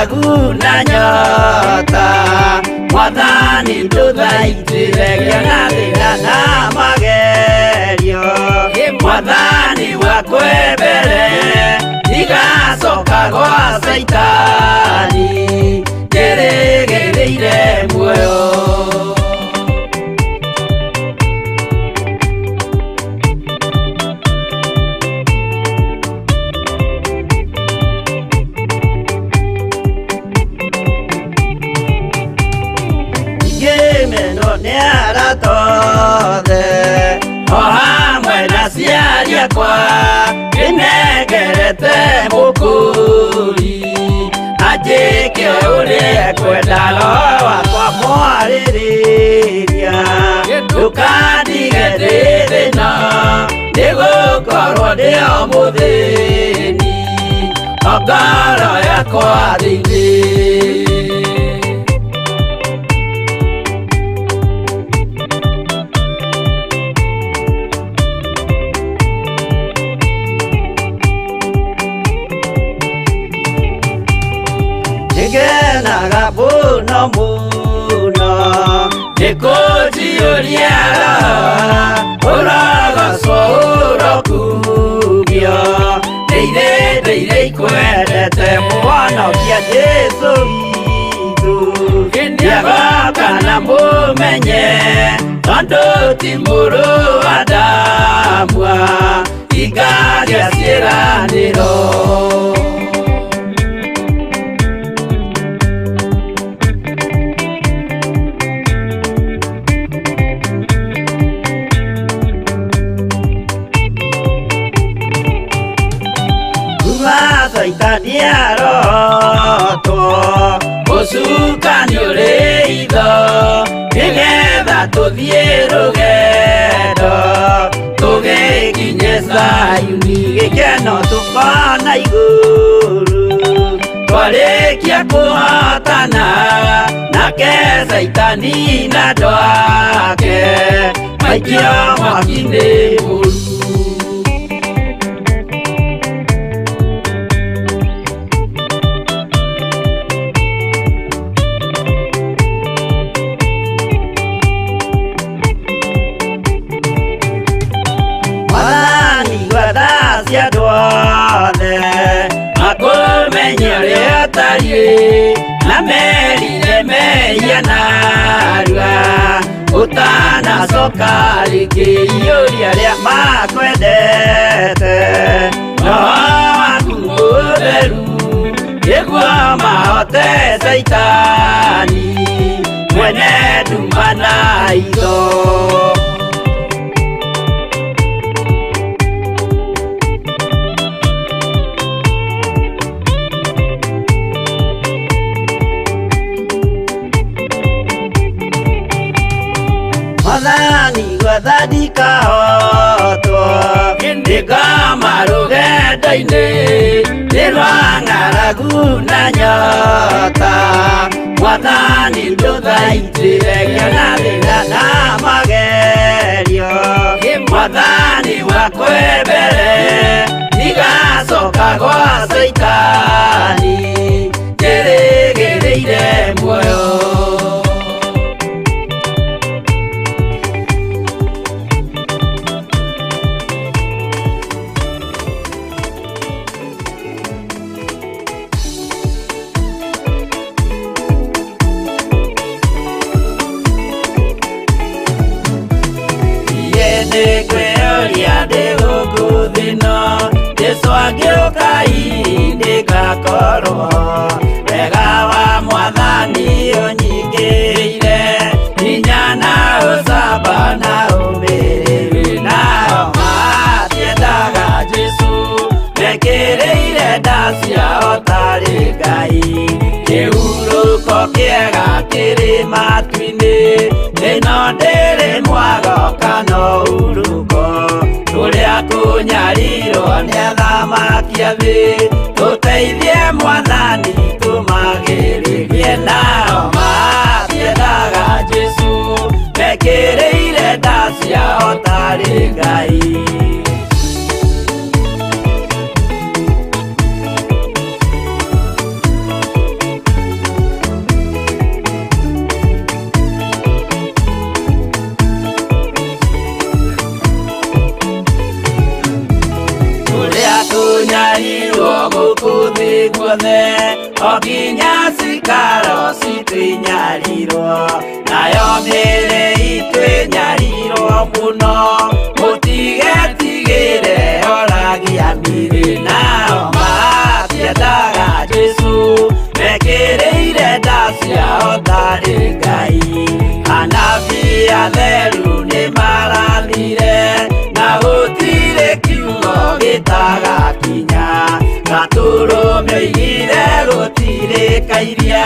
ng'aragu na nyota Mwathani ndũthaitĩre ngĩona thĩna na magerio Mwathani wakwe mbere ndigacoka gwa Caitani njĩrĩgĩrĩire muoyo. Ngĩmenwo nĩ arata othe o hamwe na aciari akwa ndĩnengerete mũkũri anjĩke ũrĩa ekwenda roho wakwa mwarĩrĩria ndũkandige ndĩ thĩna nĩgũkorwo ndĩ o mũthĩni o ngoro yakwa thĩinĩ. Nĩngenaga mũno mũno nĩkũnjiyũria roho ũrogocwo ũrokumio ndeire ndeire ikwendete mũhonokia Jesũ witũ nĩagoka na mũmenye tondũ ti mũrũ wa Adamu ingagĩa ciĩranĩro. Kuma Caitani arotwo ũcukani ũrĩ itho nĩgetha tũthiĩ rũgendo tũgĩkinye Zayuni gĩkeno tũkona igũrũ twarĩkia kũhotana nake Caitani na andũ ake maikio mwaki-inĩ mũru. Mwathani gwatha cia andũ othe makũmenye ũrĩa ũtariĩ na merire mehia narua ũtanacoka rĩngĩ iyũria arĩa makwendete roho waku mũtheru nĩguo mahote Caitani mwene nduma na itho. Mwathani gwatha ndikahotwo ndĩkama rũgendo-inĩ nĩ rwa ng'aragu na nyota Mwathani ndũthaitĩre ngĩona thĩna na magerio Mwathani wakwe mbere ndigacoka gwa Caitani njĩrĩgĩrĩire muoyo. Nĩngwĩyũria ndĩ gũkũ thĩ-ĩno Jesũ angĩũka hihi ndĩgakorwo wega wa Mwathani ũnyingĩrĩire hinya na ũcamba na ũmĩrĩru nao matiendaga Jesũ mekĩrĩire nda ciao tarĩ Ngai kĩhurũko kĩega kĩrĩ matu-inĩ ĩno ndĩrĩ mwago kana ũhurũko tũrĩa kũnyarirwo nĩ athamaki a thĩ tũteithie Mwathani tũmagĩrĩrie nao matiendaga Jesũ mekĩrĩire nda ciao tarĩ Ngai. ciothe o nginya cikaro citũ inyarirwo nayo mĩĩrĩ itũ ĩnyarirwo mũno mũtigetigĩre oragia mĩĩrĩ nao matiendaga Jesũ mekĩrĩire nda ciao tarĩ Ngai anabii atheru nĩmarathire na gũtirĩ kiugo gĩtagakinya gatũrũme oigire gũtirĩ kairia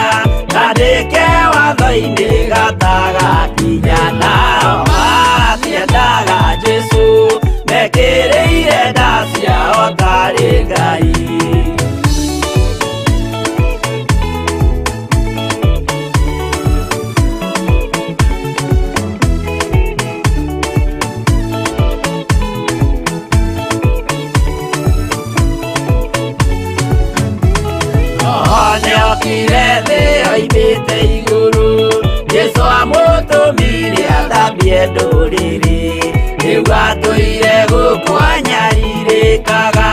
kandĩke watho-inĩ gatagakinya nao matiendaga Jesũ mekĩrĩire nda ciao tarĩ Ngai. Nĩokire thĩ oimĩte igũrũ Jesũ amũtũmire athambie ndũrĩrĩ rĩu atũire gũkũ anyarirĩkaga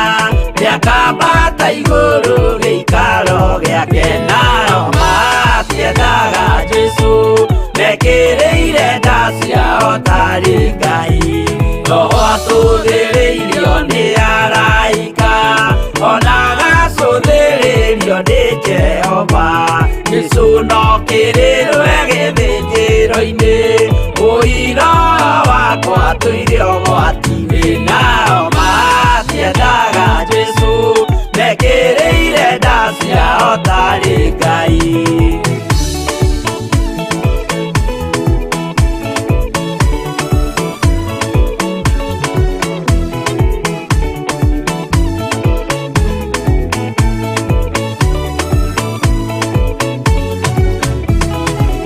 nĩakambata igũrũ gĩikaro gĩake nao matiendaga Jesũ mekĩrĩire nda ciao tarĩ Ngai Roho atũthĩrĩirio nĩ araika ona agacũthĩrĩrio nĩ Jehova Jesũ no kĩrĩrwe gĩthĩnjĩro-inĩ ũira wakwa tũire ũgwati-inĩ nao matiendaga Jesũ mekĩrĩire nda ciao tarĩ Ngai.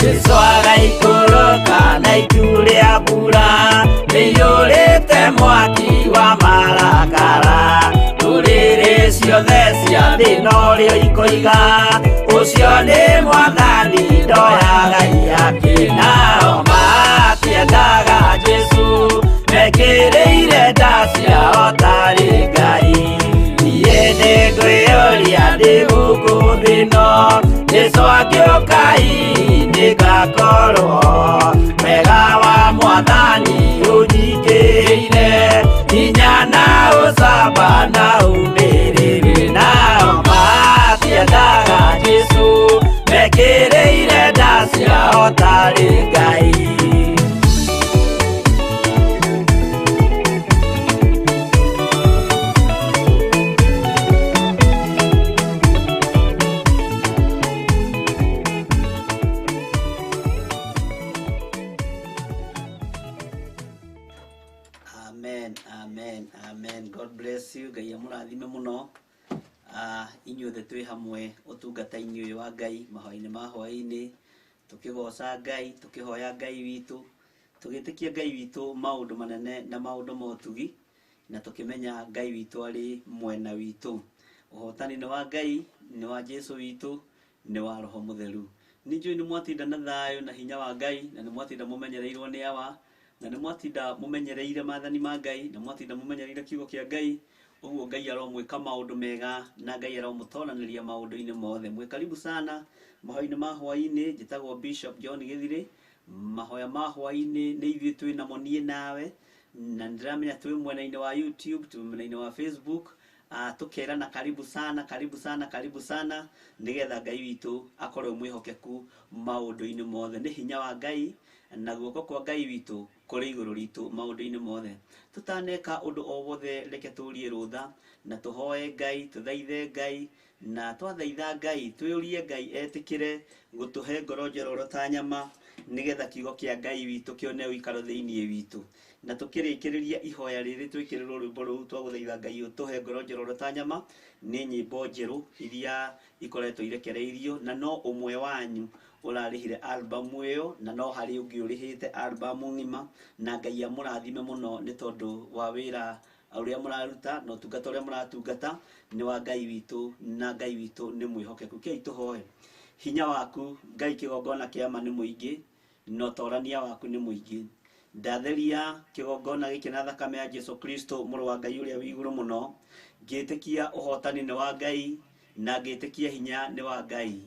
Jesũ agaikũrũka na itu rĩa mbura rĩiyũrĩte mwaki wa marakara ndũrĩrĩ ciothe cia thĩ norĩo ikoiga ũcio nĩ mwathani ndoyaga iyake nao matiendaga Jesũ mekĩrĩire nda ciao tarĩ Ngai niĩ nĩngwĩyũria ndĩ gũkũ thĩ ĩno Jesũ angĩũka hihi nĩngakorwo wega wa mwathani ũnyingĩrĩire hinya na ũcamba na ũmĩrĩru nao matiendaga Jesũ mekĩrĩire nda ciao tarĩ Ngai. Amen, amen, amen. God bless you. Ngai amũrathime mũno. Inyuothe twĩ hamwe ũtungata-inĩ ũyũ wa Ngai mahoya-inĩ ma hwaĩ-inĩ tũkĩgoca Ngai tũkĩhoya Ngai witũ tũgĩtĩkia Ngai witũ maũndũ manene na maũndũ ma ũtugi na tũkĩmenya Ngai witũ arĩ mwena witũ. Ũhotani nĩ wa Ngai, nĩ wa Jesũ witũ, nĩ wa Roho Mũtheru. Nĩ njũĩ nĩ mwatinda na thayũ na hinya wa Ngai na nĩ mwatinda mũmenyereirwo nĩ awa na nĩ mwatinda mũmenyereire maathani ma Ngai na mwatinda mũmenyereire kiugo kĩa Ngai ũguo Ngai aromwĩka maũndũ mega na Ngai aromũtoranĩria maũndũ-inĩ mothe. Mwĩ karibu sana mahoya-inĩ ma hwaĩ-inĩ. Njĩtagwo Bishop John Gĩthirĩ. Mahoya ma hwaĩ-inĩ nĩ ithuĩ twĩ namo niĩ nawe na nĩndĩramenya twĩ mwena-inĩ wa YouTube, twĩ mwena-inĩ wa Facebook. Tukerana karibu sana, karibu sana, karibu sana nigetha Ngai witũ akorwo mwĩhokeku maũndũ-inĩ mothe. Nĩ hinya wa Ngai na guoko kwa Ngai witũ kũrĩ igũrũ ritũ maũndũ-inĩ mothe. Tũtaneka ũndũ o wothe reke tũrie rũtha na tũhoe Ngai, tũthaithe Ngai na twathaitha Ngai twĩũrie Ngai etĩkĩre gũtũhe ngoro njororo ta nyama nigetha kiugo kĩa Ngai witũ kĩone ũikaro thĩinĩ witũ. Na tũkĩrĩkĩrĩria ihoya rĩrĩ twĩkĩrĩrwo rwĩmbo rũu twagũthaitha Ngai ũtũhe ngoro njororo ta nyama nĩ nyĩmbo njerũ iria ikoretwo irekereirio na no ũmwe wanyu ũrarĩhire album ĩyo na no harĩ ũngĩ ũrĩhĩte album ng'ima na Ngai amũrathime mũno nĩ tondũ wa wĩra ũrĩa mũraruta na ũtungata ũrĩa mũratungata nĩ wa Ngai witũ na Ngai witũ nĩ mwĩhokeku. Kei tũhoe. Hinya waku Ngai kĩgongona kĩa ma nĩ mũingĩ na ũtorania waku nĩ mũingĩ. Ndatheria kĩgongona gĩkĩ na thakame ya Jesũ Kristo mũrũ wa Ngai ũrĩa wĩ igũrũ mũno ngĩtĩkia ũhotani nĩ wa Ngai Na ngĩtĩkia hinya nĩ wa Ngai,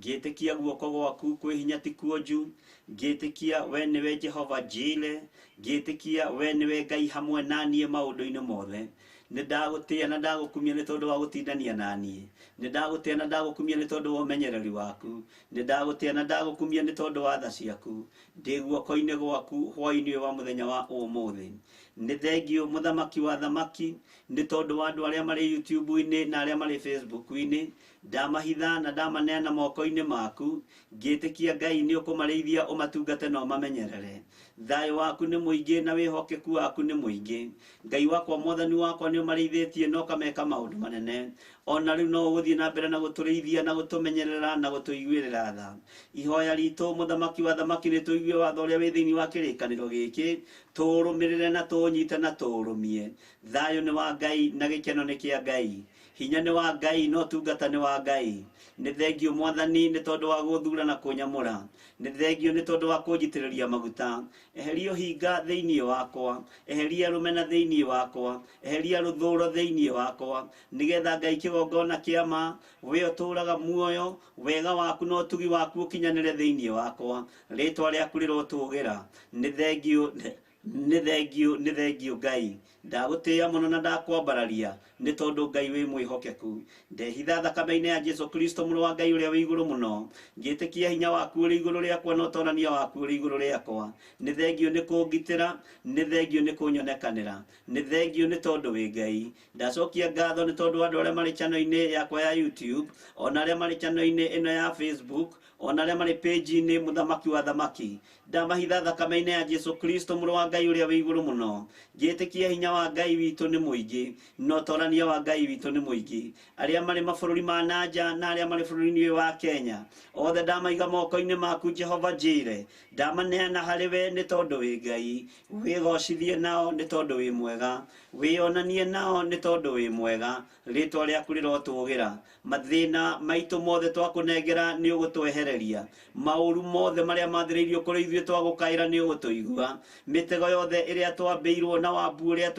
ngĩtĩkia guoko gwaku kwĩ hinya ti kuonju, ngĩtĩkia we nĩwe Jehova Jire, ngĩtĩkia we nĩwe Ngai hamwe na niĩ maũndũ-inĩ mothe. Nĩ ndagũtĩĩa na ndagũkumia nĩ tondũ wa gũtindania na niĩ. Nĩ ndagũtĩĩa na ndagũkumia nĩ tondũ wa ũmenyereri waku. Nĩ ndagũtĩĩa na ndagũkumia nĩ tondũ wa tha ciaku. Ndĩ guoko-inĩ gwaku hwaĩ-inĩ ũyũ wa mũthenya wa ũmũthĩ. Nĩ thengiũ mũthamaki wa thamaki nĩ tondũ wa andũ arĩa marĩ YouTube-inĩ na arĩa marĩ Facebook-inĩ. Ndamahitha na ndamaneana moko-inĩ maku, ngĩtĩkia Ngai nĩ ũkũmarĩithia ũmatungate na ũmamenyerere. Thayũ waku nĩ mũingĩ na wĩhokeku waku nĩ mũingĩ. Ngai wakwa mwathani wakwa nĩ ũmarĩithĩtie na ũkameka maũndũ manene. Ona rĩu no ũgũthiĩ na mbere na gũtũrĩithia na gũtũmenyerera na gũtũiguĩrĩra tha. Ihoya ritũ mũthamaki wa thamaki nĩ tũigue watho ũrĩa wĩ thĩinĩ wa kĩrĩkanĩro gĩkĩ, tũũrũmĩrĩre na tũũnyite na tũũrũmie. Thayũ nĩ wa Ngai na gĩkeno nĩ kĩa Ngai. Hinya nĩ wa Ngai na ũtungata nĩ wa Ngai. Nĩ thengiũ mwathani nĩ tondũ wa gũthura na kũnyamũra. Nĩ thengiũ nĩ tondũ wa kũnjitĩrĩria maguta. Eheria ũhinga thĩinĩ wakwa, eheria rũmena thĩinĩ wakwa, eheria rũthũro thĩinĩ wakwa, nĩgetha Ngai kĩgongona kĩa ma, we ũtũũraga muoyo, wega waku na ũtugi waku ũkinyanĩre thĩinĩ wakwa. Rĩtwa rĩaku rĩrotũgĩra. Nĩ thengiũ, nĩ thengiũ, nĩ thengiũ Ngai. Ndagũtĩĩa mũno na ndakwambararia nĩ tondũ Ngai wĩ mwĩhokeku. Ndehitha thakame-inĩ ya Jesu Kristo mũrũ wa Ngai ũrĩa wĩ igũrũ mũno, ngĩtĩkia hinya waku ũrĩ igũrũ rĩakwa na ũtonania waku ũrĩ igũrũ rĩakwa. Nĩ thengiũ nĩ kũngitĩra, nĩ thengiũ nĩ kũnyonekanĩra, nĩ thengiũ nĩ tondũ wĩ Ngai. Ndacokia ngatho nĩ tondũ wa andũ arĩa marĩ channel-inĩ yakwa ya YouTube, ona arĩa marĩ channel-inĩ ĩno ya Facebook, ona arĩa marĩ page-inĩ mũthamaki wa thamaki. Ndamahitha thakame-inĩ ya Jesu Kristo mũrũ wa Ngai ũrĩa wĩ igũrũ mũno, ngĩtĩkia hinya wa Ngai witũ nĩ mũingĩ na ũtorania wa Ngai witũ nĩ mũingĩ. Arĩa marĩ mabũrũri ma nanja na arĩa marĩ bũrũri-inĩ ũyũ wa Kenya, othe ndamaiga moko-inĩ maku Jehova Jire. Ndamaneana harĩ we nĩ tondũ wĩ Ngai. Wĩgocithie nao nĩ tondũ wĩ mwega. Wĩonanie nao nĩ tondũ wĩ mwega. Rĩtwa rĩaku rĩrotũgĩra. Mathĩna maitũ mothe twakũnengera nĩ ũgũtwehereria. Maũru mothe marĩa mathĩrĩirio kũrĩ ithuĩ twagũkaĩra nĩ ũgũtũigua. Mĩtego yothe ĩrĩa twambĩirwo na wambu ũrĩa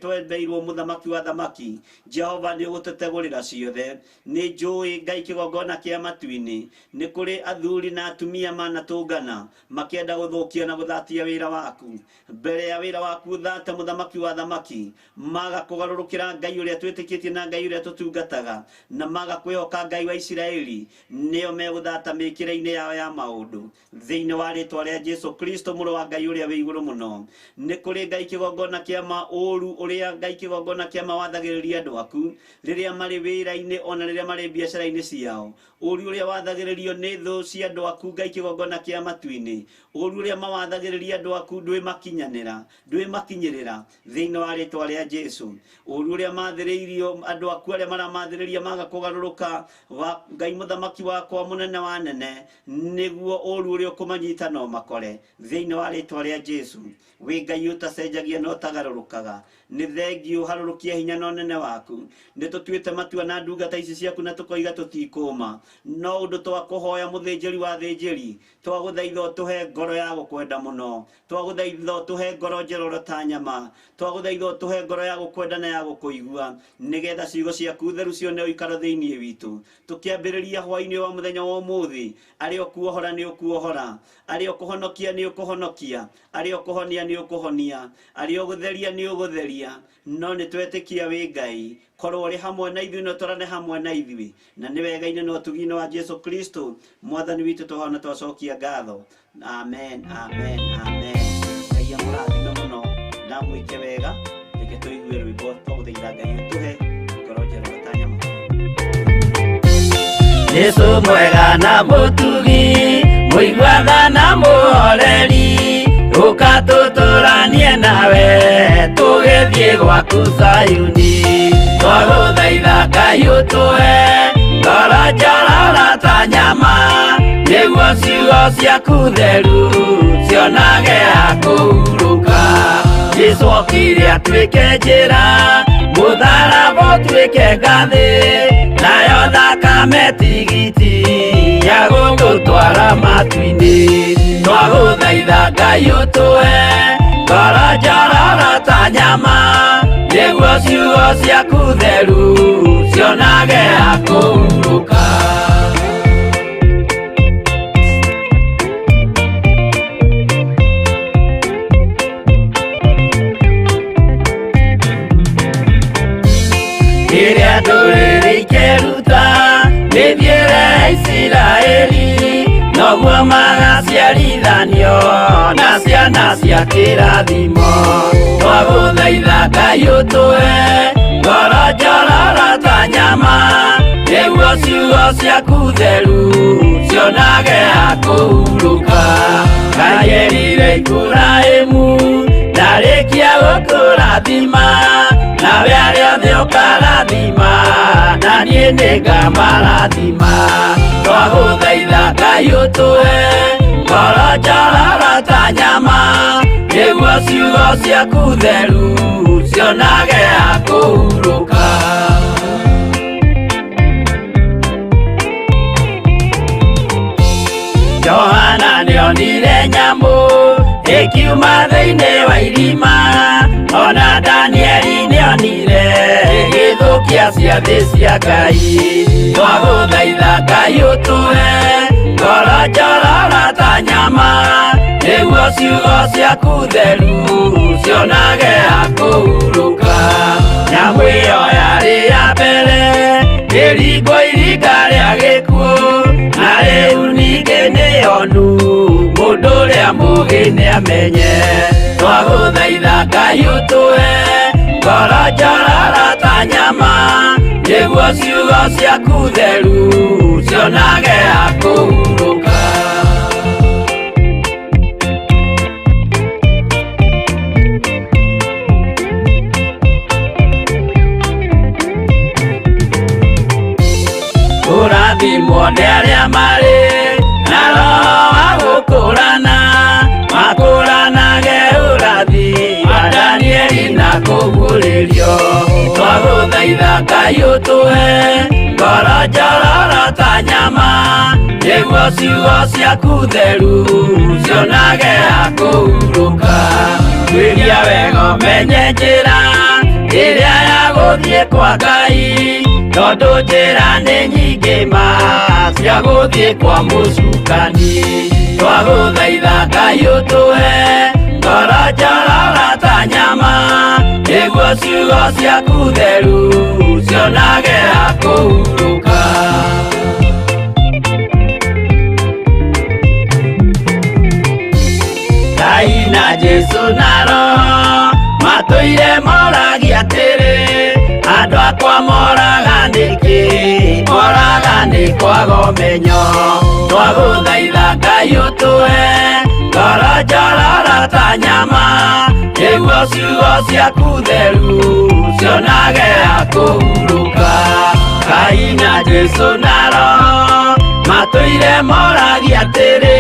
twembeirwo mũthamaki wa thamaki, Jehova nĩ ũgũtũtegũrĩra ciothe. Nĩ njũĩ Ngai kĩgongona kĩa matu-inĩ, nĩ kũrĩ athuri na atumia manatũngana makĩenda gũthũkia na gũthatia wĩra waku. Mbere ya wĩra waku ũthate mũthamaki wa thamaki, maga kũgarũrũkĩra Ngai ũrĩa twĩtĩkĩtie na Ngai ũrĩa tũtungataga, na maga kwĩhoka Ngai wa Isiraeli, nĩo megũthata mĩkĩre-inĩ yao ya maũndũ. Thĩinĩ wa rĩtwa rĩa Jesu Kristo mũrũ wa Ngai ũrĩa wĩ igũrũ mũno, nĩ kũrĩ Ngai kĩgongona kĩa ma ũru ũrĩa Ngai kĩgongona kĩa ma wathagĩrĩria andũ aku rĩrĩa marĩ wĩra-inĩ ona rĩrĩa marĩ biacara-inĩ ciao. Ũru ũrĩa wathagĩrĩrio nĩ thũ cia andũ aku Ngai kĩgongona kĩa matu-inĩ, ũru ũrĩa mawathagĩrĩria andũ aku ndwĩmakinyanĩra, ndwĩmakinyĩrĩra thĩinĩ wa rĩtwa rĩa Jesu. Ũru ũrĩa mathĩrĩirio andũ aku arĩa maramathĩrĩria maga kũgarũrũka, wa Ngai mũthamaki wakwa mũnene wa nene, nĩguo ũru ũrĩa ũkũmanyita no makore thĩinĩ wa rĩtwa rĩa Jesu. Wĩ Ngai ũtacenjagia na ũtagarũrũkaga. Nĩ thengiũ harũrũkia hinya na ũnene waku. Nĩ tũtuĩte matua na ndungata ici ciaku na tũkoiga tũtikũma, no ũndũ twakũhoya mũthĩnjĩri wa thĩnjĩri, twagũthaitha ũtũhe ngoro ya gũkwenda mũno, twagũthaitha ũtũhe ngoro njororo ta nyama, twagũthaitha ũtũhe ngoro ya gũkwenda na ya gũkũigua, nĩgetha ciugo ciaku theru cione ũikaro thĩinĩ witũ. Tũkĩambĩrĩria hwaĩ-inĩ wa mũthenya wa ũmũthĩ, arĩa ũkuohora nĩ ũkuohora, arĩa ũkũhonokia nĩ ũkũhonokia, arĩa ũkũhonia nĩ ũkũhonia, arĩa ũgũtheria nĩ ũgũtheria. No nĩ twetĩkia wĩ Ngai, korwo ũrĩ hamwe na ithuĩ na ũtwarane hamwe na ithuĩ, na nĩ wega-inĩ na ũtugi-inĩ wa Jesu Kristo mwathani witũ twahona twacokia ngatho. Amen, amen, amen. Ngai amũrathime mũno na amwĩke wega. Reke tũigue rwĩmbo twagũthaitha Ngai ũtũhe ngoro njerũ ta nyama. Jesu mwega na mũtugi, mũiguatha na mũhoreri, ũka tũtũranie nawe tũgĩthiĩ gwaku Zayuni. Twagũthaitha Ngai ũtũhe ngoro njororo ta nyama, nĩguo ciugo ciaku theru cionage ha kũhurũka. Jesu okire atuĩke njĩra, mũtharaba ũtuĩke ngathĩ, nayo thakame tigiti ya gũgũtwara matu-inĩ. Twagũthaitha Ngai ũtũhe ngoro njororo ta nyama, nĩguo Nĩguo ciugo ciaku theru cionage ha kũhurũka. Rĩrĩa ndũrĩrĩ ikeruta mĩthiĩre ya Isiraeli, noguo magaciarithanio na ciana cia kĩrathimo. Twagũthaitha Ngai ũtũhe ngoro njororo ta nyama, nĩguo ciugo ciaku theru cionage ha kũhurũka. Ngai erire Iburahĩmu ndarĩkia gũkũrathima, nawe arĩa othe ũkarathima, na niĩ nĩngamarathima. Twagũthaitha Ngai ũtũhe ngoro njororo ta nyama, nĩguo ciugo ciaku theru cionage ha kũhurũka. Johana nĩonire nyamũ ĩkiuma thĩinĩ wa irima, ona Danieli nĩonire ĩgĩthũkia ciathĩ cia Ngai. Twagũthaitha Ngai ũtũhe ngoro njororo ta nyama, nĩguo ciugo ciaku theru cionage ha kũhurũka. Nyamũ ĩyo yarĩ ya mbere ĩringwo iringa rĩa gĩkuũ, na rĩu ningĩ nĩyonu mũndũ ũrĩa mũũgĩ nĩamenye. Twagũthaitha Ngai ũtũhe ngoro njororo ta nyama, nĩguo ciugo ciaku theru cionage ha kũhurũka. Kũrathimwo nĩ arĩa marĩ na roho wa gũkũrana, makũranage ũrathi wa Danieli na kũguũrĩrio. Twagũthaitha Ngai ũtũhe ngoro njororo ta nyama, nĩguo ciugo ciaku theru cionage ha kũhurũka. Tuĩria wega ũmenye njĩra ĩrĩa ya gũthiĩ kwa Ngai, tondũ njĩra nĩ nyingĩ ma cia gũthiĩ kwa mũcukani. Twagũthaitha Ngai ũtũhe ngoro njororo ta nyama, nĩguo ciugo ciaku theru cionage ha kũhurũka. Ngai na Jesũ na Roho matũire moragia atĩrĩ, andũ akwa moraga nĩkĩ? Moraga nĩ kwaga ũmenyo. Twagũthaitha Ngai ũtũhe ngoro njororo ta nyama, nĩguo ciugo ciaku theru cionage ha kũhurũka. Ngai na Jesũ na Roho matũire moragia atĩrĩ,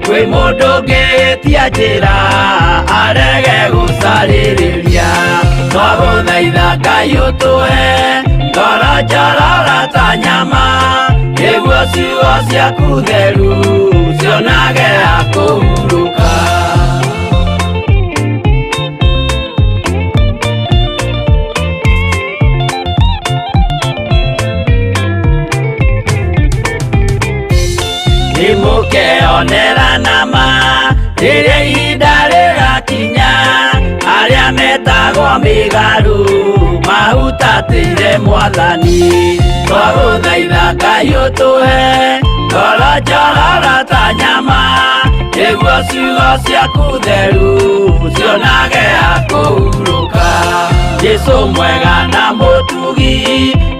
kwĩ mũndũ ũngĩtia njĩra arege gũcarĩrĩria. Twagũthaitha Ngai ũtũhe ngoro njororo ta nyama, nĩguo ciugo ciaku theru cionage ha kũhurũka. Nĩmũkeonera nama rĩrĩa ihinda rĩgakinya, arĩa metagwo mĩgarũ mahutatĩire Mwathani. Twagũthaitha Ngai ũtũhe ngoro njororo ta nyama, nĩguo ciugo ciaku theru cionage ha kũhurũka. Jesũ mwega na mũtugi,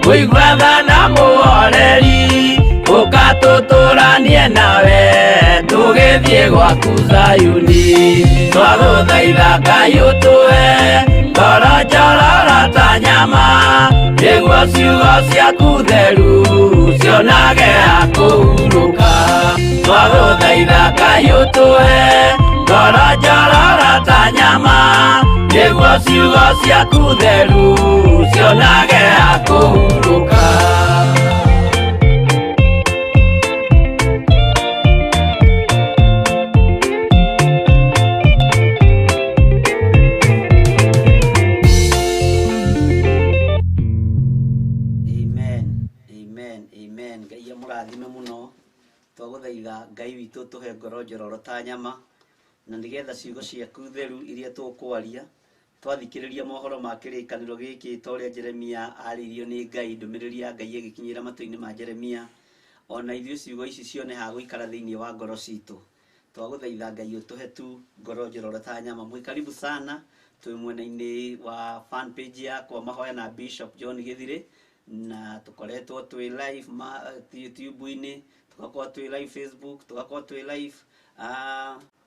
mũigua tha na mũhoreri, ũka tũtũranie nawe tũgĩthiĩ gwaku Zayuni. Twagũthaitha Ngai ũtũhe ngoro njororo ta nyama, nĩguo ciugo ciaku theru cionage ha kũhurũka. Twagũthaitha Ngai ũtũhe ngoro njororo ta nyama, nĩguo ciugo ciaku theru cionage ha kũhurũka. Akũrathime mũno. Twagũthaitha Ngai witũ tũhe ngoro njororo ta nyama, na nĩgetha ciugo ciaku theru iria tũkwaria twathikĩrĩria mohoro ma kĩrĩkanĩro gĩkĩ, ta ũrĩa Jeremia arĩirio nĩ Ngai, ndũmĩrĩri ya Ngai ĩgĩkinyĩra matũ-inĩ ma Jeremia, ona ithuĩ ciugo ici cione ha gũikara thĩinĩ wa ngoro citũ. Twagũthaitha Ngai ũtũhe tu ngoro njororo ta nyama. Mwĩ karibu sana, twĩ mwena-inĩ wa fan page yakwa Mahoya na Bishop John Gĩthirĩ, na tũkoretwo twĩ live ma YouTube-inĩ, tũgakorwo twĩ live Facebook, tũgakorwo twĩ live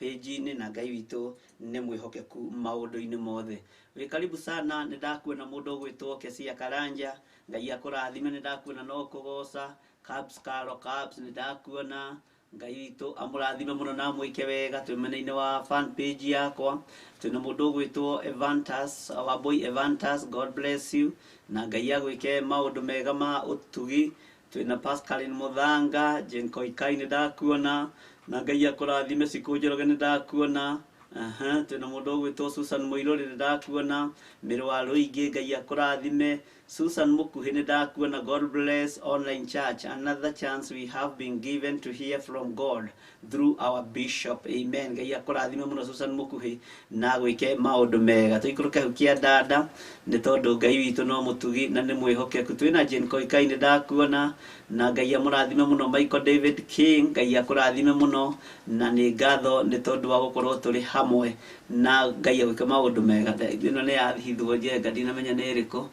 page-inĩ, na Ngai witũ nĩ mwĩhokeku maũndũ-inĩ mothe. Wĩ karibu sana. Nĩ ndakuona mũndũ ũgwĩtwo Kesia Karanja, Ngai akũrathime. Nĩ ndakuona no kũgoca Cabs Caro Cabs, nĩ ndakuona. Ngai witũ amũrathime mũno na amwĩke wega. Twĩ mwena-inĩ wa fan page yakwa, twĩna mũndũ ũgwĩtwo Evantas Wambui Evantas, God bless you na Ngai agwĩke maũndũ mega ma ũtugi. Twĩna Pascaline Muthanga Jenkoikai, nĩ ndakuona na Ngai akũrathime. Cikũ Njoroge, nĩ ndakuona. Aha, twĩna mũndũ ũgwĩtwo Susan Mũirũrĩ, nĩ ndakuona. Mĩrũ wa Rũingĩ, Ngai akũrathime. Susan Mukuhi, nĩ ndakuona. God bless online church, another chance we have been given to hear from God through our bishop. Amen. Ngai akũrathime mũno, Susan Mukuhi, na gwĩke maũndũ mega. Tũikũrũke hau kĩa dada, nĩ tondũ Ngai witũ no mũtugi na nĩ mwĩhokeku. Twĩna Jane Koikai, nĩ ndakuona na Ngai amũrathime mũno. Michael David King, Ngai akũrathime mũno na nĩ ngatho nĩ tondũ wa gũkorwo tũrĩ hamwe, na Ngai agwĩke maũndũ mega. Ĩno nĩ yahithwo njenga, ndinamenya nĩ ĩrĩkũ.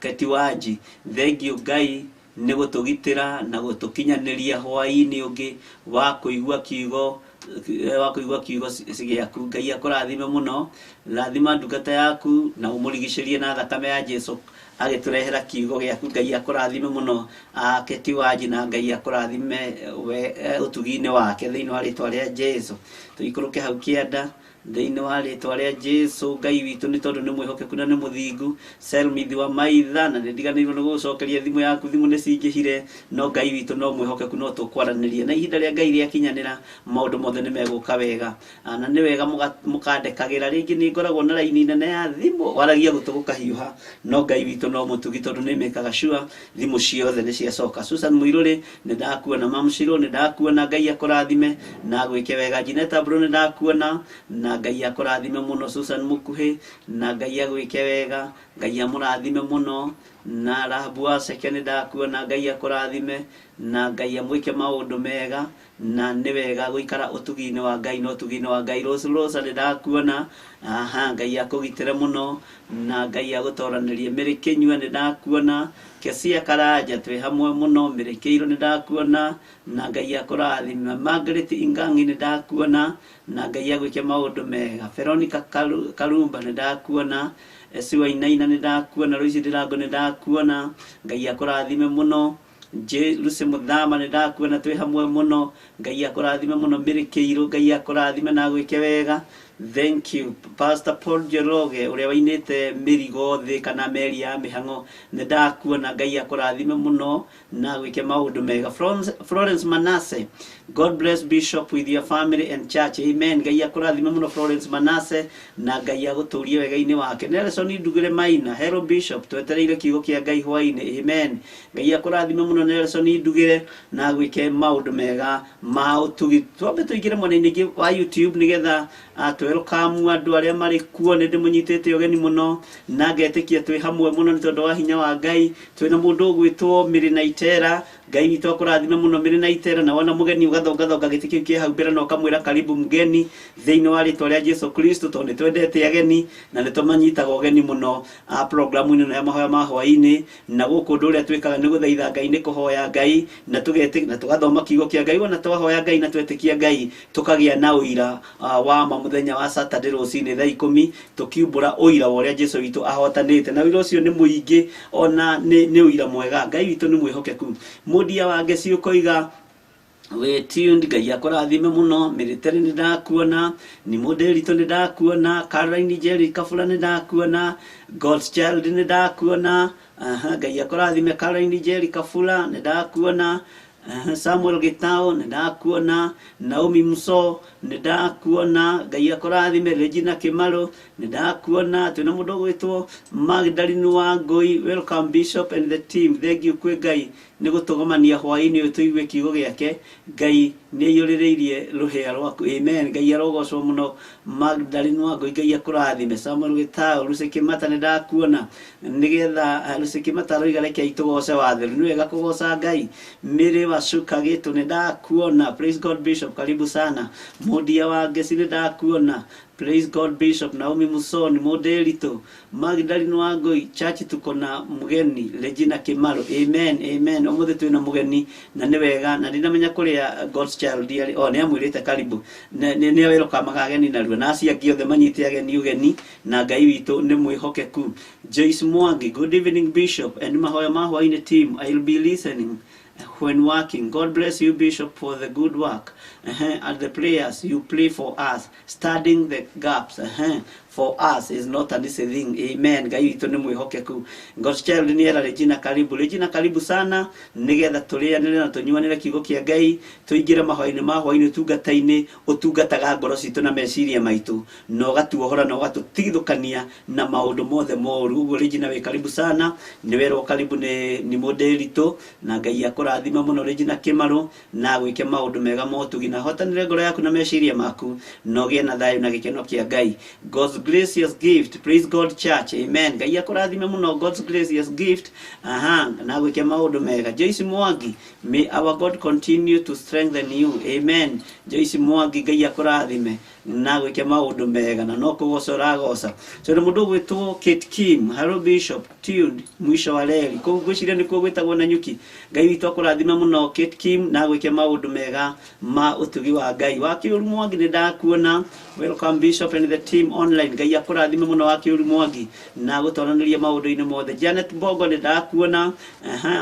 Keti Wanji, thank you Ngai nĩ gũtũgitĩra na gũtũkinyanĩria hwaĩ-inĩ ũngĩ wa kũigua kiugo gĩaku. Ngai akũrathime mũno. Rathima ndungata yaku na ũmũrigicĩrie na thakame ya Jesu agĩtũrehera kiugo gĩaku. Ngai akũrathime mũno, Keti Wanji, na Ngai akũrathime we ũtugi-inĩ wake thĩinĩ wa rĩtwa rĩa Jesu. Tũikũrũke hau kĩanda thĩinĩ wa rĩtwa rĩa Jesu. Ngai witũ nĩ tondũ nĩ mwĩhokeku na nĩ mũthingu. Selmithi wa Maitha, na nĩ ndiganĩirwo nĩ gũgũcokeria thimũ yaku, thimũ nĩ cingĩhire, no Ngai witũ no mwĩhokeku, no tũkwaranĩria na ihinda rĩa Ngai rĩakinyanĩra, maũndũ mothe nĩ megũka wega. Na nĩ wega mũkandekagĩra rĩngĩ, nĩ ngoragwo na raini nene ya thimũ, waragia gũtũ gũkahiũha, no Ngai witũ no mũtugi tondũ nĩ mekaga sure thimũ ciothe nĩ ciacoka. Susan Mũirũrĩ, nĩ ndakuona. Mamshiro, nĩ ndakuona. Ngai akũrathime na gwĩke wega. Jineta Bro, nĩ ndakuona na Ngai akũrathime mũno. Susan Mũkuhĩ, na Ngai agwĩke wega. Ngai amũrathime mũno. Na Rahabu wa Seke, nĩ ndakuona. Ngai akũrathime na Ngai amwĩke maũndũ mega, na nĩ wega gũikara ũtugi-inĩ wa Ngai na ũtugi-inĩ wa Ngai. Rose Rosa, nĩ ndakuona. Aha, Ngai akũgitĩre mũno na Ngai agũtoranĩrie. Mĩrĩ Kĩnyua, nĩ ndakuona. Kesia Karanja, twĩ hamwe mũno. Mĩrĩ Kĩirũ, nĩ ndakuona na Ngai akũrathime. Margaret Ingangi, nĩ ndakuona na Ngai agwĩke maũndũ mega. Veronica Karumba, nĩ ndakuona. Esi Wainaina, nĩ ndakuona. Roici Ndirango, nĩ ndakuona. Ngai akũrathime mũno. J Lucy Muthama, nĩ ndakuona, twĩ hamwe mũno. Ngai akũrathime mũno. Mĩrĩ Kĩirũ, Ngai akũrathime na agwĩke wega. Thank you. Pastor Paul Njoroge, ũrĩa wainĩte mĩrigo thĩ kana meri ya mĩhang'o, nĩ ndakuona. Ngai akũrathime mũno na gwĩke maũndũ mega. Florence Manase, God bless Bishop with your family and church. Amen. Ngai akũrathime mũno, Florence Manase, na Ngai agũtũrie wega-inĩ wake. Nelson Ndugire Maina, hello Bishop, twetereire kiugo kĩa Ngai hwaĩ-inĩ. Amen. Ngai akũrathime mũno, Nelson Ndugire, na gwĩke maũndũ mega ma ũtugi. Twambe tũingĩre mwena-inĩ ingĩ wa YouTube nĩgetha twelcome andũ arĩa marĩ kuo. Nĩ ndĩmũnyitĩte ũgeni mũno na ngetĩkia twĩ hamwe mũno nĩ tondũ wa hinya wa Ngai. Twĩna mũndũ ũgwĩtwo Mĩrĩ na Itera. Ngai witũ akũrathime mũno, Mĩrĩ na Itera. Na wona mũgeni ũgathongathonga gĩtĩ kĩu kĩ hau mbere na ũkamwĩra karibu mgeni thĩinĩ wa rĩtwa rĩa Jesu Kristo, tondũ nĩ twendete ageni na nĩ tũmanyitaga ũgeni mũno programu-inĩ ĩno ya mahoya ma hwaĩ-inĩ. Na gũkũ ũndũ ũrĩa twĩkaga nĩ gũthaitha Ngai, nĩ kũhoya Ngai na tũgeti na tũgathoma kiugo kĩa Ngai. Wona twahoya Ngai na twetĩkia Ngai, tũkagĩa na ũira wa ma mũthenya wa Saturday rũcinĩ thaa 10, tũkiumbũra ũira wa ũrĩa Jesu witũ ahotanĩte, na ũira ũcio nĩ mũingĩ ona nĩ ũira mwega. Ngai witũ nĩ mwĩhokeku. Mũndia wa Ngeci ũkoiga wĩ tuned. Ngai akũrathime mũno. Mĩrĩtere, nĩ ndakuona. Ni mũndĩritũ, nĩ ndakuona. Caroline Jerry Kabura, nĩ ndakuona. God's Child, nĩ ndakuona. Aha, Ngai akũrathime. Caroline Jerry Kabura, nĩ ndakuona. Samuel Gitao nĩ ndakuona, Naomi Muso nĩ ndakuona, Ngai akũrathime. Regina Kimaru nĩ ndakuona, twĩna mũndũ ũgwĩtwo Magdalene Wangui, welcome Bishop and the team, thank you kwĩ Ngai nĩ gũtũgomania hwaĩ-inĩ ũyũ tũigue kiugo gĩake. Ngai nĩ aiyũrĩrĩirie rũhĩa rwaku, amen. Ngai arogocwo mũno. Magdalene Wangui, Ngai akũrathime. Samuel Gitao, Lucy Kimata nĩ ndakuona, nĩgetha Lucy Kimata aroiga rekei tũgoce watheru, nĩ wega kũgoca Ngai. Mary Wacuka Gĩtũ nĩ ndakuona, praise God Bishop, karibu sana. Mũndia wa Ngeci nĩ ndakuona, praise God Bishop. Naomi Musoni Mũndĩritũ, Magdalene Wangui, church tuko na mgeni Regina Kimaru, amen amen. Ũmũthĩ twĩna mũgeni na nĩ wega, na ndinamenya kũrĩa God's Child arĩ, o nĩ amwĩrĩte karibu, nĩ welcome ageni narua, na acio angĩ othe manyite ageni ũgeni, na Ngai witũ nĩ mwĩhokeku. Joyce Mwangi, good evening Bishop and mahoya ma hwainĩ team, I will be listening when working. God bless you Bishop for the good work and the prayers you pray for us, standing the gaps for us is not an easy thing, amen. Ngai witũ nĩ mwĩhokeku. God's Child nĩ era Regina karibu, Regina karibu sana, nĩgetha tũrĩanĩre na tũnyuanĩre kiugo kĩa Ngai, tũingĩre mahoya-inĩ ma hwainĩ, ũtungata-inĩ ũtungataga ngoro citũ na meciria maitũ, na ũgatuohora na ũgatũtigithũkania na maũndũ mothe moru. Ũguo Regina wĩ karibu sana, nĩ werwo karibu nĩ mũndĩritũ, na Ngai akũrathime mũno Regina Kimaru, na agwĩke maũndũ mega motugi, na hotanĩre ngoro yaku na meciria maku, na ũgĩe na thayũ na gĩkeno kĩa Ngai. God's gracious gift, praise God church, amen. Ngai akũrathime mũno God's gracious gift, aha, na agwĩke maũndũ mega. Joyce Mwangi, may our God continue to strengthen you, amen. Joyce Mwangi, Ngai akũrathime na gwĩke maũndũ mega, na no kũgoca ũragoca. So nĩ mũndũ ũgwĩtwo Kate Kim, hello Bishop, tuned mwisho wa reri, kũu ngwĩciria nĩkuo gwĩtagwo na nyuki. Ngai witũ akũrathime mũno Kate Kim, na gwĩke maũndũ mega ma ũtugi wa Ngai. Wa Kĩũru Mwangi nĩ ndakuona, welcome Bishop and the team online, Ngai akũrathime mũno wa Kĩũru Mwangi, na gũtoranĩria maũndũ-inĩ mothe. Janet Bongo nĩ ndakuona,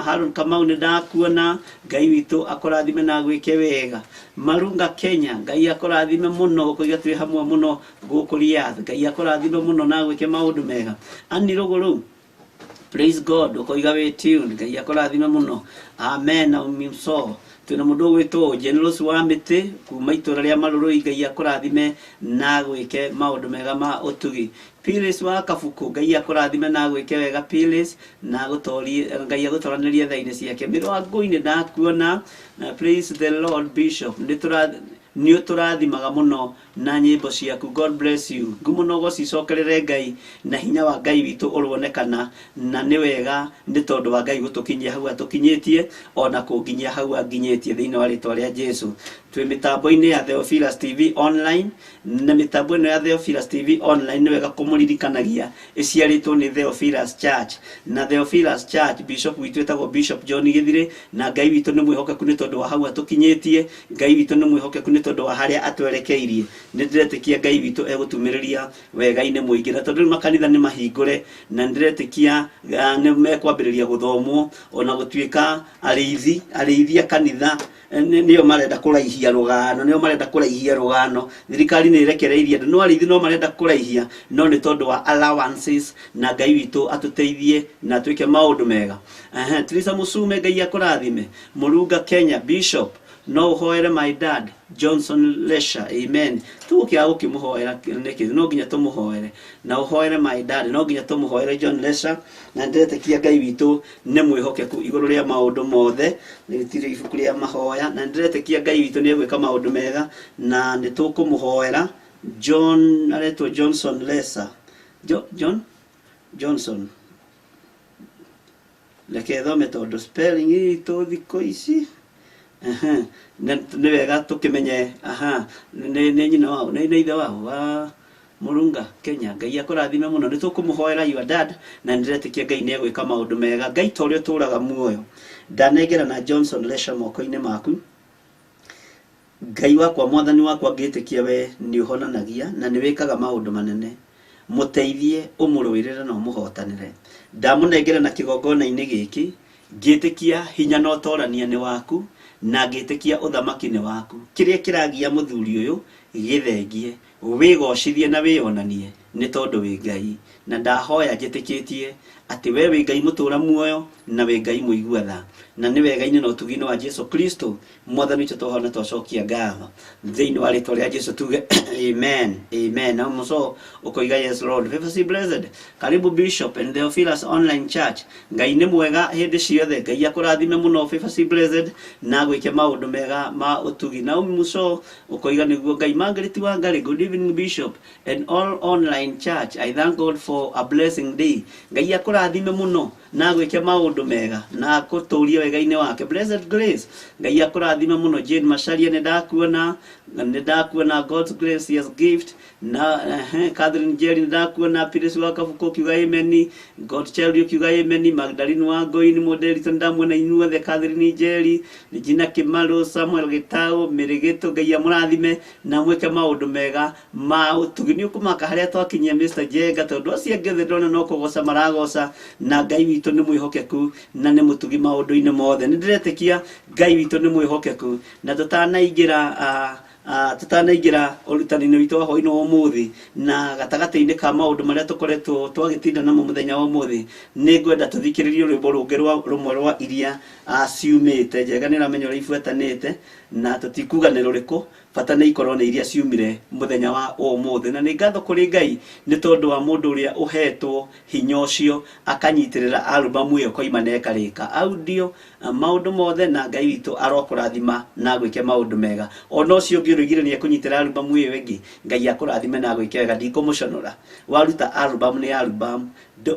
Haron Kamau nĩ ndakuona, Ngai witũ akũrathime na gwĩke wega. Marunga Kenya, Ngai akũrathime mũno, ũkũiga twĩ hamwe mũno gũkũ Riyadh, Ngai akũrathime mũno na gwĩke maũndũ mega. Annie Rũgũrũ, praise God, ũkoiga wĩ tuned, Ngai akũrathime mũno, amen. Naomi Muso, twĩna mũndũ ũgwĩtwo Generous wa mĩtĩ kuma itũra rĩa Marũrũi, Ngai akũrathime na gwĩke maũndũ mega ma ũtugi. Phyllis wa Kabuku, Ngai akũrathime na gwĩke wega Phyllis, na gũtorie Ngai agũtoranĩrie tha-inĩ ciake. Mĩrũ wa Ngũi nĩ ndakuona, praise the Lord Bishop, nĩ ũtũrathimaga mũno na nyĩmbo ciaku, God bless you. Ngumo no gũcicokerere Ngai, na hinya wa Ngai witũ ũronekana, na nĩ wega nĩ tondũ wa Ngai gũtũkinyia hau atũkinyĩtie, ona kũnginyia hau anginyĩtie thĩinĩ wa rĩtwa rĩa Jesu. Twĩ mĩtambo-inĩ ya Theophilus TV online, na mĩtambo ĩno ya Theophilus TV online nĩ wega kũmũririkanagia ĩciarĩtwo nĩ Theophilus Church, na Theophilus Church bishop witũ etagwo Bishop John Gĩthirĩ, na Ngai witũ nĩ mwĩhokeku nĩ tondũ wa hau atũkinyĩtie, Ngai witũ nĩ mwĩhokeku nĩ tondũ wa harĩa atwerekeirie. Nĩ ndĩretĩkia Ngai witũ egũtumĩrĩria wega-inĩ mũingĩ, na tondũ rĩu makanitha nĩ mahingũre, na nĩ ndĩretĩkia nĩ mekwambĩrĩria gũthomwo, ona gũtuĩka arĩithi a kanitha nĩo marenda kũraihia rũgano, nĩo marenda kũraihia rũgano. Thirikari nĩ ĩrekereirie andũ, no arĩithi no marenda kũraihia, no nĩ tondũ wa allowances, na Ngai witũ atũteithie na twĩke maũndũ mega. Teresa Musume, Ngai akũrathime. Mũrunga Kenya, Bishop, no ũhoere my dad Johnson Lesha, amen. Tũgũkĩaga gũkĩmũhoera nĩkĩ? No nginya tũmũhoere, na ũhoere my dad, no nginya tũmũhoere John Lesha, na ndĩretĩkia Ngai witũ nĩ mwĩhokeku igũrũ rĩa maũndũ mothe. Rĩtirĩ ibuku rĩa mahoya, na ndĩretĩkia Ngai witũ nĩ egwĩka maũndũ mega, na nĩ tũkũmũhoera. John aretwo Johnson Lesha, John Johnson, reke thome tondũ spelling itũ thikũ ici nĩ wega tũkĩmenye, aha, nĩ nyina wao, nĩ ithe wao wa Mũrunga Kenya. Ngai akũrathime mũno, nĩ tũkũmũhoera your dad, na nĩndĩretĩkia Ngai nĩ egwĩka maũndũ mega. Ngai ta ũrĩa ũtũraga muoyo, ndanengera na Johnson Lesha moko-inĩ maku. Ngai wakwa, mwathani wakwa, ngĩtĩkia we nĩ ũhonanagia na nĩ wĩkaga maũndũ manene. Mũteithie, ũmũrũĩrĩre na ũmũhotanĩre. Ndamũnengera na kĩgongona-inĩ gĩkĩ, ngĩtĩkia hinya na ũtorania nĩ waku, na ngĩtĩkia ũthamaki nĩ waku. Kĩrĩa kĩragia mũthuri ũyũ gĩthengie, wĩgocithie na wĩonanie nĩ tondũ wĩ Ngai. Na ndahoya njĩtĩkĩtie atĩ we wĩ Ngai mũtũra muoyo na wĩ Ngai mũigua tha. Na nĩ wega-inĩ na ũtugi-inĩ wa Jesu Kristo Mwathani witũ twahona twacokia ngatho thĩinĩ wa rĩtwa rĩa Jesu tuge amen, amen. Na muso ũkoiga yes Lord. Favor be blessed. Karibu Bishop and Theophilus Online Church. Ngai nĩ mwega hĩndĩ ciothe. Ngai akũrathime mũno. Favor be blessed na gwĩke maũndũ mega ma ũtugi. Naomi Muso ũkoiga nĩguo Ngai. Margaret Wangari, good evening Bishop and all online church. I thank God for a blessing day. Ngai akũrathime mũno na gwĩke maũndũ mega na akũtũrie wega-inĩ wake. Blessed Grace, Ngai akũrathime mũno. Jane Macharia, nĩ ndakuona, nĩ ndakuona. God's grace, yes gift na Catherine Jerry, nĩ ndakuona. Pires wa Kabuko ukiuga amen. God Child ukiuga amen. Magdalene wa Ngoini Moderito, nĩ ndamuona inyuothe. Catherine Jerry, Regina Kimaru, Samuel Gitau, Mĩrĩgĩtũ, Ngai amũrathime na mwĩke maũndũ mega ma ũtugi. Nĩ ũkũmaka harĩa twakinyia Mr. Jenga, tondũ acio angĩ othe ndona no kũgoca maragoca, na Ngai witũ nĩ mwĩhokeku na nĩ mũtugi maũndũ-inĩ mothe. Nĩ ndĩretĩkia Ngai witũ nĩ mwĩhokeku. Na tũtanaingĩra ũrutani-inĩ witũ wa hwaĩ-inĩ wa ũmũthĩ na gatagatĩ-inĩ ka maũndũ marĩa tũkoretwo twagĩtinda namo mũthenya wa ũmũthĩ, nĩ ngwenda tũthikĩrĩrie rwĩmbo rũngĩ rwa rũmwe rwa iria ciumĩte. Njega nĩ ũramenya ũrĩa ibuatanĩte, na tũtikuga nĩ rũrĩkũ, bata nĩ ikorwo nĩ iria ciumire mũthenya wa ũmũthĩ. Na nĩ ngatho kũrĩ Ngai nĩ tondũ wa mũndũ ũrĩa ũhetwo hinya ũcio akanyitĩrĩra albamu ĩyo koima na ĩkarĩka audio maũndũ mothe, na Ngai witũ arokũrathima na agwĩke maũndũ mega. Ona ũcio ũngĩ ũrĩgire nĩ ekũnyitĩra albamu ĩyo ĩngĩ, Ngai akũrathime na agwĩke wega. Ndikũmũconora, waruta album nĩ album,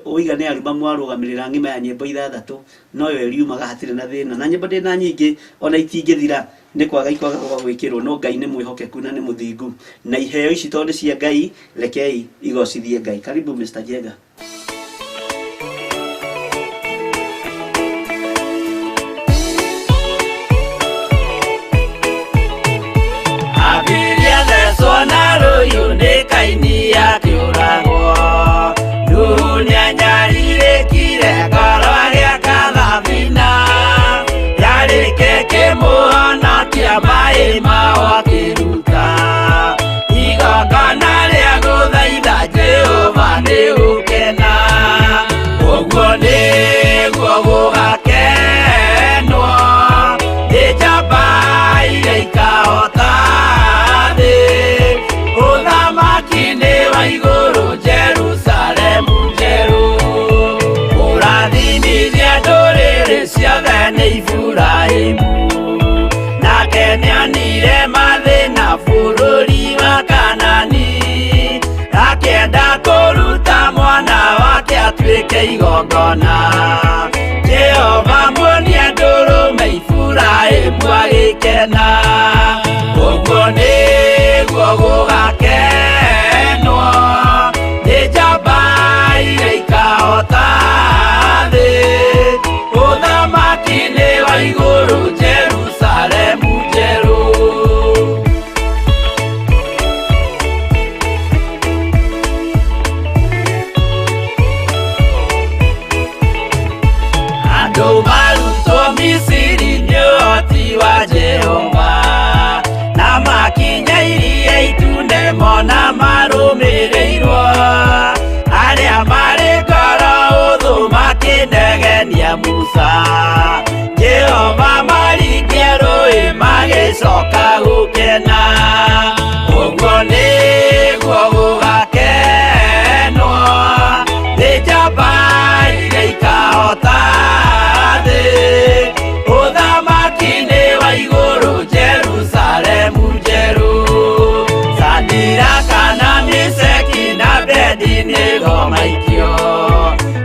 ũiga nĩ album warũgamĩrĩra ng'ima ya nyĩmbo ithathatũ, noyo ĩriumaga hatirĩ na thĩna. Na nyĩmbo ndĩ na nyingĩ ona itingĩthira nĩ kwaga ikwaga gwa gwĩkĩrwo, no Ngai nĩ mwĩhokeku na nĩ mũthingu, na iheo ici tondũ nĩ cia Ngai, rekei igocithie Ngai. Karibu Mr. Jenga. Abiria thecwo na rũhiũ nĩ Kaini akĩũragwo. Nuhu nĩanyarirĩkire ngoro agĩaka thabina, yarĩke kĩmũhonokia maĩ mao akĩruta igongona rĩa gũthaitha Jehova nĩ gũkena. Ũguo nĩguo gũgakenwo nĩ njamba iria ikahota thĩ, ũthamaki-inĩ wa igũrũ Jerusalemu njerũ. Kũrathimithia ndũrĩrĩ ciothe nĩ Iburahĩmu, nake nĩonire mathĩna bũrũri wa Kanani, akĩenda kũruta mwana wake atuĩke igongona. Jehova muonia ndũrũme, Iburahĩmu agĩkena. Ũguo nĩguo gũgakenwo nĩ njamba iria ikahota thĩ, ũthamaki-inĩ wa igũrũ Jerusalemu njerũ. Andũ marutwo Misiri nĩ ũhoti wa Jehova, na makinya iria itune mona marũmĩrĩirwo, arĩa marĩ ngoro ũthũ makĩnegenia Musa. Jehova maringia rũĩ magĩcoka gũkena. Ũguo nĩguo gũgakenwo nĩ njamba iria ikahota thĩ, ũthamaki-inĩ wa igũrũ Jerusalemu njerũ. Sadiraka na Meshaki na Abednego maikio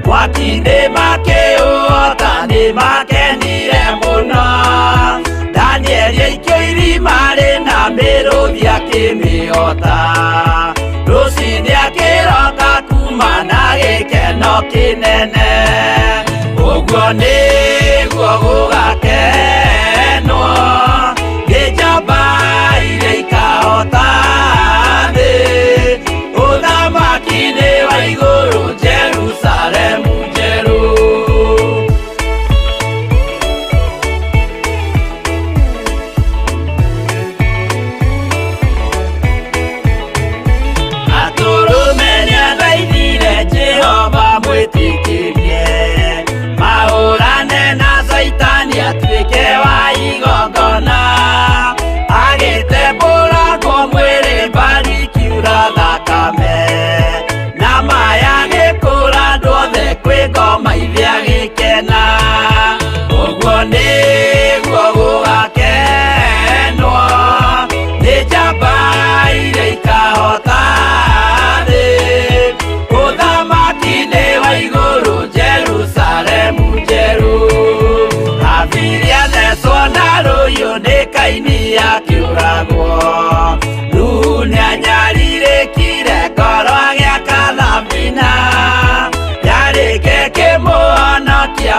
mwaki-inĩ makĩũhota nĩ makenire mũno. Danieli aikio irima rĩna mĩrũthi akĩmĩhota, rũcinĩ akĩroka kuma na gĩkeno kĩnene. Ũguo nĩguo gũgakenwo nĩ njamba iria ikahota thĩ, ũthamaki-inĩ wa igũrũ Jerusalemu njerũ. Atũrũme nĩathaithire Jehova mwĩtĩkĩrie mahũra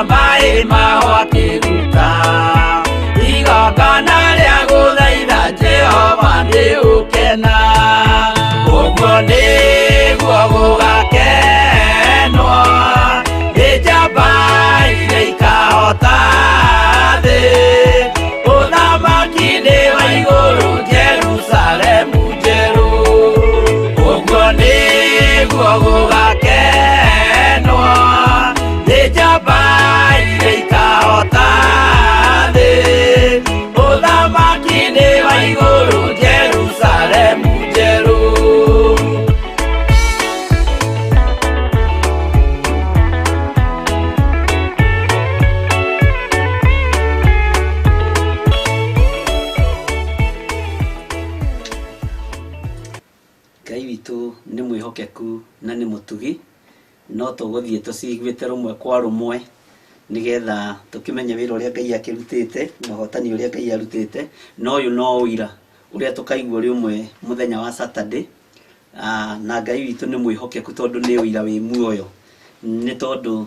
maĩ maho akĩruta igongona rĩa gũthaitha Jehova nĩ ũkena. Ũguo nĩguo gũgakenwo nĩ njamba iria ikahota thĩ ũthamaki-inĩ wa igũrũ Jerusalemu njerũ. Ũguo nĩguo gũgakenwo nĩ njamba iria ikahota thĩ ũthamaki-inĩ wa igũrũ Jerusalemu njerũ. Ngai witũ nĩ mwĩhokeku na nĩ mũtugi, no tũgũthiĩ tũciguĩte rũmwe kwa rũmwe nĩgetha tũkĩmenye wĩra ũrĩa Ngai akĩrutĩte na ũhotani ũrĩa Ngai arutĩte. Na ũyũ no ũira ũrĩa tũkaigua ũrĩ ũmwe mũthenya wa Saturday. Na Ngai witũ nĩ mwĩhokeku tondũ nĩ ũira wĩ muoyo, nĩ tondũ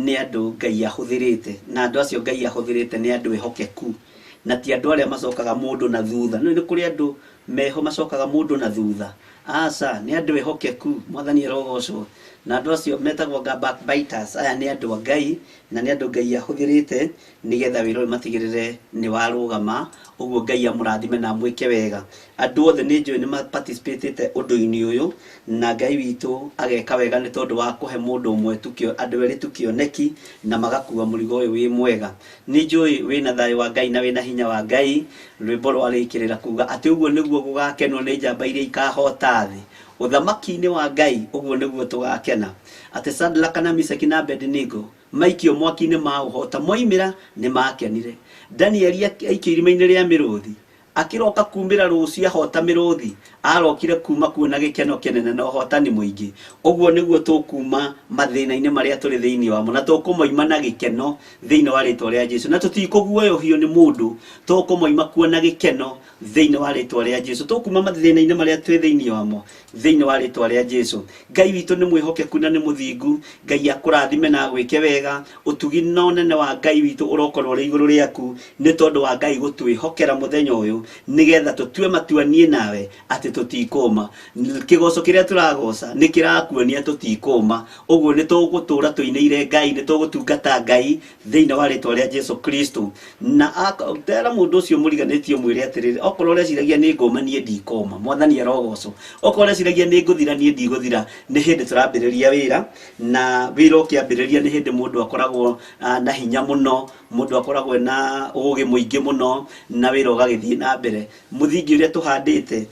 nĩ andũ Ngai ahũthĩrĩte, na andũ acio Ngai ahũthĩrĩte nĩ andũ ehokeku, na ti andũ arĩa macokaga mũndũ na thutha. Nĩũĩ nĩ kũrĩ andũ meho macokaga mũndũ na thutha? Aca, nĩ andũ ehokeku, Mwathani arogocwo. Na andũ acio metagwo anga backbiters, aya nĩ andũ a Ngai, na nĩ andũ Ngai ahũthĩrĩte nĩgetha wĩra ũyũ matigĩrĩre nĩ warũgama. Ũguo Ngai amũrathime na amwĩke wega. Andũ othe nĩ njũĩ nĩ ma participate ũndũ-inĩ ũyũ, na Ngai witũ ageka wega nĩ tondũ wa kũhe mũndũ ũmwe tu, andũ erĩ tu kĩoneki, na magakua mũrigo ũyũ wĩ mwega. Nĩ njũĩ wĩna thayũ wa Ngai na wĩna hinya wa Ngai. Rwĩmbo rwarĩkĩrĩra kuga atĩ ũguo nĩguo gũgakenwo nĩ njamba iria ikahota thĩ. Ũthamaki-inĩ wa Ngai ũguo nĩguo tũgakena. Atĩ Shadraka na Meshaki na Abednego maikio mwaki-inĩ maũhota, moimĩra nĩ makenire. Danieli aikio irima-inĩ rĩa mĩrũthi, akĩroka kumĩra rũciũ ahota mĩrũthi, arokire kuma kuo na gĩkeno kĩnene na ũhotani mũingĩ. Ũguo nĩguo tũkuma mathĩna-inĩ marĩa tũrĩ thĩinĩ wamo, na tũkũmoima na gĩkeno thĩinĩ wa rĩtwa rĩa Jesu. Na tũtikũguoyohio nĩ mũndũ, tũkũmoima kuo na gĩkeno thĩinĩ wa rĩtwa rĩa Jesu. Tũkuma mathĩna-inĩ marĩa twĩ thĩinĩ wamo thĩinĩ wa rĩtwa rĩa Jesu. Ngai witũ nĩ mwĩhokeku na nĩ mũthingu. Ngai akũrathime na agwĩke wega. Ũtugi na ũnene wa Ngai witũ ũrokorwo ũrĩ igũrũ rĩaku, nĩ tondũ wa Ngai gũtwĩhokera mũthenya ũyũ nĩgetha tũtue matua niĩ nawe atĩ tũtikũma. Kĩgoco kĩrĩa tũragoca nĩ kĩrakuonia tũtikũma. Ũguo nĩ tũgũtũra tũinĩire Ngai, nĩ tũgũtungata Ngai thĩinĩ wa rĩtwa rĩa Jesu Kristo. Na tera mũndũ ũcio mũriganĩtie ũmwĩre atĩrĩrĩ, okorwo ũreciragia nĩ ngũma niĩ ndikũma, Mwathani arogocwo. Okorwo ũreciragia nĩ ngũthira niĩ ndigũthira. Nĩ hĩndĩ tũrambĩrĩria wĩra, na wĩra ũkĩambĩrĩria nĩ hĩndĩ mũndũ akoragwo na hinya mũno, mũndũ akoragwo na ũgĩ mũingĩ mũno, na wĩra ũgagĩthiĩ na mbere. Mũthingi ũrĩa tũhandĩte,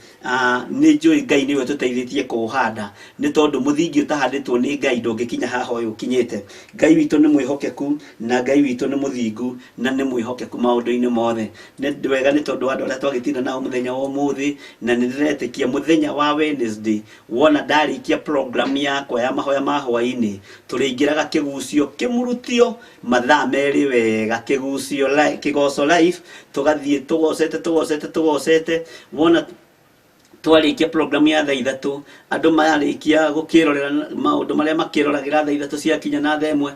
nĩ njũĩ Ngai nĩwe ũtũteithĩtie kũũhanda, nĩ tondũ mũthingi ũtahandĩtwo nĩ Ngai ndũngĩkinya haha ũyũ ũkinyĩte. Ngai witũ nĩ mwĩhokeku, na Ngai witũ nĩ mũthingu, na nĩ mwĩhokeku maũndũ-inĩ mothe. Nĩ wega nĩ tondũ wa andũ arĩa twagĩtinda nao mũthenya wa ũmũthĩ, na nĩ ndĩretĩkia mũthenya wa Wednesday, wona ndarĩkia program yakwa ya mahoya ma hwaĩ-inĩ, tũrĩingĩraga kĩgucio kĩmurutio mathaa merĩ wega, kĩgucio kĩgoco live, tũgathiĩ tũgocete tũgocete tũgocete. Wona twarĩkia program ya thaa ithatũ, andũ marĩkia gũkĩrorera maũndũ marĩa makĩroragĩra thaa ithatũ ciakinya na thaa ĩmwe,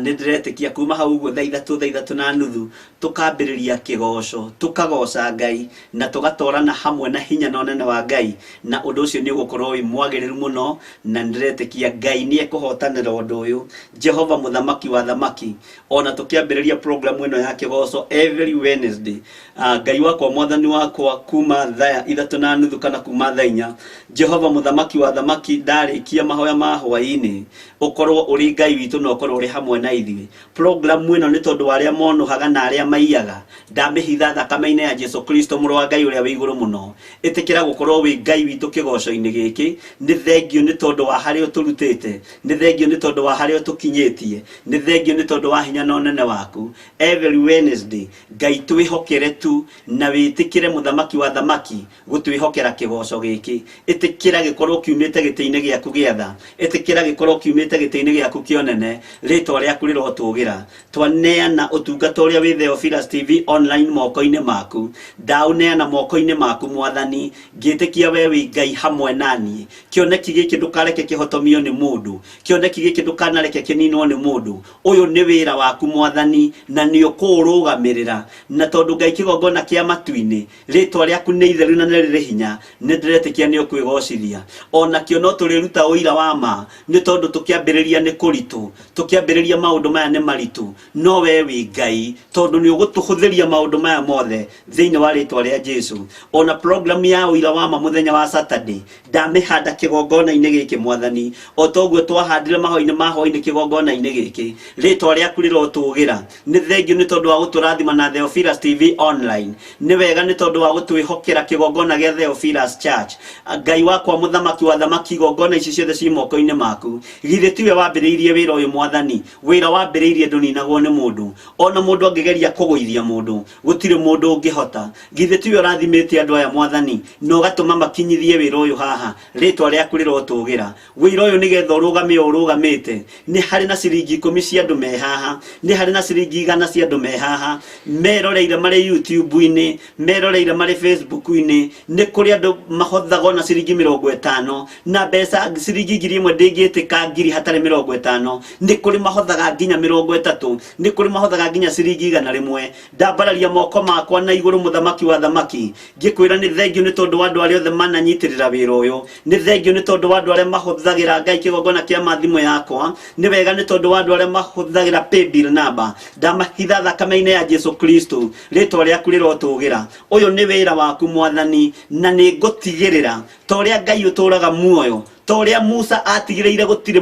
nĩ ndĩretĩkia kuma hau ũguo thaa ithatũ, thaa ithatũ na nuthu, tũkambĩrĩria kĩgoco, tũkagoca Ngai na tũgatorana hamwe na hinya na ũnene wa Ngai, na ũndũ ũcio nĩ ũgũkorwo wĩ mwagĩrĩru mũno, na nĩ ndĩretĩkia Ngai nĩ ekũhotanĩra ũndũ ũyũ. Jehova mũthamaki wa thamaki, ona tũkĩambĩrĩria program ĩno ya kĩgoco every Wednesday, Ngai wakwa mwathani wakwa, kuma thaa ithatũ na nuthu kana kuma thaa inya, Jehova mũthamaki wa thamaki, ndarĩkia mahoya ma hwaĩ-inĩ, ũkorwo ũrĩ Ngai witũ na ũkorwo ũrĩ hamwe na ithuĩ. Program ĩno nĩ tondũ wa arĩa monũhaga na arĩa maiyaga, ndamĩhitha thakame-inĩ ya Jesu Kristo mũrũ wa Ngai ũrĩa wĩ igũrũ mũno. Ĩtĩkĩra gũkorwo wĩ Ngai witũ kĩgoco-inĩ gĩkĩ. Nĩ thengio nĩ tondũ wa harĩa ũtũrutĩte, nĩ thengio nĩ tondũ wa harĩa ũtũkinyĩtie, nĩ thengio nĩ tondũ wa hinya na ũnene waku. Every Wednesday Ngai twĩhokere tu na wĩtĩkĩre mũthamaki wa thamaki gũtwĩhokera kĩgoco gĩkĩ. Ĩtĩkĩra gĩkorwo kiumĩte gĩtĩ-inĩ gĩaku gĩa tha, ĩtĩkĩra gĩkorwo kiumĩte gĩtĩ-inĩ gĩaku kĩa ũnene, rĩtwa rĩaku rĩrotũgĩra. Twaneana ũtungata ũrĩa wĩ Theophilus TV online moko-inĩ maku. Ndaũneana moko-inĩ maku Mwathani, ngĩtĩkia we wĩ Ngai hamwe naniĩ. Kĩoneki gĩkĩ ndũkareke kĩhotomio nĩ mũndũ, kĩoneki gĩkĩ ndũkanareke kĩninwo nĩ mũndũ. Ũyũ nĩ wĩra waku Mwathani, na nĩ ũkũũrũgamĩrĩra. Na tondũ Ngai kĩgongona kĩa matu-inĩ, rĩtwa rĩaku nĩ itheru na nĩ rĩrĩ hinya, nĩ ndĩretĩkia nĩ ũkwĩgocithia. Onakĩo no tũrĩruta ũira wa ma, nĩ tondũ tũkĩambĩrĩria nĩ kũritũ, tũkĩambĩrĩria maũndũ maya nĩ maritũ, no we wĩ Ngai, tondũ nĩ ũgũtũhũthĩria maũndũ maya mothe thĩinĩ wa rĩtwa rĩa Jesu. Ona program ya ũira wa ma mũthenya wa Saturday, ndamĩhanda kĩgongona-inĩ gĩkĩ Mwathani, o toguo twahandire mahoya-inĩ ma hwaĩ-inĩ kĩgongona-inĩ gĩkĩ, rĩtwa rĩaku rĩrotũgĩra. Nĩ thengiũ nĩ tondũ wa gũtũrathima na Theophilus TV online. Nĩ wega nĩ tondũ wa gũtwĩhokera kĩgongona gĩa Theophilus Church. Ngai wakwa mũthamaki wa thamaki, igongona ici ciothe ci moko-inĩ maku. Githĩ tiwe wambĩrĩirie wĩra ũyũ Mwathani? Wĩra wambĩrĩirie ndũninagwo nĩ mũndũ. Ona mũndũ angĩgeria kũgũithia mũndũ, gũtirĩ mũndũ ũngĩhota. Githĩ tiwe ũrathimĩte andũ aya Mwathani, na ũgatũma makinyithie wĩra ũyũ haha? Rĩtwa rĩaku rĩrotũgĩra. Wĩra ũyũ nĩgetha ũrũgame o ũrũgamĩte, nĩ harĩ na ciringi 10 cia andũ me haha, nĩ harĩ na ciringi 100 cia andũ me haha, meroreire marĩ YouTube-inĩ, meroreire marĩ Facebook-inĩ, nĩ kũrĩ andũ mahothaga ona ciringi 50, na mbeca ciringi 1000 ndĩngĩtĩka ngiri hatarĩ 50, nĩ kũrĩ mahothaga nginya 30, nĩ kũrĩ mahothaga nginya ciringi 100. Ndambararia moko makwa na igũrũ mũthamaki wa thamaki, ngĩkwĩra nĩ thengiũ nĩ tondũ wa andũ arĩa othe mananyitĩrĩra wĩra ũyũ. Nĩ thengiũ nĩ tondũ wa andũ arĩa mahũthagĩra Ngai kĩgongona kĩa ma thimũ yakwa. Nĩ wega nĩ tondũ wa andũ arĩa mahũthagĩra paybill number. Ndamahitha thakame-inĩ ya Jesu Kristo, rĩtwa rĩaku rĩrotũgĩra. Ũyũ nĩ wĩra waku Mwathani, na nĩ ngũtigĩrĩra ta ũrĩa Ngai ũtũraga muoyo, ta ũrĩa Musa atigĩrĩire gũtirĩ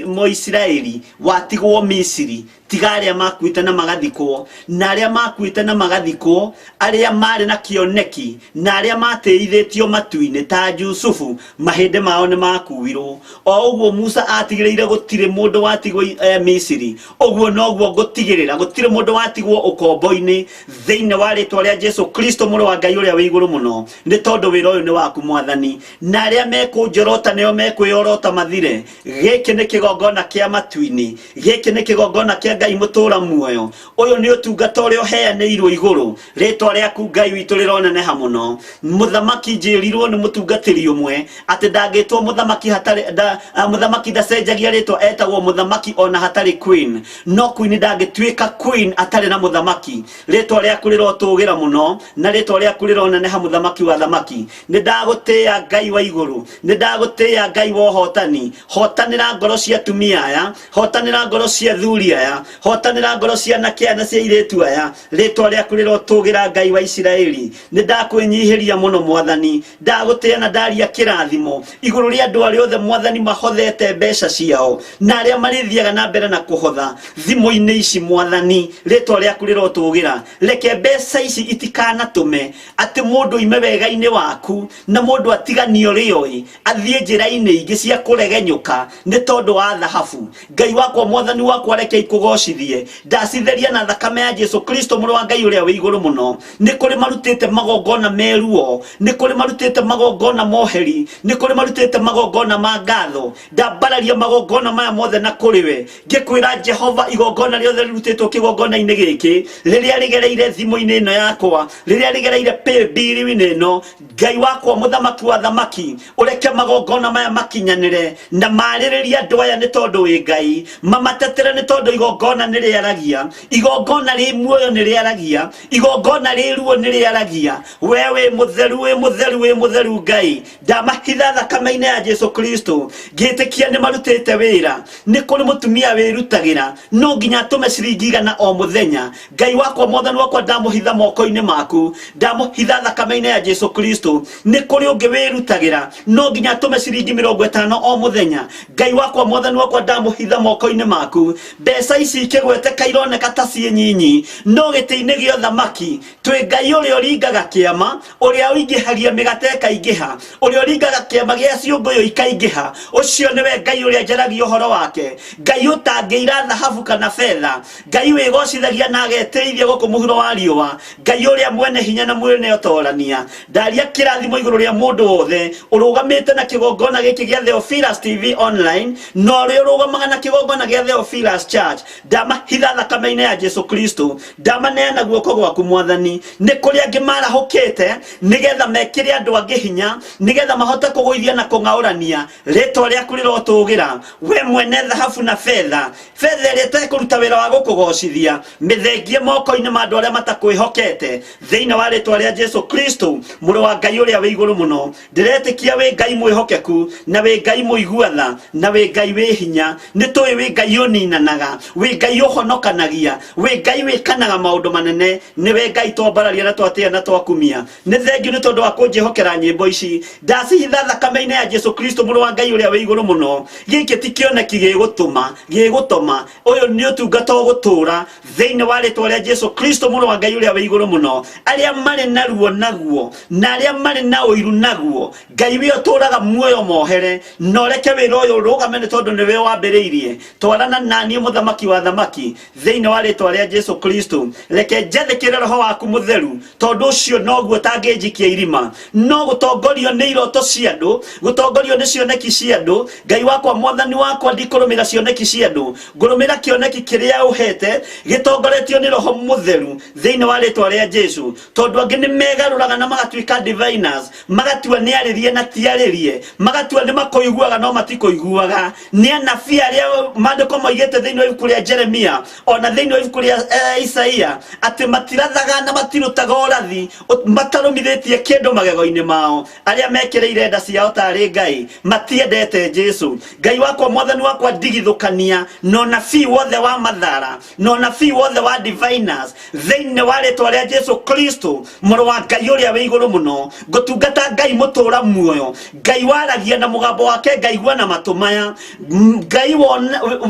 Mũisiraeli watigwo Misiri, tiga arĩa makuĩte na magathikwo, na arĩa makuĩte na magathikwo, arĩa marĩ na kĩoneki, na arĩa matĩithĩtio matu-inĩ ta Jusufu, mahĩndĩ mao nĩ makuirwo. O ũguo Musa atigĩrĩire gũtirĩ mũndũ watigwo Misiri, ũguo noguo ngũtigĩrĩra gũtirĩ mũndũ watigwo ũkombo-inĩ thĩinĩ wa rĩtwa rĩa Jesu Kristo mũrũ wa Ngai ũrĩa wĩ igũrũ mũno, nĩ tondũ wĩra ũyũ nĩ waku Mwathani, na arĩa mekũnjorota nĩo mekwĩorota mathire. Gĩkĩ nĩ kĩgongona kĩa matu-inĩ, gĩkĩ nĩ kĩgongona kĩa Ngai mũtũra muoyo. Ũyũ nĩ ũtungata ũrĩa ũheanĩirwo igũrũ. Rĩtwa rĩaku Ngai witũ rĩroneneha mũno. Mũthamaki njĩrirwo nĩ mũtungatĩri ũmwe atĩ ndangĩtwo mũthamaki hatarĩ nda, mũthamaki ndacenjagia rĩtwa, etagwo mũthamaki ona hatarĩ queen. No queen ndangĩtuĩka queen atarĩ na mũthamaki. Rĩtwa rĩaku rĩrotũgĩra mũno, na rĩtwa rĩaku rĩroneneha mũthamaki wa thamaki. Nĩ ndagũtĩĩa Ngai wa igũrũ, nĩ ndagũtĩĩa Ngai wa ũhotani. Hotanĩra ngoro cia atumia aya, hotanĩra ngoro cia athuri aya, hotanĩra ngoro cia anake aya na cia airĩtu aya. Rĩtwa rĩaku rĩrotũgĩra Ngai wa Isiraeli. Nĩ ndakwĩnyihĩria mũno Mwathani, ndagũtĩĩa na ndaria kĩrathimo igũrũ rĩa andũ arĩa othe Mwathani mahothete mbeca ciao, na arĩa marĩthiaga na mbere na kũhotha thimũ-inĩ ici Mwathani, rĩtwa rĩaku rĩrotũgĩra. Reke mbeca ici itikanatũme atĩ mũndũ oime wega-inĩ waku na mũndũ atiganio rĩoĩ athiĩ njĩra-inĩ ingĩ cia kũregenyũka nĩ tondũ wa thahabu. Ngai wakwa, Mwathani wakwa, reke ikũgocithie. Ndacitheria na thakame ya Jesu Kristo mũrũ wa Ngai ũrĩa wĩ igũrũ mũno. Nĩ kũrĩ marutĩte magongona meruo, nĩ kũrĩ marutĩte magongona moheri, nĩ kũrĩ marutĩte magongona ma ngatho. Ndambararia magongona maya mothe na kũrĩ we, ngĩkwĩra Jehova, igongona rĩothe rĩrutĩtwo kĩgongona-inĩ gĩkĩ, rĩrĩa rĩgereire thimũ-inĩ ĩno yakwa, rĩrĩa rĩgereire paybill-inĩ ĩno, Ngai wakwa mũthamaki wa thamaki, ũreke magongona maya makinyanĩre na marĩrĩrie andũ aya nĩ tondũ wĩ Ngai, mamatetere nĩ tondũ igongona nĩ rĩaragia, igongona rĩ muoyo nĩ rĩaragia, igongona rĩ ruo nĩ rĩaragia. We wĩ mũtheru, wĩ mũtheru, wĩ mũtheru Ngai. Ndamahitha thakame-inĩ ya Jesu Kristo, ngĩtĩkia nĩ marutĩte wĩra. Nĩ kũrĩ mũtumia wĩrutagĩra, no nginya atũme ciringi 100 o mũthenya. Ngai wakwa, Mwathani wakwa, ndamũhitha moko-inĩ maku, ndamũhitha thakame-inĩ ya Jesu Kristo. Nĩ kũrĩ ũngĩ wĩrutagĩra, no nginya atũme ciringi 20 50 o mũthenya. Ngai wakwa, mwathani wakwa, ndamũhitha moko-inĩ maku. Mbeca ici ikĩgweteka ironeka ta ciĩ nyinyi, no gĩtĩ-inĩ gĩa ũthamaki twĩ Ngai ũrĩa ũringaga kĩama, ũrĩa ũingĩhagia mĩgate ĩkaingĩha, ũrĩa ũringaga kĩama gĩa ciũngũyũ ikaingĩha. Ũcio nĩwe Ngai ũrĩa njaragia ũhoro wake, Ngai ũtangĩira thahabu kana betha, Ngai wĩgocithagia na agetĩithia gũkũ mũhuro wa riũa, Ngai ũrĩa mwene hinya na mwene ũtorania. Ndaria kĩrathimo igũrũ rĩa mũndũ wothe ũrũgamĩte na kĩgongona gĩkĩ gĩa Theophilus TV online, na ũrĩa ũrũgamaga na kĩgongona gĩa Theophilus Church. Ndamahitha thakame-inĩ ya Jesu Kristo, ndamaneana guoko gwaku mwathani. Nĩ kũrĩ angĩ marahũkĩte nĩgetha mekĩre andũ angĩ hinya, nĩgetha mahote kũgũithia na kũng'aũrania. Rĩtwa rĩaku rĩrotũgĩra, we mwene thahabu na betha, betha ĩrĩa ĩtekũruta wĩra wa gũkũgocithia, mĩthengie moko-inĩ ma andũ arĩa matakwĩhokete, thĩinĩ wa rĩtwa rĩa Jesu Kristo, mũrũ wa Ngai ũrĩa wĩ igũrũ mũno. Ndĩretĩkia wĩ Ngai mwĩhokeku, na wĩ Ngai mũigua tha, na wĩ Ngai wĩ hinya. Nĩ tũĩ wĩ Ngai ũninanaga, wĩ Ngai ũhonokanagia, wĩ Ngai wĩkanaga maũndũ manene. Nĩwe Ngai twambararia na twatĩa na twakumia. Nĩ thengiũ nĩ tondũ wa kũnjĩhokera nyĩmbo ici. Ndacihitha thakame-inĩ ya Jesu Kristo, mũrũ wa Ngai ũrĩa wĩ igũrũ mũno. Gĩkĩ ti kĩoneki gĩgũtũma, gĩgũtoma. Ũyũ nĩ ũtungata ũgũtũũra thĩinĩ wa rĩtwa rĩa Jesu Kristo, mũrũ wa Ngai ũrĩa wĩ igũrũ mũno. Arĩa marĩ na ruo naguo, na arĩa marĩ na ũiru naguo, Ngai wĩ ũtũũraga muoyo mohere, na ũreke wĩra ũyũ ũrũgame nĩ tondũ nĩwe wambĩrĩirie. Twarana naniĩ mũthamaki wa thamaki, thĩinĩ wa rĩtwa rĩa Jesu Kristo. Reke njathĩkĩre roho waku mũtheru, tondũ ũcio noguo ũtangĩnjikia irima. No gũtongorio nĩ iroto cia andũ, gũtongorio nĩ cioneki cia andũ, Ngai wakwa, mwathani wakwa, ndikũrũmĩra cioneki cia andũ, ngũrũmĩra kĩoneki kĩrĩa ũhete gĩtongoretio nĩ roho mũtheru, thĩinĩ wa rĩtwa rĩa Jesu. Tondũ angĩ nĩ megarũraga na magatuĩka diviners, magatua nĩ arĩrie na ti arĩrie, magatua nĩ makũiguaga no matikũiguaga. Nĩ anabii arĩa maandĩko moigĩte thĩinĩ wa ibuku rĩa Jeremia ona thĩinĩ wa ibuku rĩa Isaia atĩ matirathaga na matirutaga ũrathi matarũmithĩtie kĩndũ magego-inĩ mao. Arĩa mekĩrĩire nda ciao tarĩ Ngai matiendete Jesu. Ngai wakwa, mwathani wakwa, ndigithũkania na ũnabii wothe wa mathara na ũnabii wothe wa diviners, thĩinĩ wa rĩtwa rĩa Jesu Kristo, mũrũ wa Ngai ũrĩa wĩ igũrũ mũno. Ngũtungata Ngai mũtũũra muoyo, Ngai waragia na mũgambo wake ngaigua na matũ maya, Ngai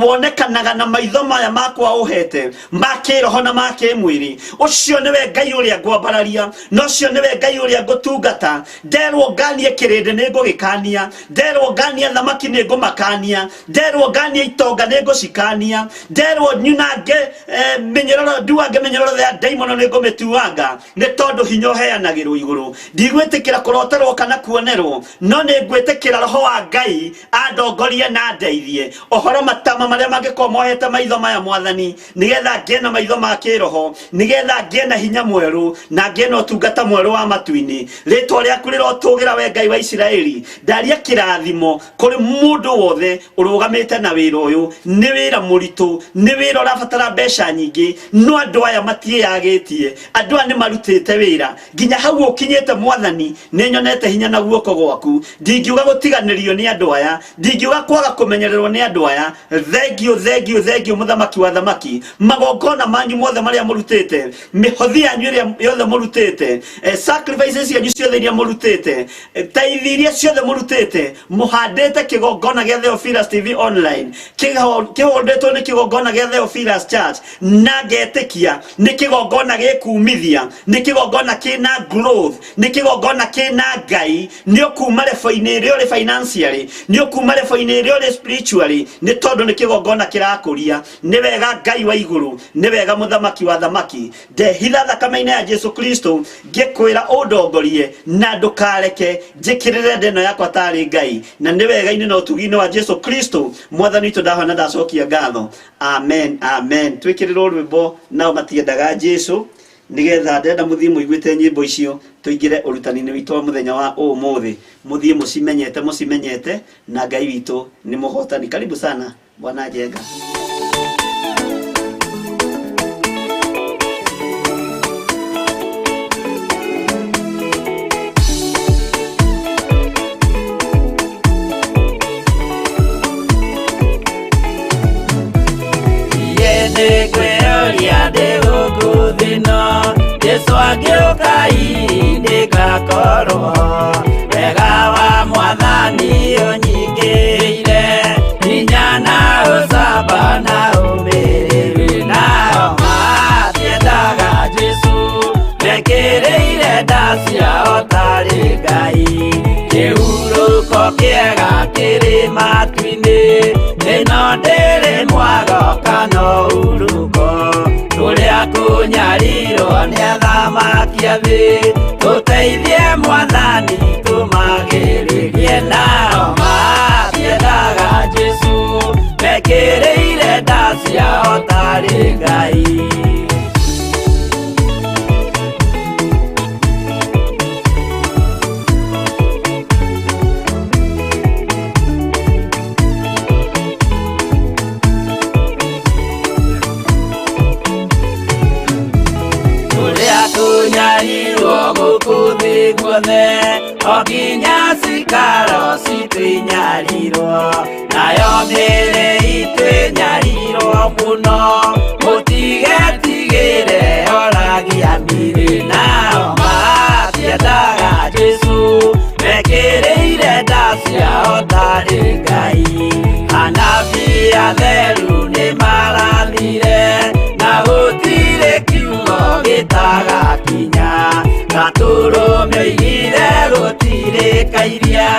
wonekanaga na maitho maya makwa ũhete ma kĩroho na ma kĩmwĩrĩ. Ũcio nĩwe Ngai ũrĩa ngwambararia, na ũcio nĩwe Ngai ũrĩa ngũtungata. Nderwo nganie kĩrĩndĩ nĩ ngũgĩkania, nderwo nganie thamaki nĩ ngũmakania, nderwo nganie itonga nĩ ngũcikania, nderwo nyunange mĩnyororo, nduange mĩnyororo ya ndaimono nĩ ngũmĩtuanga, nĩ tondũ hinya ũheanagĩrwo igũrũ. Ndigwĩtĩkĩra kũroterwo kana kuonerwo, no nĩ ngwĩtĩkĩra roho wa Ngai andongorie na andeithie. Ũhoro matama marĩa mangĩkorwo mohete maitho maya mwathani, nĩgetha ngĩe na maitho ma kĩroho, nĩgetha ngĩe na hinya mwerũ na ngĩe na ũtungata mwerũ wa matu-inĩ. Rĩtwa rĩaku rĩrotũgĩra, we Ngai wa Isiraeli. Ndaria kĩrathimo kũrĩ mũndũ wothe ũrũgamĩte na wĩra ũyũ. Nĩ wĩra mũritũ, nĩ wĩra ũrabatara mbeca nyingĩ, no andũ aya matiĩyagĩtie, andũ aya nĩ marutĩte wĩra nginya hau ũkinyĩte. Mwathani, nĩ nyonete hinya na guoko gwaku. Ndingiuga gũtiganĩrio nĩ andũ aya, ndingiuga kwaga kũmenyererwo nĩ andũ aya. Thengiũ, thengiũ, thengiũ, mũthamaki wa thamaki. Magongona manyu mothe marĩa mũrutĩte, mĩhothi yanyu ĩrĩa yothe mũrutĩte, sacrifices cianyu ciothe iria mũrutĩte, taithi iria ciothe mũrutĩte, mũhandĩte kĩgongona gĩa Theophilus TV online, kĩhũndĩtwo nĩ kĩgongona gĩa Theophilus Church, na ngetĩkia nĩ kĩgongona gĩkumithia, nĩ kĩgongona kĩna growth, nĩ kĩgongona kĩna Ngai. Nĩ ũkuma lebo-inĩ ĩrĩa ũrĩ financially, nĩ ũkuma lebo-inĩ ĩrĩa ũrĩ spiritually, nĩ tondũ nĩ kĩgongona kĩrakũria. Nĩ wega Ngai wa igũrũ, nĩ wega mũthamaki wa thamaki. Ndehitha thakame-inĩ ya Jesu Kristo, ngĩkwĩra ũndongorie na ndũkareke njĩkĩrĩre nda ĩno yakwa tarĩ Ngai. Na nĩ wega-inĩ na ũtugi-inĩ wa Jesu Kristo mwathani witũ ndahoya na ndacokia ngatho. Amen, amen. Twĩkĩrĩrwo rwĩmbo nao matiendaga Jesu, nĩgetha ndenda mũthiĩ mũiguĩte nyĩmbo icio, tũingĩre ũrutani-inĩ witũ wa mũthenya wa ũmũthĩ. Mũthiĩ mũcimenyete, mũcimenyete, na Ngai witũ nĩ mũhotani. Karibu sana Bwana Njenga. Nĩngwĩyũria ndĩ gũkũ thĩ ĩno, Jesũ angĩũka hihi ndĩgakorwo, wega wa mwathani ũnyingĩre. ciao tarĩ Ngai. Kĩhurũko kĩega kĩrĩ matu-inĩ, ĩno ndĩrĩ mwago kana ũhurũko. Kũrĩa kũnyarirwo nĩ athamaki a thĩ, tũteithie Mwathani tũmagĩrĩrie. Nao matiendaga Jesũ, mekĩrĩire nda ciao tarĩ Ngai. Kũrĩa kũnyarirwo gũkũ thĩ guothe, o nginya cikaro citũ inyarirwo, nayo mĩĩrĩ itũ ĩnyarirwo mũno, mũtigetigĩre oragia mĩĩrĩ. Nao matiendaga Jesũ, mekĩrĩire nda ciao tarĩ Ngai. Anabii atheru nĩmarathire, na gũtirĩ kiugo gĩtagakinya. Gatũrũme oigire gũtirĩ kairia,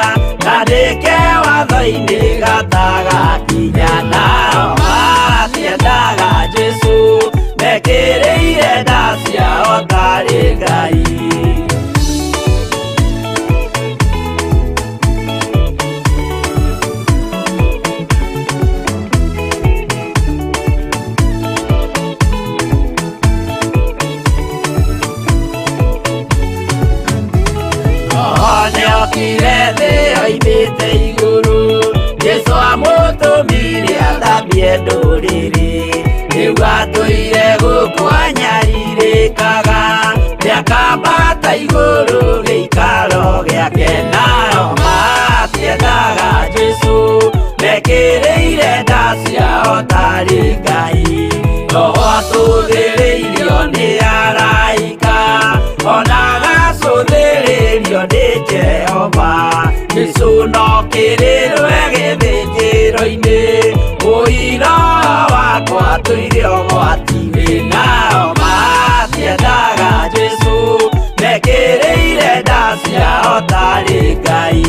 kandĩke watho-inĩ gatagakinya. Nao matiendaga Jesũ, mekĩrĩire nda ciao tarĩ Ngai. Nĩokire thĩ oimĩte igũrũ, Jesũ amũtũmire athambie ndũrĩrĩ. Rĩu atũire gũkũ anyarirĩkaga, nĩakambata igũrũ gĩikaro gĩake. Nao matiendaga Jesũ, mekĩrĩire nda ciao tarĩ Ngai. Roho atũthĩrĩirio nĩ araika, ona agacũthĩrĩrio nĩ Jehova. Jesũ no kĩrĩrwe gĩthĩnjĩro-inĩ, ũira wakwa tũire ũgwati-inĩ. Nao matiendaga Jesũ, mekĩrĩire nda ciao tarĩ Ngai.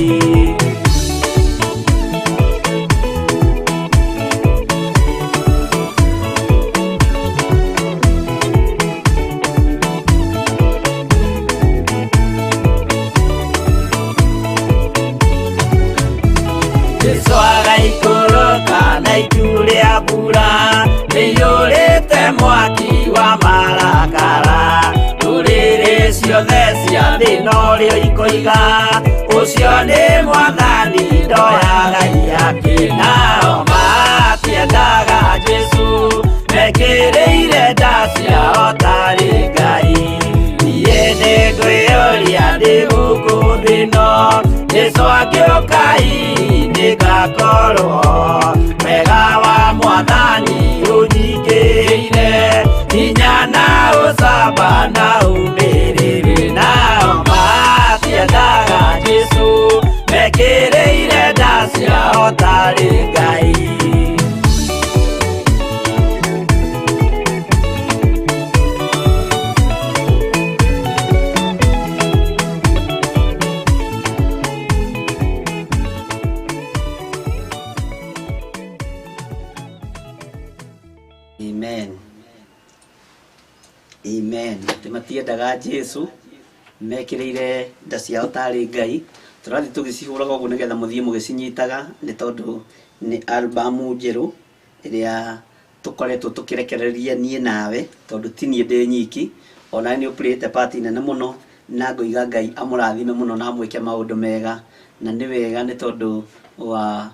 Jesũ agaikũrũka na itu rĩa mbura, rĩiyũrĩte mwaki wa marakara. Ndũrĩrĩ ciothe cia thĩ norĩo ikoiga, ũcio nĩ Mwathani ndoyaga iyakĩ. Nao matiendaga Jesũ, mekĩrĩire nda ciao tarĩ Ngai. Niĩ nĩngwĩyũria ndĩ gũkũ thĩ ĩno, Jesũ angĩũka hihi nĩngakorwo. Wega wa Mwathani ũnyingĩrĩire, hinya na ũcamba na ũmĩrĩru. Nao matiendaga Jesũ, mekĩrĩire nda ciao tarĩ Ngai. Amen, amen. Atä matiendaga Jesu, mekĩrĩire nda ciao tarĩ Ngai. Tũrathiĩ tũgĩcihũraga ũguo nĩgetha mũthiĩ mũgĩcinyitaga, nĩ tondũ nĩ albamu njerũ ĩrĩa tũkoretwo tũkĩrekereria niĩ nawe, tondũ ti niĩ ndĩ nyiki, onawe nĩ ũplayĩte part nene mũno, na ngoiga Ngai amũrathime mũno na amwĩke maũndũ mega. Na nĩ wega nĩ tondũ wa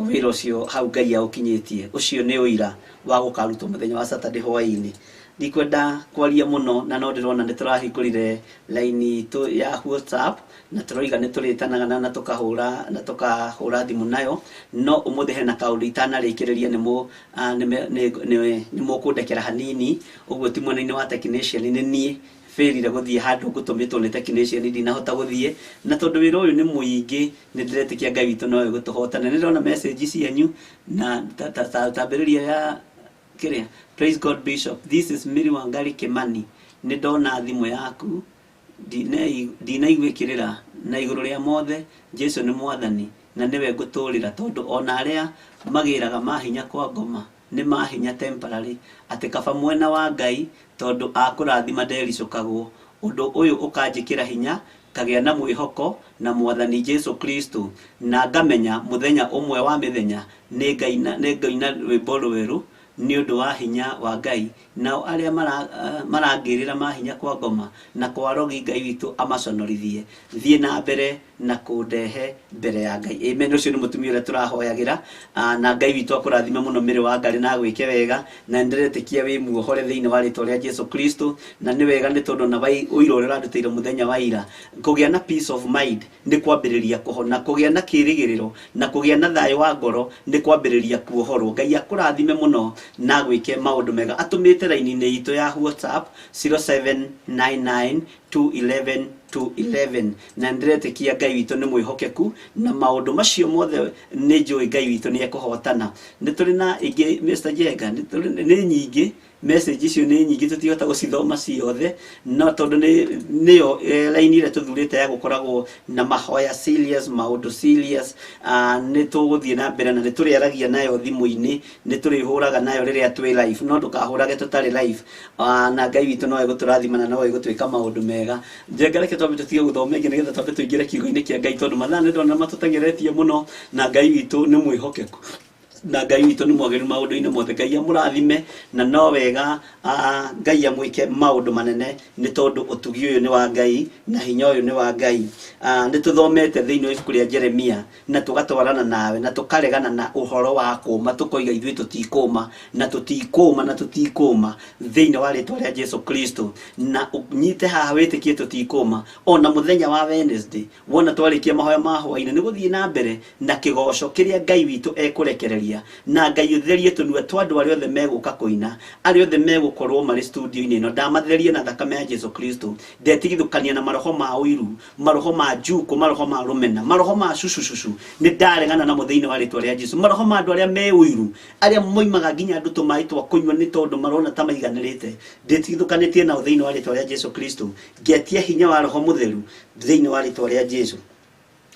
wĩra ũcio hau Ngai aũkinyĩtie. Ũcio nĩ ũira wa gũkarutwo mũthenya wa Saturday hwaĩ-inĩ. Ndikwenda kwaria mũno, na no ndĩrona nĩ tũrahingũrire laini itũ ya WhatsApp, na tũroiga nĩ tũrĩtanaga na tũkahũra thimũ nayo. No ũmũthĩ hena kaũndũ itanarĩkĩrĩria, nĩ mũkũndekera hanini ũguo. Ti mwena-inĩ wa technician, nĩ niĩ bĩrire gũthiĩ handũ ngũtũmĩtwo nĩ technician, ndinahota gũthiĩ. Na tondũ wĩra ũyũ nĩ mũingĩ, nĩ ndĩretĩkia Ngai witũ no egũtũhotana. Nĩ ndĩrona message cianyu na tambĩrĩria ya kĩrĩa. Praise God, Bishop, this is Mary Wangari Kimani. Nĩ ndona thimũ yaku. Ndinaigua ĩkĩrĩra na igũrũ rĩa mothe Jesu nĩ mwathani na nĩwe ngũtũrĩra tondũ ona arĩa magĩraga mahinya kwa ngoma nĩ mahinya temporary atĩ kaba mwena wa Ngai tondũ akũrathima ndericũkagwo. Ũndũ ũyũ ũkanjĩkĩra hinya ngagĩa na mwĩhoko na mwathani Jesu Kristo na ngamenya mũthenya ũmwe wa mĩthenya nĩ ngaina rwĩmbo rwerũ nĩ ũndũ wa hinya wa Ngai. Nao arĩa marangĩrĩra mahinya kwa ngoma na kwa rogi, Ngai witũ amaconorithie. Thiĩ na mbere na kũndehe mbere ya Ngai. Amen. Ũcio nĩ mũtumia ũrĩa tũrahoyagĩra. Na Ngai witũ akũrathime mũno mĩrĩ wa Ngai na agwĩke wega, na nĩndĩretĩkia wĩ muohore thĩinĩ wa rĩtwa rĩa Jesu Kristo. Na nĩ wega nĩ tondũ na ũira ũrĩa ũrandutĩire mũthenya wa ira, kũgĩa na peace of mind nĩ kwambĩrĩria kũhona, kũgĩa na kĩrĩgĩrĩro na kũgĩa na thayũ wa ngoro nĩ kwambĩrĩria kuohorwo. Ngai akũrathime mũno na agwĩke maũndũ mega. Atũmĩte raini-inĩ itũ ya WhatsApp 0799 211 211, na nĩndĩretĩkia Ngai witũ nĩ mwĩhokeku na maũndũ macio mothe nĩ njũĩ Ngai witũ nĩ ekũhotana. Nĩ tũrĩ na ĩngĩ, Mr. Jenga? Nĩ nyingĩ message icio, nĩ nyingĩ, tũtingĩhota gũcithoma ciothe, no tondũ nĩ nĩyo raini ĩrĩa tũthurĩte ya gũkoragwo na mahoya serious, maũndũ serious, nĩ tũgũthiĩ na mbere na nĩ tũrĩaragia nayo thimũ-inĩ, nĩ tũrĩhũraga nayo rĩrĩa twĩ live, no ndũkahũrage tũtarĩ live. Na Ngai witũ no egũtũrathima na no egũtwĩka maũndũ mega. Njenga, reke twambe tũtige gũthoma ĩngĩ nĩgetha twambe tũingĩre kiugo-inĩ kĩa Ngai, tondũ mathaa nĩ ndona matũteng'eretie mũno, na Ngai witũ nĩ mwĩhokeku na Ngai witũ nĩ mwagĩrĩru maũndũ-inĩ mothe. Ngai amũrathime, na no wega Ngai amwĩke maũndũ manene, nĩ tondũ ũtugi ũyũ nĩ wa Ngai na hinya ũyũ nĩ wa Ngai. Nĩ tũthomete thĩinĩ wa ibuku rĩa Jeremia na tũgatwarana nawe na tũkaregana na ũhoro wa kũma, tũkoiga ithuĩ tũtikũma na tũtikũma na tũtikũma thĩinĩ wa rĩtwa rĩa Jesu Kristo. Na ũnyite haha wĩtĩkie tũtikũma. Ona mũthenya wa Wednesday wona twarĩkia mahoya ma hwainĩ, nĩ gũthiĩ na mbere na kĩgoco kĩrĩa Ngai witũ ekũrekereria, na Ngai ũtherie tũnua twa andũ arĩa othe megũka kũina, arĩa othe megũkorwo marĩ studio-inĩ ĩno. Ndamatherie na thakame ya Jesu Kristo. Ndetigithũkania na maroho ma ũiru, maroho ma njukũ, maroho ma rũmena, maroho ma cucucucu, nĩ ndaregana namo thĩinĩ wa rĩtwa rĩa Jesu. Maroho ma andũ arĩa me ũiru, arĩa moimaga nginya andũ tũmaĩ twa kũnyua nĩ tondũ marona ta maiganĩrĩte, ndĩtigithũkanĩtie nao thĩinĩ wa rĩtwa rĩa Jesu Kristo. Ngetia hinya wa Roho Mũtheru thĩinĩ wa rĩtwa rĩa Jesu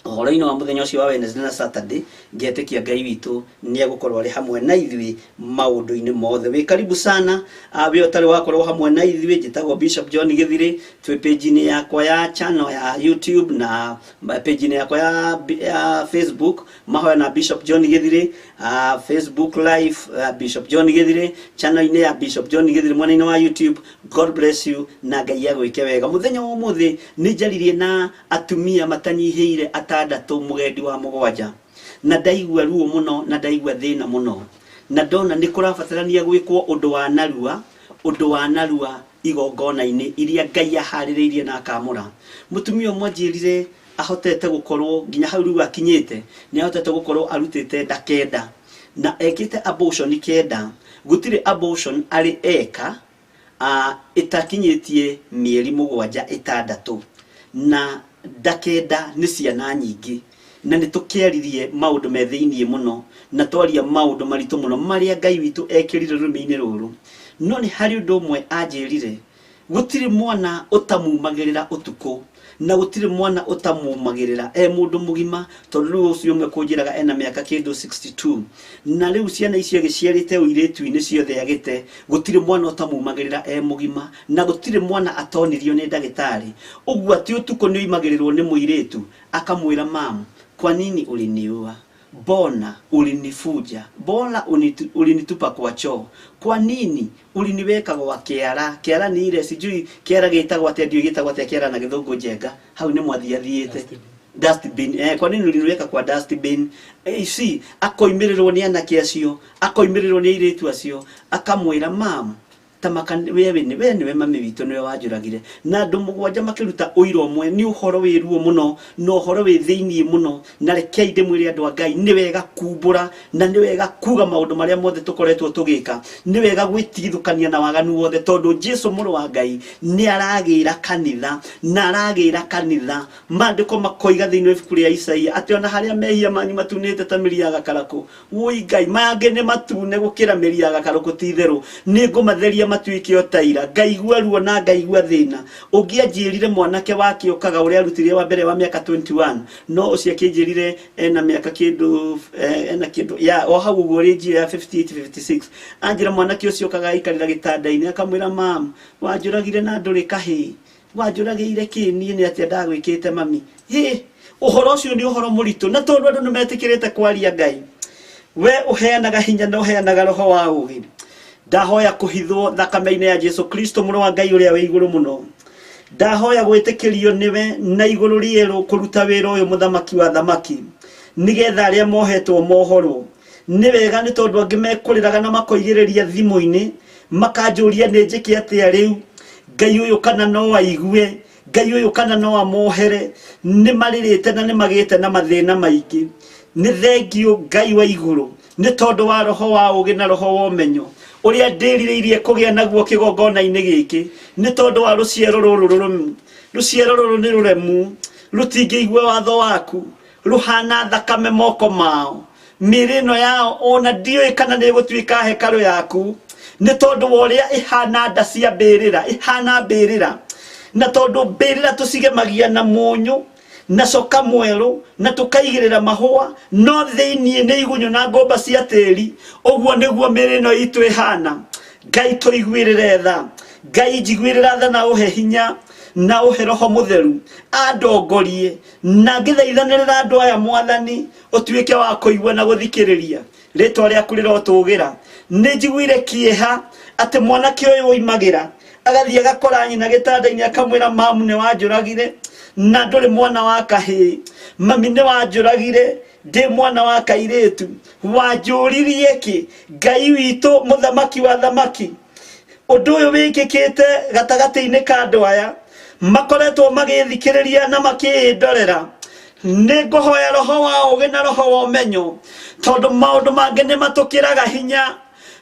ũhoro-inĩ wa mũthenya ũcio wa Wednesday na Saturday. Ngetĩkia Ngai witũ nĩ egũkorwo arĩ hamwe na ithuĩ maũndũ-inĩ mothe. Wĩ karibu sana, we ũtarĩ wakorwo hamwe na ithuĩ. Njĩtagwo Bishop John Gĩthirĩ. Twĩ page-inĩ yakwa ya channel ya YouTube na page-inĩ yakwa ya Facebook, Mahoya na Bishop John Gĩthirĩ, Facebook live, Bishop John Gĩthirĩ, channel-inĩ ya Bishop John Gĩthirĩ mwena-inĩ wa YouTube. God bless you na Ngai agwĩke wega. Mũthenya wa ũmũthĩ nĩ njaririe na atumia matanyihĩire atandatũ, mũgendi wa mũgwanja, na ndaigua ruo mũno na ndaigua thĩna mũno, na ndona nĩ kũrabatarania gwĩkwo ũndũ wa narua, ũndũ wa narua igongona-inĩ iria Ngai aharĩrĩirie na akamũra. Mũtumia ũmwe anjĩrire ahotete gũkorwo nginya hau rĩu akinyĩte, nĩ ahotete gũkorwo arutĩte nda kenda na ekĩte abortion kenda. Gũtirĩ abortion arĩ eka ĩtakinyĩtie mĩeri 7, 6, na nda kenda nĩ ciana nyingĩ. Na nĩ tũkĩaririe maũndũ me thĩiniĩ mũno na twaria maũndũ maritũ mũno marĩa Ngai witũ ekĩrire rũrĩmĩ-inĩ rũrũ. No nĩ harĩ ũndũ ũmwe anjĩrire: gũtirĩ mwana ũtamumagĩrĩra ũtukũ na gũtirĩ mwana ũtamumagĩrĩra e mũndũ mũgima, tondũ rĩu ũcio ũmwe kũnjĩraga ena mĩaka kĩndũ 62, na rĩu ciana icio agĩciarĩte ũirĩtu-inĩ ciothe agĩte. Gũtirĩ mwana ũtamumagĩrĩra e mũgima na gũtirĩ mwana atonirio nĩ ndagĩtarĩ ũguo atĩ ũtukũ nĩ oimagĩrĩrwo nĩ mũirĩtu akamwĩra, "Mam, kwa nini uliniua? Mbona ulinifuja? Mbona ulinitupa kwa choo? Kwa nini uliniweka gwa kĩara?" Kĩara nĩ ile, sijui kĩara gĩtagwo atĩa, ndiũĩ gĩtagwo atĩa kĩara na Gĩthũngũ. Njenga, hau nĩ mwathiathiĩte. Dustbin. Kwa nini uliniweka kwa dustbin? You see, akoimĩrĩrwo nĩ anake acio, akoimĩrĩrwo nĩ airĩtu acio, akamwĩra, "Mam, tamaka we nĩwe mami witũ, nĩwe wanjũragire." Na andũ 7 makĩruta ũira ũmwe. Nĩ ũhoro wĩ ruo mũno na ũhoro wĩ thĩiniĩ mũno, na rekei ndĩmwĩre, andũ a Ngai, nĩ wega kumbũra na nĩ wega kuga maũndũ marĩa mothe tũkoretwo tũgĩka. Nĩ wega gwĩtigithũkania na waganu wothe, tondũ Jesu mũrũ wa Ngai nĩ aragĩra kanitha na aragĩra kanitha. Maandĩko makoiga thĩinĩ wa ibuku rĩa Isaia atĩ ona harĩa mehia manyu matunĩte ta mĩri ya gakarakũ, wũi Ngai, mangĩ nĩ matune gũkĩra mĩri ya gakarakũ, ti itherũ nĩ ngũmatheria. matuĩke o ta ira. Ngaigua ruo na ngaigua thĩna. Ũngĩ anjĩrire mwanake wake okaga ũrĩa arutire wa mbere wa mĩaka 21, no ũcio akĩnjĩrire ena mĩaka kĩndũ, ena kĩndũ ya o hau ũguo rĩnjio ya 58 56. Anjĩra mwanake ũcio okaga aikarĩra gĩtanda-inĩ akamwĩra, mam, wanjũragire na ndũrĩ kahĩĩ, wanjũragĩire kĩ niĩ, nĩ atĩa ndagwĩkĩte mami? Hĩ, ũhoro ũcio nĩ ũhoro mũritũ, na tondũ andũ nĩ metĩkĩrĩte kwaria, Ngai we ũheanaga hinya na ũheanaga roho wa ũgĩ, ndahoya kũhithwo thakame-inĩ ya Jesu Kristo, mũrũ wa Ngai ũrĩa wĩ igũrũ mũno. Ndahoya gwĩtĩkĩrio nĩwe na igũrũ rĩerũ kũruta wĩra ũyũ, mũthamaki wa thamaki, nĩgetha arĩa mohetwo mohorwo. Nĩ wega, nĩ tondũ angĩ mekũrĩraga na makoigĩrĩria thimũ-inĩ makanjũria nĩ njĩke atĩa rĩu, Ngai ũyũ kana no aigue, Ngai ũyũ kana no amohere. Nĩ marĩrĩte na nĩ magĩte na mathĩna maingĩ. Nĩ thengio, Ngai wa igũrũ, nĩ tondũ wa roho wa ũgĩ na roho wa ũmenyo ũrĩa ndĩrirĩirie kũgĩa naguo kĩgongona-inĩ gĩkĩ, nĩ tondũ wa rũciaro rũrũ rũrũmu. Rũciaro rũrũ nĩ rũremu, rũtingĩigua watho waku, rũhana thakame moko mao. Mĩĩrĩ ĩno yao ona ndiũĩ kana nĩ ĩgũtuĩka hekarũ yaku, nĩ tondũ wa ũrĩa ĩhana nda cia mbĩrĩra, ĩhana mbĩrĩra. Na tondũ mbĩrĩra tũcigemagia na mũnyũ na coka mwerũ na tũkaigĩrĩra mahũa, no thĩiniĩ nĩ igunyũ na ngũmba cia tĩri, ũguo nĩguo mĩĩrĩ ĩno itũ ĩhana. Ngai, tũiguĩrĩre tha. Ngai, njiguĩrĩra tha na ũhe hinya na ũhe roho mũtheru andongorie na ngĩthaithanĩrĩra andũ aya. Mwathani, ũtuĩke wa kũigua na gũthikĩrĩria. Rĩtwa rĩaku rĩrotũgĩra. Nĩ njiguire kĩeha atĩ mwanake ũyũ oimagĩra agathiĩ agakora nyina gĩtanda-inĩ, akamwĩra, mamu, nĩ wanjũragire na ndũrĩ mwana wa kahĩĩ, mami, nĩ wanjũragire ndĩ mwana wa kairĩtu, wanjũririe kĩ? Ngai witũ, mũthamaki wa thamaki, ũndũ ũyũ wĩkĩkĩte gatagatĩ-inĩ ka andũ aya makoretwo magĩthikĩrĩria na makĩĩndorera. Nĩ ngũhoya roho wa ũgĩ na roho wa ũmenyo, tondũ maũndũ mangĩ nĩ matũkĩraga hinya,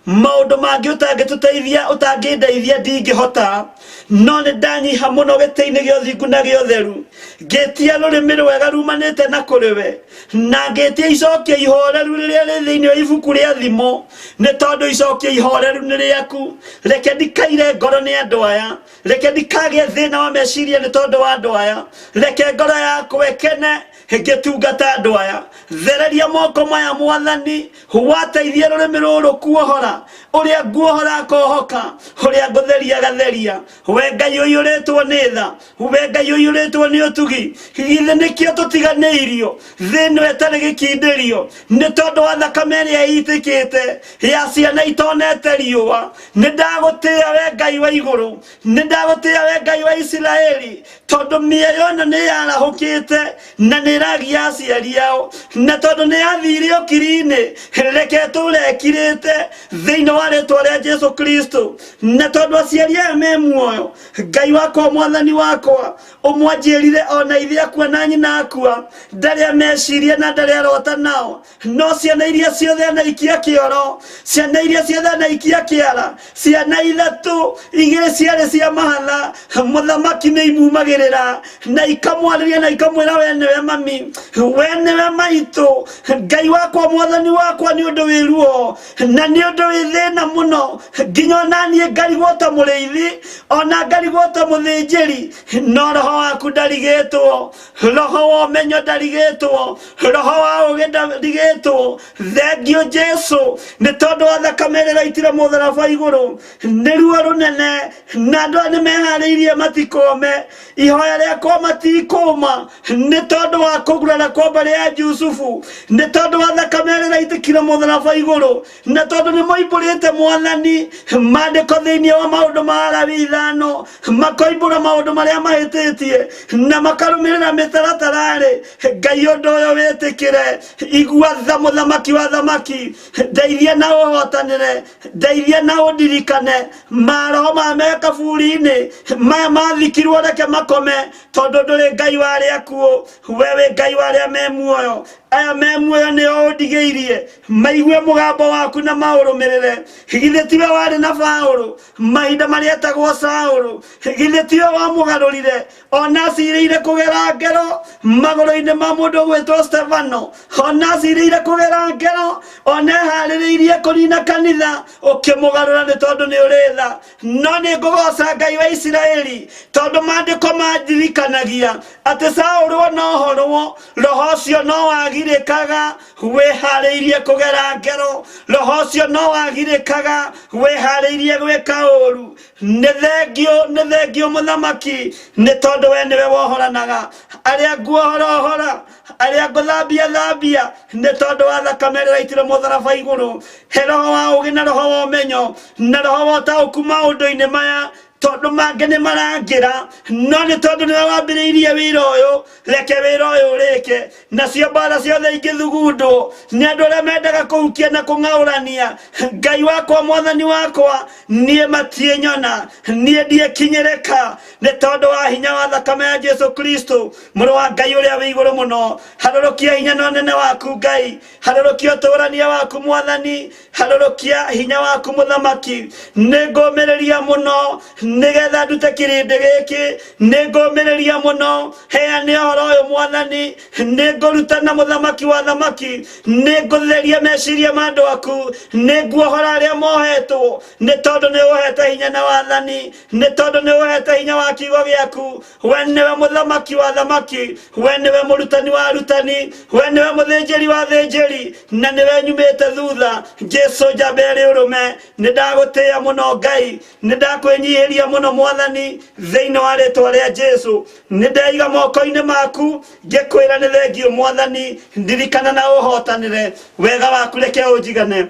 maũndũ mangĩ ũtangĩtũteithia, ũtangĩndeithia ndingĩhota. No nĩ ndanyiha mũno gĩtĩ-inĩ gĩa ũthingu na gĩa ũtheru, ngĩtia rũrĩmĩ rwega rumanĩte na kũrĩ we, na ngĩtia icokia ihoreru rĩrĩa rĩ thĩinĩ wa ibuku rĩa Thimo, nĩ tondũ icokia ihoreru nĩ rĩaku. Reke ndikaire ngoro nĩ andũ aya, reke ndikagĩe thĩna wa meciria nĩ tondũ wa andũ aya, reke ngoro yakwa ĩkene ngĩtungata andũ aya. Thereria moko maya, Mwathani, wateithie rũrĩmĩ rũrũ kuohora. Ũrĩa nguohora akohoka, ũrĩa ngũtheria agatheria. We Ngai ũiyũrĩtwo nĩ tha, we Ngai ũiyũrĩtwo nĩ ũtugi, githĩ nĩkĩo tũtiganĩirio thĩ ĩno ĩtarĩ gĩkindĩrio, nĩ tondũ wa thakame ĩrĩa ĩitĩkĩte ya ciana itonete riũa. Nĩ ndagũtĩĩa, we Ngai wa igũrũ, nĩ ndagũtĩĩa, we Ngai wa Isiraeli, tondũ mĩoyo ĩno nĩ yarahũkĩte na nĩ ĩragia aciari ao, na tondũ nĩ yathire ũkiri-inĩ, reke ĩtũre ĩkirĩte thĩinĩ wa rĩtwa rĩa Jesu Kristo. Na tondũ aciari aya me muoyo, Ngai wakwa, Mwathani wakwa, ũmwanjĩrire ona ithe akua na nyina akua ndarĩ ameciria na ndarĩ arota nao, no ciana iria ciothe anaikia kĩoro, ciana iria ciothe anaikia kĩara, ciana ithatũ, igĩrĩ ciarĩ cia mahatha, mũthamaki nĩ imumagĩrĩra na ikamwarĩria na ikamwĩra, we nĩwe mami, we nĩwe maitũ. Ngai wakwa, Mwathani wakwa, nĩ ũndũ wĩ ruo na nĩ ũndũ wĩ thĩna mũno, nginya ona niĩ ngarigwo ta mũrĩithi, ona ngarigwo ta mũthĩnjĩri, no roho waku ndarigĩtwo, roho wa ũmenyo ndarigĩtwo, roho wa ũgĩ ndarigĩtwo. Thengio, Jesu, nĩ tondũ wa thakame ĩrĩa ĩraitire mũtharaba igũrũ. Nĩ ruo rũnene, na andũ aya nĩ meharĩirie matikome, ihoya rĩakwa matikũma, nĩ tondũ wa kũgurara kwa mbarĩ ya Jusufu, nĩ tondũ wa thakame ĩrĩa ĩraitĩkire mũtharaba igũrũ, na tondũ nĩ moimbũrĩte, Mwathani, maandĩko thĩinĩ wa Maũndũ ma Arabi 5, makoimbũra maũndũ marĩa mahĩtĩtie na makarũmĩrĩra mĩtaratara-rĩ, Ngai, ũndũ ũyũ wĩtĩkĩre. Igua tha, mũthamaki wa thamaki, ndeithia na ũhotanĩre, ndeithia na ũndirikane. Maroho ma me kaburi-inĩ maya mathikirwo, reke makome, tondũ ndũrĩ Ngai wa arĩa akuũ, we wĩ Ngai wa arĩa me muoyo. Aya me muoyo nĩo ũndigĩirie, maigue mũgambo waku na maũrũmĩrĩre. Githĩ tiwe warĩ na Paũlũ mahinda marĩa etagwo Saũlũ? Githĩ tiwe wamũgarũrire ona acirĩire kũgera ngero magũrũ-inĩ ma mũndũ ũgwĩtwo Stefano? Ona acirĩire kũgera ngero, ona eharĩrĩirie kũnina kanitha, ũkĩmũgarũra nĩ tondũ nĩ ũrĩ tha. No nĩ ngũgoca Ngai wa Isiraeli, tondũ maandĩko mandirikanagia atĩ Saũlũ ona ohorwo, roho ũcio no wagirĩkaga wĩharĩirie kũgera ngero, roho ũcio no wagirĩkaga wĩharĩirie gwĩka ũru. Nĩ thengio, nĩ thengio mũthamaki, nĩ tondũ we nĩwe wohoranaga. Arĩa nguohora ohora, arĩa ngũthambia thambia, nĩ tondũ wa thakame ĩrĩa ĩraitirwo mũtharaba igũrũ. He roho wa ũũgĩ na roho wa ũmenyo na roho wa ũtaũku maũndũ-inĩ maya, tondũ mangĩ nĩ marangĩra, no nĩ tondũ nĩwe wambĩrĩirie wĩra ũyũ, reke wĩra ũyũ ũrĩke. Nacio mbara ciothe ingĩthugundwo nĩ andũ arĩa mendaga kũhukia na kũng'aũrania, Ngai wakwa, mwathani wakwa, niĩ matiĩnyona, niĩ ndiĩkinyĩrĩka, nĩ tondũ wa hinya wa thakame ya Jesu Kristo, mũrũ wa Ngai ũrĩa wĩ igũrũ mũno. Harũrũkia hinya na ũnene waku Ngai, harũrũkia ũtũũrania waku mwathani, harũrũkia hinya waku mũthamaki. Nĩ ngũmĩrĩria mũno nĩgetha ndute kĩrĩndĩ gĩkĩ, nĩ ngũmĩrĩria mũno heane ũhoro ũyũ mwathani, nĩ ngũrutana mũthamaki wa thamaki, nĩ ngũtheria meciria ma andũ aku, nĩ nguohora arĩa mohetwo, nĩ tondũ nĩ ũhete hinya na wathani, nĩ tondũ nĩ ũhete hinya wa kiugo gĩaku. We nĩwe mũthamaki wa thamaki, we nĩwe mũrutani wa arutani, we nĩwe mũthĩnjĩri wa thĩnjĩri, na nĩwe nyumĩte thutha. Jesu njamba ĩrĩ ũrũme, nĩ ndagũtĩĩa mũno Ngai, nĩ ndakwĩnyihĩria mũno mwathani, thĩinĩ wa rĩtwa rĩa Jesu. Nĩ ndeiga moko-inĩ maku, ngĩkwĩra nĩ thengio mwathani, ndirikana na ũhotanĩre wega waku, reke ũnjigane.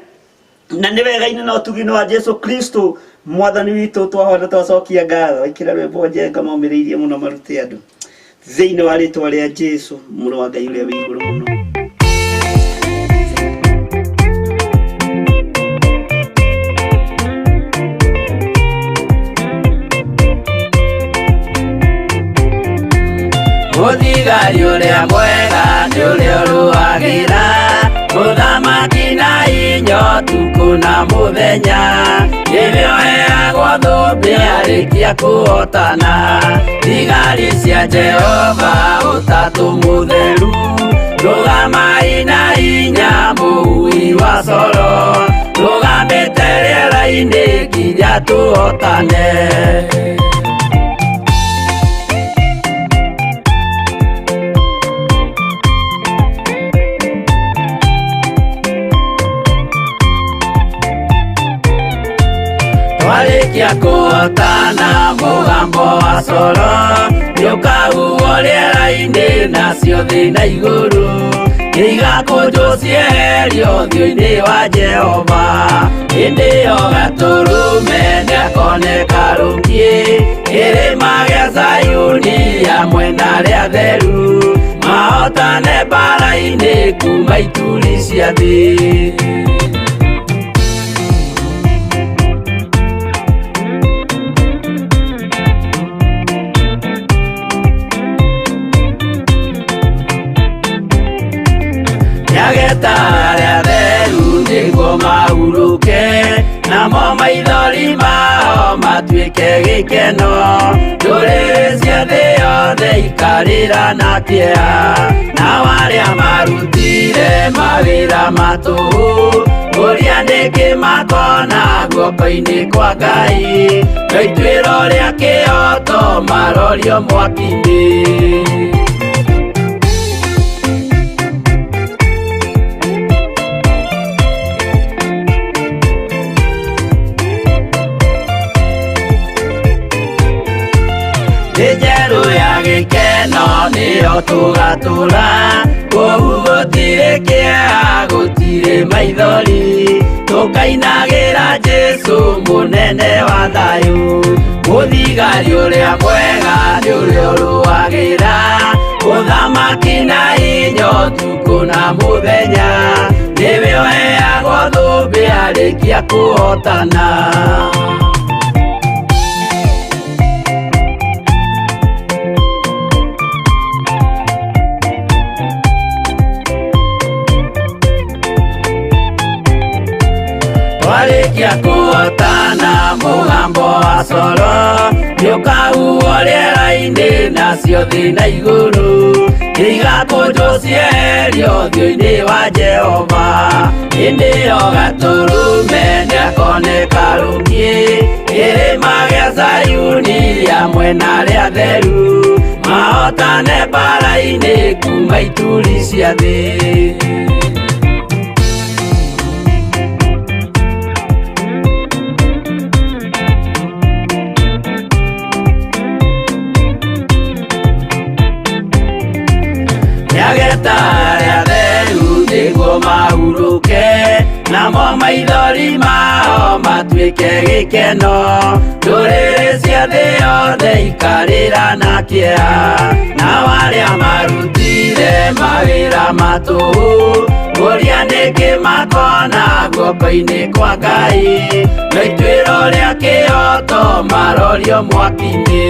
Na nĩ wega-inĩ na ũtugi-inĩ wa Jesu Kristo mwathani witũ twahona twacokia ngatho. Ĩkĩra rwĩmbo njenga maumĩrĩirie mũno marute andũ thĩinĩ wa rĩtwa rĩa Jesu mũrũ wa Ngai ũrĩa wĩ igũrũ mũno. Mũthigari ũrĩa mwega nĩ ũrĩa ũrũagĩra mũthamaki na inya ũtukũ na mũthenya, nĩwe ũheagwo thũmbĩ arĩkia kũhotana. Thigari cia Jehova ũtatũ mũtheru, rũgamai na hinya mũui wa coro, rũgamĩte rĩera-inĩ nginya tũhotane. Twarĩkia kũhotana mũgambo wa coro nĩũkahuhwo rĩera-inĩ, nacio thĩ na igũrũ nĩigakũnjwo cieherio ũthiũ-inĩ wa Jehova. Hĩndĩ ĩyo gatũrũme nĩakoneka rũkiĩ kĩrĩma gĩa Zayuni hamwe na arĩa atheru, mahotane mbara-inĩ kuma ituri cia thĩ. Nĩageta arĩa atheru nĩguo mahurũke, namo maithori mao matuĩke gĩkeno. Ndũrĩrĩ cia thĩ yothe ikarĩra na kĩeha, nao arĩa marutire mawĩra ma tũhũ, ũrĩa nĩkĩ makona guoko-inĩ kwa Ngai, no ituĩro rĩa kĩhoto marorio mwaki-inĩ. Thĩ njerũ ya gĩkeno nĩyo tũgatũra, kũu gũtirĩ kĩeha, gũtirĩ maithori, tũkainagĩra Jesu mũnene wa thayũ. Mũthigari ũrĩa mwega nĩ ũrĩa ũrũagĩra ũthamaki na hinya ũtukũ na mũthenya, nĩwe ũheagwo thũmbĩ arĩkia kũhotana. Twarĩkia kũhotana mũgambo wa coro nĩũkahuhwo rĩera-inĩ nacio thĩ na igũrũ igakũnjwo cieherio ũthiũ-inĩ wa Jehova hĩndĩ ĩyo gatũrũme nĩakoneka rũngĩ kĩrĩma gĩa Zayuni hamwe na arĩa atheru mahotane mbara-inĩ kuma ituri cia thĩ. Nĩageta arĩa atheru nĩguo mahurũke namo maithori mao matuĩke gĩkeno ndũrĩrĩ cia thĩ yothe ikarĩra na kĩeha nao arĩa marutire mawĩra ma tũhũ kũria nĩkĩ makona guoko-inĩ kwa Ngai no ituĩro rĩa kĩhoto marorio mwaki-inĩ.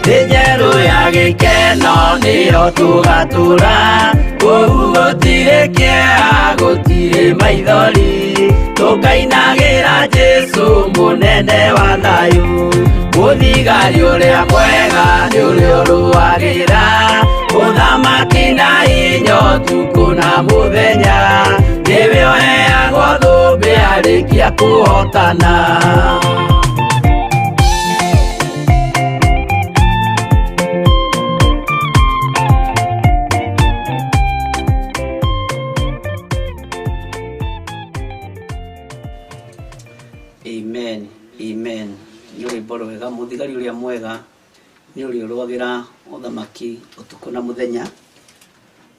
Thĩ njerũ ya gĩkeno nĩyo tũgatũra kũu gũtirĩ kĩeha gũtirĩ maithori tũkainagĩra Jesũ mũnene wa thayũ mũthigari ũrĩa mwega nĩ ũrĩa ũrũagĩra ũthamaki na hinya ũtukũ na mũthenya nĩwe ũheagwo thũmbĩ arĩkia kũhotana. Amen, amen. Nĩ rwĩmbo rwega mũthigari ũrĩa mwega nĩ ũrĩa ũrũagĩra ũthamaki ũtukũ na mũthenya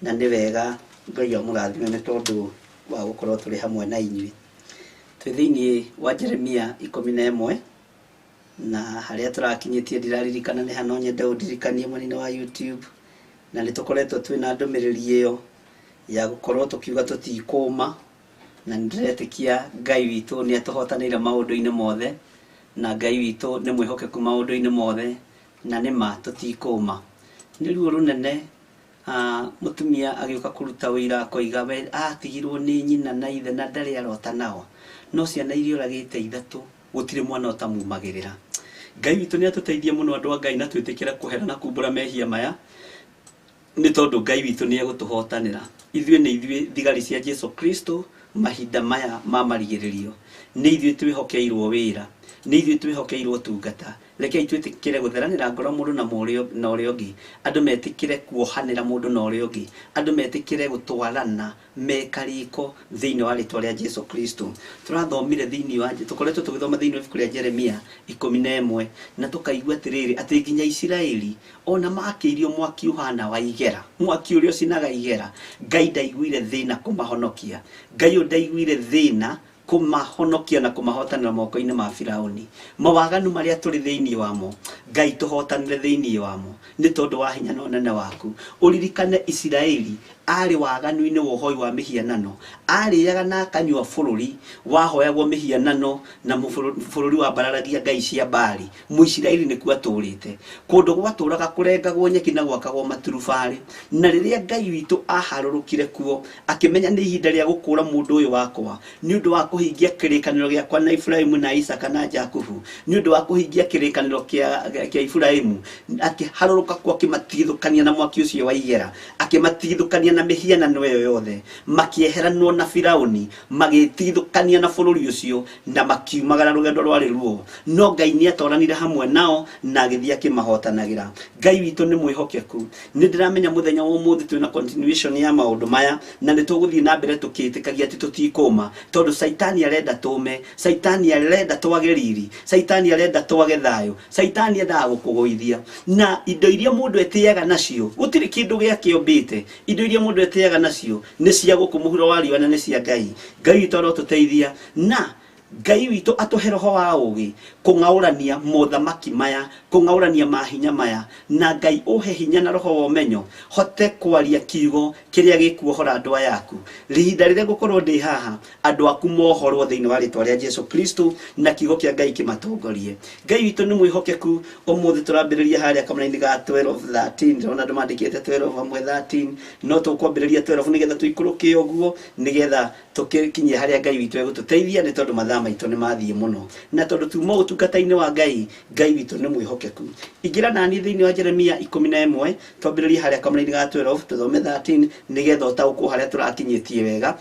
na nĩ wega Ngai amũrathime nĩ tondũ wa gũkorwo tũrĩ hamwe na inyuĩ. Twĩ thĩinĩ wa Jeremia 11 na harĩa tũrakinyĩtie ndiraririkana nĩ ha no nyende ũndirikanie mwena-inĩ wa YouTube na nĩ tũkoretwo twĩna ndũmĩrĩri ĩyo ya gũkorwo tũkiuga tũtikũma na nĩ ndĩretĩkia Ngai witũ nĩ atũhotanĩire maũndũ-inĩ mothe na Ngai witũ nĩ mwĩhokeku maũndũ-inĩ mothe na nĩ ma tũtikũma. Nĩ ruo rũnene mũtumia agĩũka kũruta ũira akoiga we atigirwo nĩ nyina na ithe na ndarĩ arota nao no ciana iria oragĩte ithatũ gũtirĩ mwana ũtamumagĩrĩra. Ngai witũ nĩ atũteithie mũno andũ a Ngai na twĩtĩkĩre kũhera na kumbũra mehia maya nĩ tondũ Ngai witũ nĩ egũtũhotanĩra. Ithuĩ nĩ ithuĩ thigari cia Jesu Kristo mahinda maya ma marigĩrĩrio. Nĩ ithuĩ twĩhokeirwo wĩra, nĩ ithuĩ twĩhokeirwo ũtungata. Rekei twĩtĩkĩre gũtheranĩra ngoro mũndũ na ũrĩa ũngĩ, andũ metĩkĩre kuohanĩra mũndũ na ũrĩa ũngĩ, andũ metĩkĩre gũtwarana mekarĩko thĩinĩ wa rĩtwa rĩa Jesu Kristo. Tũrathomire thĩinĩ wa tũkoretwo tũgĩthoma thĩinĩ wa ibuku rĩa Jeremia 11 na tũkaigua atĩrĩrĩ atĩ nginya Isiraeli ona makĩirio mwaki ũhana wa igera, mwaki ũrĩa ũcinaga igera, Ngai ndaiguire thĩna kũmahonokia. Ngai ũyũ ndaiguire thĩna kũmahonokia na kũmahotanĩra moko-inĩ ma Firauni. Mawaganu marĩa tũrĩ thĩinĩ wamo, Ngai tũhotanĩre thĩinĩ wamo nĩ tondũ wa hinya na ũnene waku. Ũririkane Isiraeli arĩ waganu-inĩ wa ũhoi wa mĩhianano, arĩaga na akanyua bũrũri wahoyagwo mĩhianano na bũrũri wambararagia ngai cia Baali. Mũisiraeli nĩkuo atũrĩte, kũndũ gwatũraga kũrengagwo nyeki na gwakagwo maturubarĩ. Na rĩrĩa Ngai witũ aharũrũkire kuo, akĩmenya nĩ ihinda rĩa gũkũũra mũndũ ũyũ wakwa, nĩ ũndũ wa kũhingia kĩrĩkanĩro gĩakwa na Iburahĩmu na Isaaka na Jakubu, nĩ ũndũ wa kũhingia kĩrĩkanĩro kĩa Iburahĩmu, akĩharũrũka kuo akĩmatigithũkania na mwaki ũcio wa igera, akĩmatigithũkania na mĩhianano ĩyo yothe, makĩeheranwo na Firaũni, magĩtigithũkania na bũrũri ũcio, na makiumagara rũgendo rwarĩ ruo. No Ngai nĩ atwaranire hamwe nao na agĩthiĩ akĩmahotanagĩra. Ngai witũ nĩ mwĩhokeku. Nĩ ndĩramenya mũthenya wa ũmũthĩ twĩna continuation ya maũndũ maya na nĩ tũgũthiĩ na mbere tũkĩtĩkagia atĩ tũtikũma tondũ Caitani arenda tũme, Caitani arenda twage riri, Caitani arenda twage thayũ, Caitani endaga gũkũgũithia. Na indo iria mũndũ etĩaga nacio, gũtirĩ kĩndũ gĩake ombĩte, indo iria mũndũ etĩaga nacio nĩ cia gũkũ mũhuro wa riũa na nĩ cia Ngai. Ngai witũ arotũteithia na Ngai witũ atũhe roho wa ũgĩ kũng'aũrania mothamaki maya, kũng'aũrania mahinya maya, na Ngai ũhe hinya na roho wa ũmenyo hote kwaria kiugo kĩrĩa gĩkuohora andũ aya aku. Ihinda rĩrĩa ngũkorwo ndĩ haha, andũ aku mohorwo thĩinĩ wa rĩtwa rĩa Jesu Kristo, na kiugo kĩa Ngai kĩmatongorie. Ngai witũ nĩ mwĩhokeku. Ũmũthĩ tũrambĩrĩria harĩa kamũra-inĩ ga 12 13. Ndĩrona andũ mandĩkĩte 12 hamwe 13, no tũkwambĩrĩria 12 nĩgetha tũikũrũke ũguo, nĩgetha tũkinyie harĩa Ngai witũ egũtũteithia, nĩ tondũ mathaa maitũ nĩ mathiĩ mũno, na tondũ tuma ũtungata-inĩ wa Ngai. Ngai witũ nĩ mwĩhokeku. Ingĩra nani thĩinĩ wa Jeremia 11, twambĩrĩrie harĩa kamũra-inĩ ga 12, tũthome 13, nĩgetha ũtaũkwo harĩa tũrakinyĩtie wega.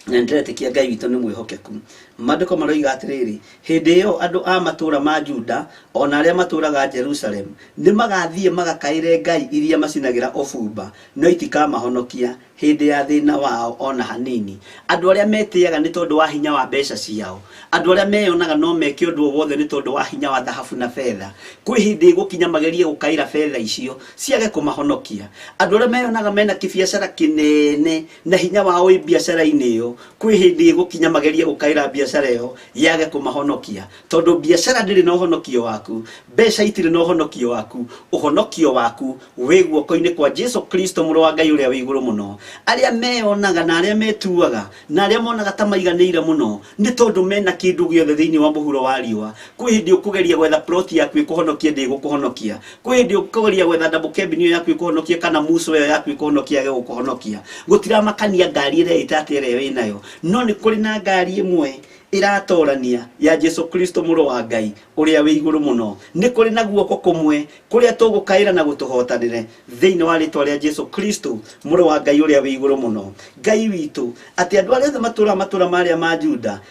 Na nĩndĩretĩkia Ngai witũ nĩ mwĩhokeku. Maandĩko maroiga atĩrĩrĩ, hĩndĩ ĩyo andũ a matũũra ma Juda ona arĩa matũũraga Jerusalem nĩ magathiĩ magakaĩre ngai iria macinagĩra ũbumba, no itikamahonokia hĩndĩ ya thĩna wao ona hanini. Andũ arĩa metĩaga nĩ tondũ wa hinya wa mbeca ciao, andũ arĩa meyonaga no meke ũndũ o wothe nĩ tondũ wa hinya wa thahabu na betha, kwĩ hĩndĩ ĩgũkinya magerie gũkaĩra betha icio ciage kũmahonokia. Andũ arĩa meyonaga mena kĩbiacara kĩnene na hinya wao wĩ biacara-inĩ ĩyo, kwĩ hĩndĩ ĩgũkinya magerie gũkaĩra biacara ĩyo yage kũmahonokia, tondũ biacara ndĩrĩ na ũhonokio waku, mbeca itirĩ na ũhonokio waku. Ũhonokio waku wĩ guoko-inĩ kwa Jesu Kristo, mũrũ wa Ngai ũrĩa wĩ igũrũ mũno. Arĩa meyonaga na arĩa metuaga na arĩa monaga ta maiganĩire mũno nĩ tondũ mena kĩndũ gĩothe thĩinĩ wa mũhuro wa riũa, kwĩ hĩndĩ ũkũgeria gwetha plot yaku ĩkũhonokie, ndĩgũkũhonokia. Kwĩ hĩndĩ ũkũgeria gwetha double cabin ĩyo yaku ĩkũhonokie, kana muso ĩyo yaku ĩkũhonokie, yage gũkũhonokia. Gũtiramakania ngari ĩrĩa ĩta atĩa ĩrĩa wĩnayo, no nĩ kũrĩ na ngari ĩmwe ĩratorania ya Jesu Kristo, mũrũ wa Ngai ũrĩa wĩ igũrũ mũno. Nĩ kũrĩ na guoko kũmwe kũrĩa tũgũkaĩra na gũtũhotanĩre thĩinĩ wa rĩtwa rĩa Jesu Kristo, mũrũ wa Ngai ũrĩa wĩ igũrũ mũno. Ngai witũ, atĩ andũ arĩa othe matũũraga matũũra marĩa ma Juda,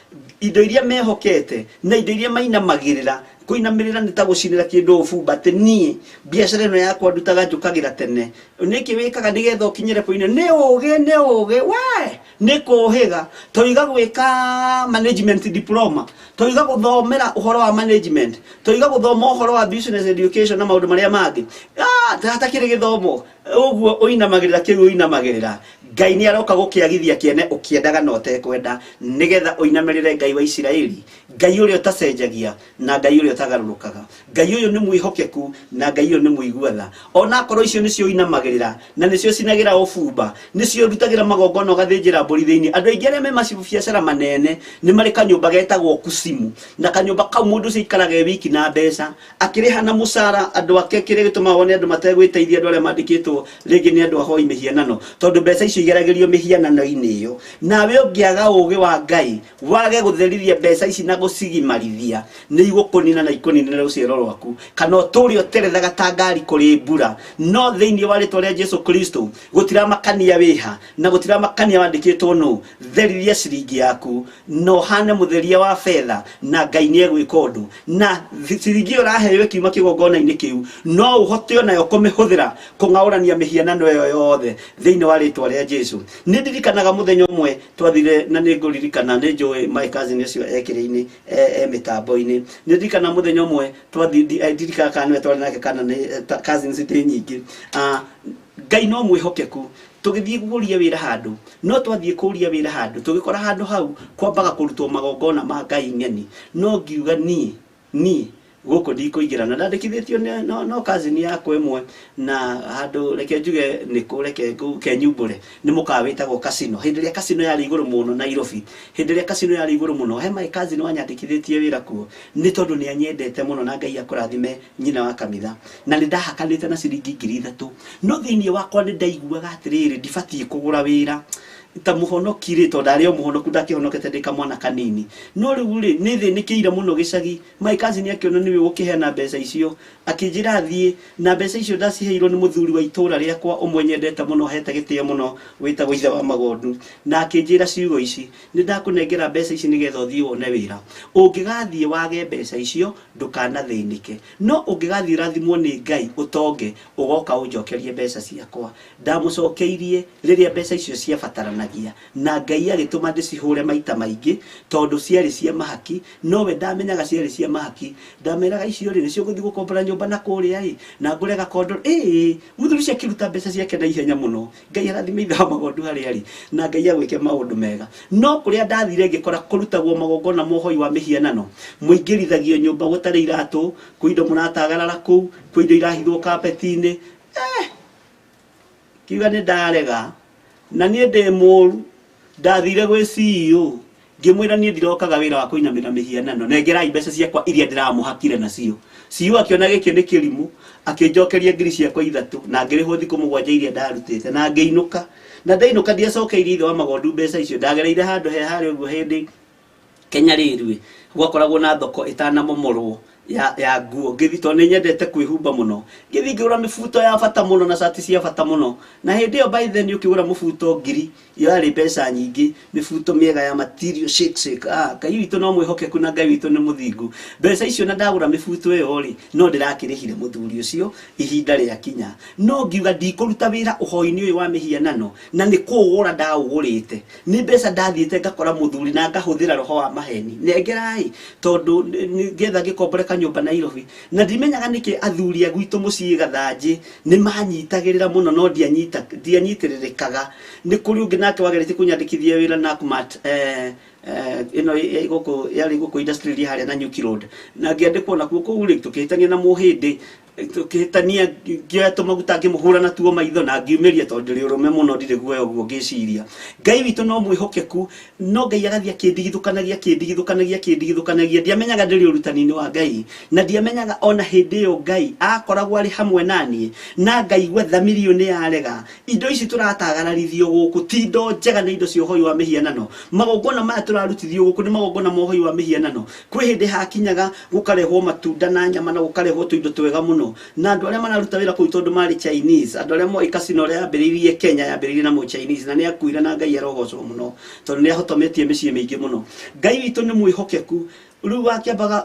indo iria mehokete na indo iria mainamagĩrĩra, kũinamĩrĩra nĩ ta gũcinĩra kĩndũ ũbumba, atĩ niĩ biacara ĩno yakwa ndutaga njũkagĩra tene, nĩkĩ wĩkaga nĩgetha ũkinyĩre kũina? Nĩ ũgĩ, nĩ ũgĩ we, nĩ kũhĩga. Toiga gwĩka management diploma, toiga gũthomera ũhoro wa management, toiga gũthoma ũhoro wa business education na maũndũ marĩa mangĩ. Ah, hatakĩrĩ gĩthomo ũguo ũinamagĩrĩra kĩu ũinamagĩrĩra, Ngai nĩ aroka gũkĩagithia kĩene, ũkĩendaga na ũtekwenda, nĩgetha ũinamĩrĩre Ngai wa Isiraeli, Ngai ũrĩa ũtacenjagia na Ngai ũrĩa ũtagarũrũkaga. Ngai ũyũ nĩ mwĩhokeku na Ngai ũyũ nĩ mũigua tha. Ona akorwo icio nĩcio ũinamagĩrĩra na nĩcio cinagĩra ũbumba, nĩcio ũrutagĩra magongona, ũgathĩnjĩra mbũri thĩinĩ. Andũ aingĩ arĩa me mabiacara manene nĩ marĩ kanyũmba getagwo kusimu, na kanyũmba kau mũndũ ũcio aikaraga e wiki na mbeca akĩrĩha na mũcara andũ ake. Kĩrĩa gĩtũmaga wone andũ mategwĩteithia, andũ arĩa mandĩkĩtwo rĩngĩ nĩ andũ ahoi mĩhianano, tondũ mbeca icio igeragĩrio mĩhianano-inĩ ĩyo. Nawe ũngĩaga ũgĩ wa Ngai, wage gũtherithia mbeca ici na gũcigimarithia, nĩ igũkũnina na ikũninĩre rũciaro rwaku, kana ũtũre ũterethaga ta ngari kũrĩ mbura. No thĩinĩ wa rĩtwa rĩa Jesu Kristo, gũtiramakania wĩha na gũtiramakania wandĩkĩtwo nũ, therithia ciringi yaku na ũhane mũtheria wa betha, na Ngai nĩ egwĩka ũndũ. Na ciringi ĩyo ũraheo ĩkiuma kĩgongona-inĩ kĩu, no ũhote onayo kũmĩhũthĩra kũng'aũrania mĩhianano ĩyo yothe thĩinĩ wa rĩtwa rĩa Jesu. Nĩ ndirikanaga mũthenya ũmwe twathire, na nĩ ngũririkana, nĩ njũĩ my cousin ũcio ekĩrĩ-inĩ e mĩtambo-inĩ. Nĩ ndirikana mũthenya ũmwe twathi, ndirikana kana nĩwe twarĩ nake kana nĩ cousins ndĩ nyingĩ. Ah, Ngai no mwĩhokeku. Tũgĩthiĩ kũria wĩra handũ, no twathiĩ kũria wĩra handũ, tũgĩkora handũ hau kwambaga kũrutwo magongona ma ngai ng'eni. No ngiuga niĩ niĩ gũkũ ndikũingĩra, na ndandĩkithĩtio no, no cousin yakwa ĩmwe na handũ, reke njuge nĩkũ, reke kenyumbũre, nĩ mũkawa wĩtagwo Casino. Hĩndĩ ĩrĩa Casino yarĩ igũrũ mũno Nairobi, hĩndĩ ĩrĩa Casino yarĩ igũrũ mũno, he my cousin wanyandĩkithĩtie wĩra kuo, nĩ tondũ nĩ anyendete mũno, na Ngai akũrathime nyina wa kanitha. Na nĩ ndahakanĩte na ciringi 3000, no thĩinĩ wakwa nĩ ndaiguaga atĩrĩrĩ, ndibatiĩ kũgũra wĩra ta mũhonoki rĩ, tondũ ndarĩ o mũhonoku, ndakĩhonokete ndĩ kamwana kanini. No rĩu rĩ, nĩ thĩnĩkĩire mũno gĩcagi. My cousin akĩona nĩwe ũgũkĩheana mbeca icio, akĩnjĩra thiĩ na mbeca icio. Ndaciheirwo nĩ mũthuri wa itũra rĩakwa ũmwe nyendete mũno, hete gĩtĩo mũno, wĩtagwo ithe wa magondu, na akĩnjĩra ciugo ici: "Nĩ ndakũnengera mbeca ici nĩgetha ũthiĩ wone wĩra. Ũngĩgathiĩ wage mbeca icio, ndũkanathĩnĩke, no ũngĩgathiĩ ũrathimwo nĩ Ngai ũtonge, ũgoka ũnjokerie mbeca ciakwa." Ndamũcokeirie rĩrĩa mbeca icio ciabataranagia. Tũraranagia na Ngai agĩtũma ndĩcihũre maita maingĩ tondũ ciarĩ cia mahaki, nowe ndamenyaga ciarĩ cia mahaki. Ndameraga icio rĩ nĩcio ngũthiĩ gũkombora nyũmba na kũrĩa ĩ na ngũre gakondoro ĩĩ. Mũthuri ũcio akĩruta mbeca ciake na ihenya mũno. Ngai arathime ithe wa magondu harĩa arĩ na Ngai agwĩke maũndũ mega. No kũrĩa ndathire ngĩkora kũrutagwo magongona ma ũhoi wa mĩhianano, mũingĩrithagio nyũmba gũtarĩ iratũ, kwĩ indo mũratagarara kũu, kwĩ indo irahithwo kapeti-inĩ. Eh! Ngiuga nĩ ndarega na niĩ ndĩ mũru, ndathire gwĩ CEO ngĩmwĩra niĩ ndirokaga wĩra wa kũinamĩra mĩhianano, nengerai mbeca ciakwa iria ndĩramũhakire nacio. CEO akĩona gĩkĩ nĩ kĩrimũ, akĩnjokeria ngiri ciakwa ithatũ na ngĩrĩhwo thikũ mũgwanja iria ndarutĩte na ngĩinũka. Na ndainũka ndiacokeirie ithe wa magondu mbeca icio, ndagereire handũ he harĩa ũguo hĩndĩ Kenya Railway gwakoragwo na thoko ĩtanamomorwo ya nguo, ngĩthiĩ tondũ nĩ nyendete kwĩhumba mũno, ngĩthiĩ ngĩgũra mĩbuto ya bata mũno na cati cia bata mũno. Na hĩndĩ ĩyo by then ũkĩgũra mũbuto ngiri yarĩ mbeca nyingĩ, mĩbuto mĩega ya material shake shake. Ah, Ngai witũ no mwĩhokeku na Ngai witũ nĩ mũthingu. Mbeca icio na ndagũra mĩbuto ĩyo rĩ, no ndĩrakĩrĩhire mũthuri ũcio ihinda rĩakinya. No ngiuga ndikũruta wĩra ũhoi-inĩ ũyũ wa mĩhianano, na nĩ kũũgũra ndaũgũrĩte. Nĩ mbeca ndathiĩte ngakora mũthuri na ngahũthĩra roho wa maheni. Nengerai, tondũ nĩgetha ngĩkombore kanyũmba Nairobi. Na ndimenyaga nĩkĩ athuri a gwitũ mũciĩ Gathanjĩ nĩ manyitagĩrĩra mũno no ndianyitĩrĩrĩkaga. Nĩ kũrĩ ũngĩ nake wageretie kũnyandĩkithia wĩra Nakumatt, ĩno gũkũ yarĩ gũkũ industrial area harĩa Nanyuki Road. Na ngĩandĩkwo nakuo kũu rĩ, tũkĩhĩtania na mũhĩndĩ, tũkĩhĩtania ngĩoya tũmaguta ngĩmũhũra natuo maitho na ngiumĩria tondũ ndĩrĩ ũrũme mũno ndirĩ guoya ũguo ngĩciria. Ngai witũ no mwĩhokeku, no Ngai agathiĩ akĩndigithũkanagia akĩndigithũkanagia akĩndigithũkanagia. Ndiamenyaga ndĩrĩ ũrutani-inĩ wa Ngai, na ndiamenyaga ona hĩndĩ ĩyo Ngai akoragwo arĩ hamwe na niĩ, na ngaigua thamiri ĩyo nĩ yarega. Indo ici tũratagararithio gũkũ ti indo njega, nĩ indo cia ũhoi wa mĩhianano. Magongona maya tũrarutithio gũkũ nĩ magongona ma ũhoi wa mĩhianano. Kwĩ hĩndĩ hakinyaga gũkarehwo matunda na nyama na gũkarehwo tũindo twega mũno, na andũ arĩa mararuta wĩra kũu tondũ marĩ Chinese, andũ arĩa moĩ casino ũrĩa yambĩrĩirie Kenya yambĩrĩirie na mũ Chinese, na nĩ akuire na Ngai arogocwo mũno tondũ nĩ ahotometie mĩciĩ mĩingĩ mũno. Ngai witũ nĩ mwĩhokeku. Rĩu wakĩambaga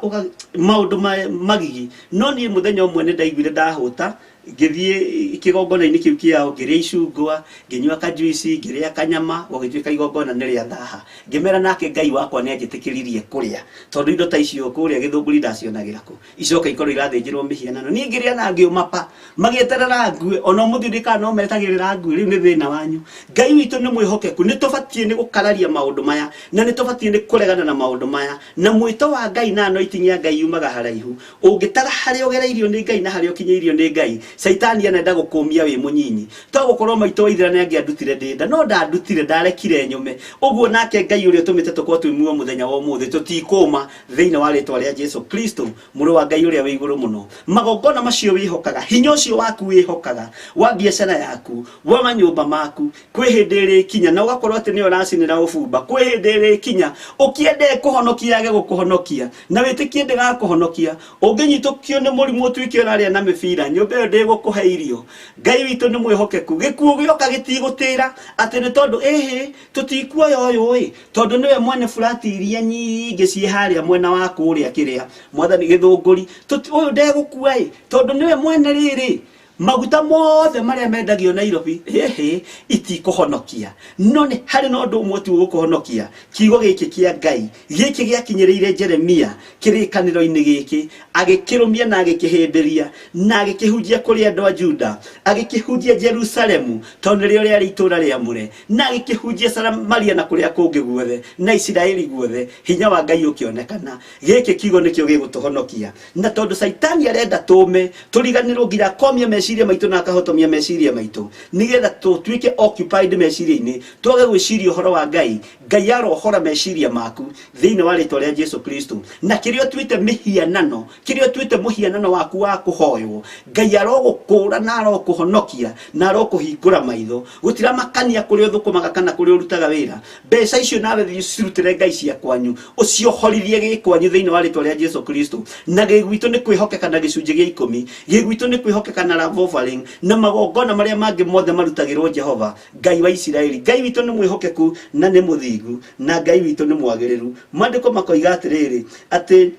maũndũ magigi. No niĩ mũthenya ũmwe nĩ ndaiguire ndahũta, ngĩthiĩ kĩgongona-inĩ kĩu kĩao, ngĩrĩa icungwa, ngĩnyua kajuici, ngĩrĩa kanyama, gũgĩtuĩka igongona nĩ rĩa thaha. Ngĩmera nake Ngai wakwa nĩ anjĩtĩkĩririe kũrĩa, tondũ indo ta icio kũrĩa Gĩthũngũri ndacionagĩra kũ, icoke ikorwo irathĩnjĩrwo mĩhianano. Niĩ ngĩrĩa na ngĩũma pa, magĩeterera ngue, ona ũmũthĩ ndiũĩ kana no metagĩrĩra ngue, rĩu nĩ thĩna wanyu. Ngai witũ nĩ mwĩhokeku, nĩ tũbatiĩ nĩ gũkararia maũndũ maya, na nĩ tũbatiĩ nĩ kũregana na maũndũ maya. Na mwĩto wa Ngai na anointing ya Ngai yumaga haraihu. Ũngĩtara harĩa ũgereirio nĩ Ngai na harĩa ũkinyĩirio nĩ Ngai, Caitani anenda gũkũmia wĩ mũnyinyi. To gũkorwo maitũ wa ithera nĩ angĩandutire ndĩ nda, no ndandutire, ndarekire nyũme. Ũguo nake Ngai ũrĩa ũtũmĩte tũkorwo twĩ muoyo mũthenya wa ũmũthĩ, tũtikũma thĩinĩ wa rĩtwa rĩa Jesu Kristo, mũrũ wa Ngai ũrĩa wĩ igũrũ mũno. Magongona macio wĩhokaga, hinya ũcio waku wĩhokaga, wa biacara yaku, wa manyũmba maku, kwĩ hĩndĩ ĩrĩkinya na ũgakorwo atĩ nĩyo ũracinĩra ũbumba. Kwĩ hĩndĩ ĩrĩkinya ũkĩende kũhonokia yage gũkũhonokia, na wĩtĩkie ndĩgakũhonokia. Ũngĩnyitũkio nĩ mũrimũ ũtuĩke ũrarĩa na mĩbira, nyũmba ĩyo ndĩgũkũhe irio. Ngai witũ nĩ mwĩhokeku. Gĩkuũ gĩoka gĩtigũtĩra atĩ nĩ tondũ ĩhĩ tũtikuoya ũyũ ĩ, tondũ nĩwe mwene burati iria nyingĩ ciĩ harĩa mwena wa kũrĩa kĩrĩa mwathani Gĩthũngũri, ũyũ ndegũkua ĩ, tondũ nĩwe mwene rĩrĩ maguta mothe marĩa mendagio Nairobi, hĩhĩ, itikũhonokia. No nĩ harĩ na ũndũ ũmwe tu ũgũkũhonokia, kiugo gĩkĩ kĩa Ngai gĩkĩ gĩakinyĩrĩire Jeremia kĩrĩkanĩro-inĩ gĩkĩ, agĩkĩrũmia na agĩkĩhĩmbĩria na agĩkĩhunjia kũrĩ andũ a Juda, agĩkĩhunjia Jerusalemu tondũ nĩrĩo rĩarĩ itũũra rĩamũre, na agĩkĩhunjia Samaria na kũrĩa kũngĩ guothe na Isiraeli guothe. Hinya wa Ngai ũkĩonekana. Gĩkĩ kiugo nĩkĩo gĩgũtũhonokia. Na tondũ Caitani arenda tũme tũriganĩrwo nginya akomia meciria maitũ na akahotomia meciria maitũ, nĩgetha tũtuĩke occupied meciria-inĩ, twage gwĩciria ũhoro wa Ngai. Ngai arohora meciria maku thĩinĩ wa rĩtwa rĩa Jesu Kristo. Na kĩrĩa ũtuĩte mĩhianano, kĩrĩa ũtuĩte mũhianano waku wa kũhoywo, Ngai arogũkũũra na arokũhonokia na arokũhingũra maitho. Gũtiramakania kũrĩa ũthũkũmaga kana kũrĩa ũrutaga wĩra, mbeca icio nawe thiĩ ũcirutĩre ngai cia kwanyu, ũciohorithie gĩkwanyu thĩinĩ wa rĩtwa rĩa Jesu Kristo. Na gĩgwitũ nĩ kwĩhokeka na gĩcunjĩ gĩa ikũmi, gĩgwitũ nĩ kwĩhokeka na love offering na magongona marĩa mangĩ mothe marutagĩrwo Jehova Ngai wa Isiraeli. Ngai witũ nĩ mwĩhokeku na nĩ mũthingu, na Ngai witũ nĩ mwagĩrĩru. Maandĩko makoiga atĩrĩrĩ, atĩ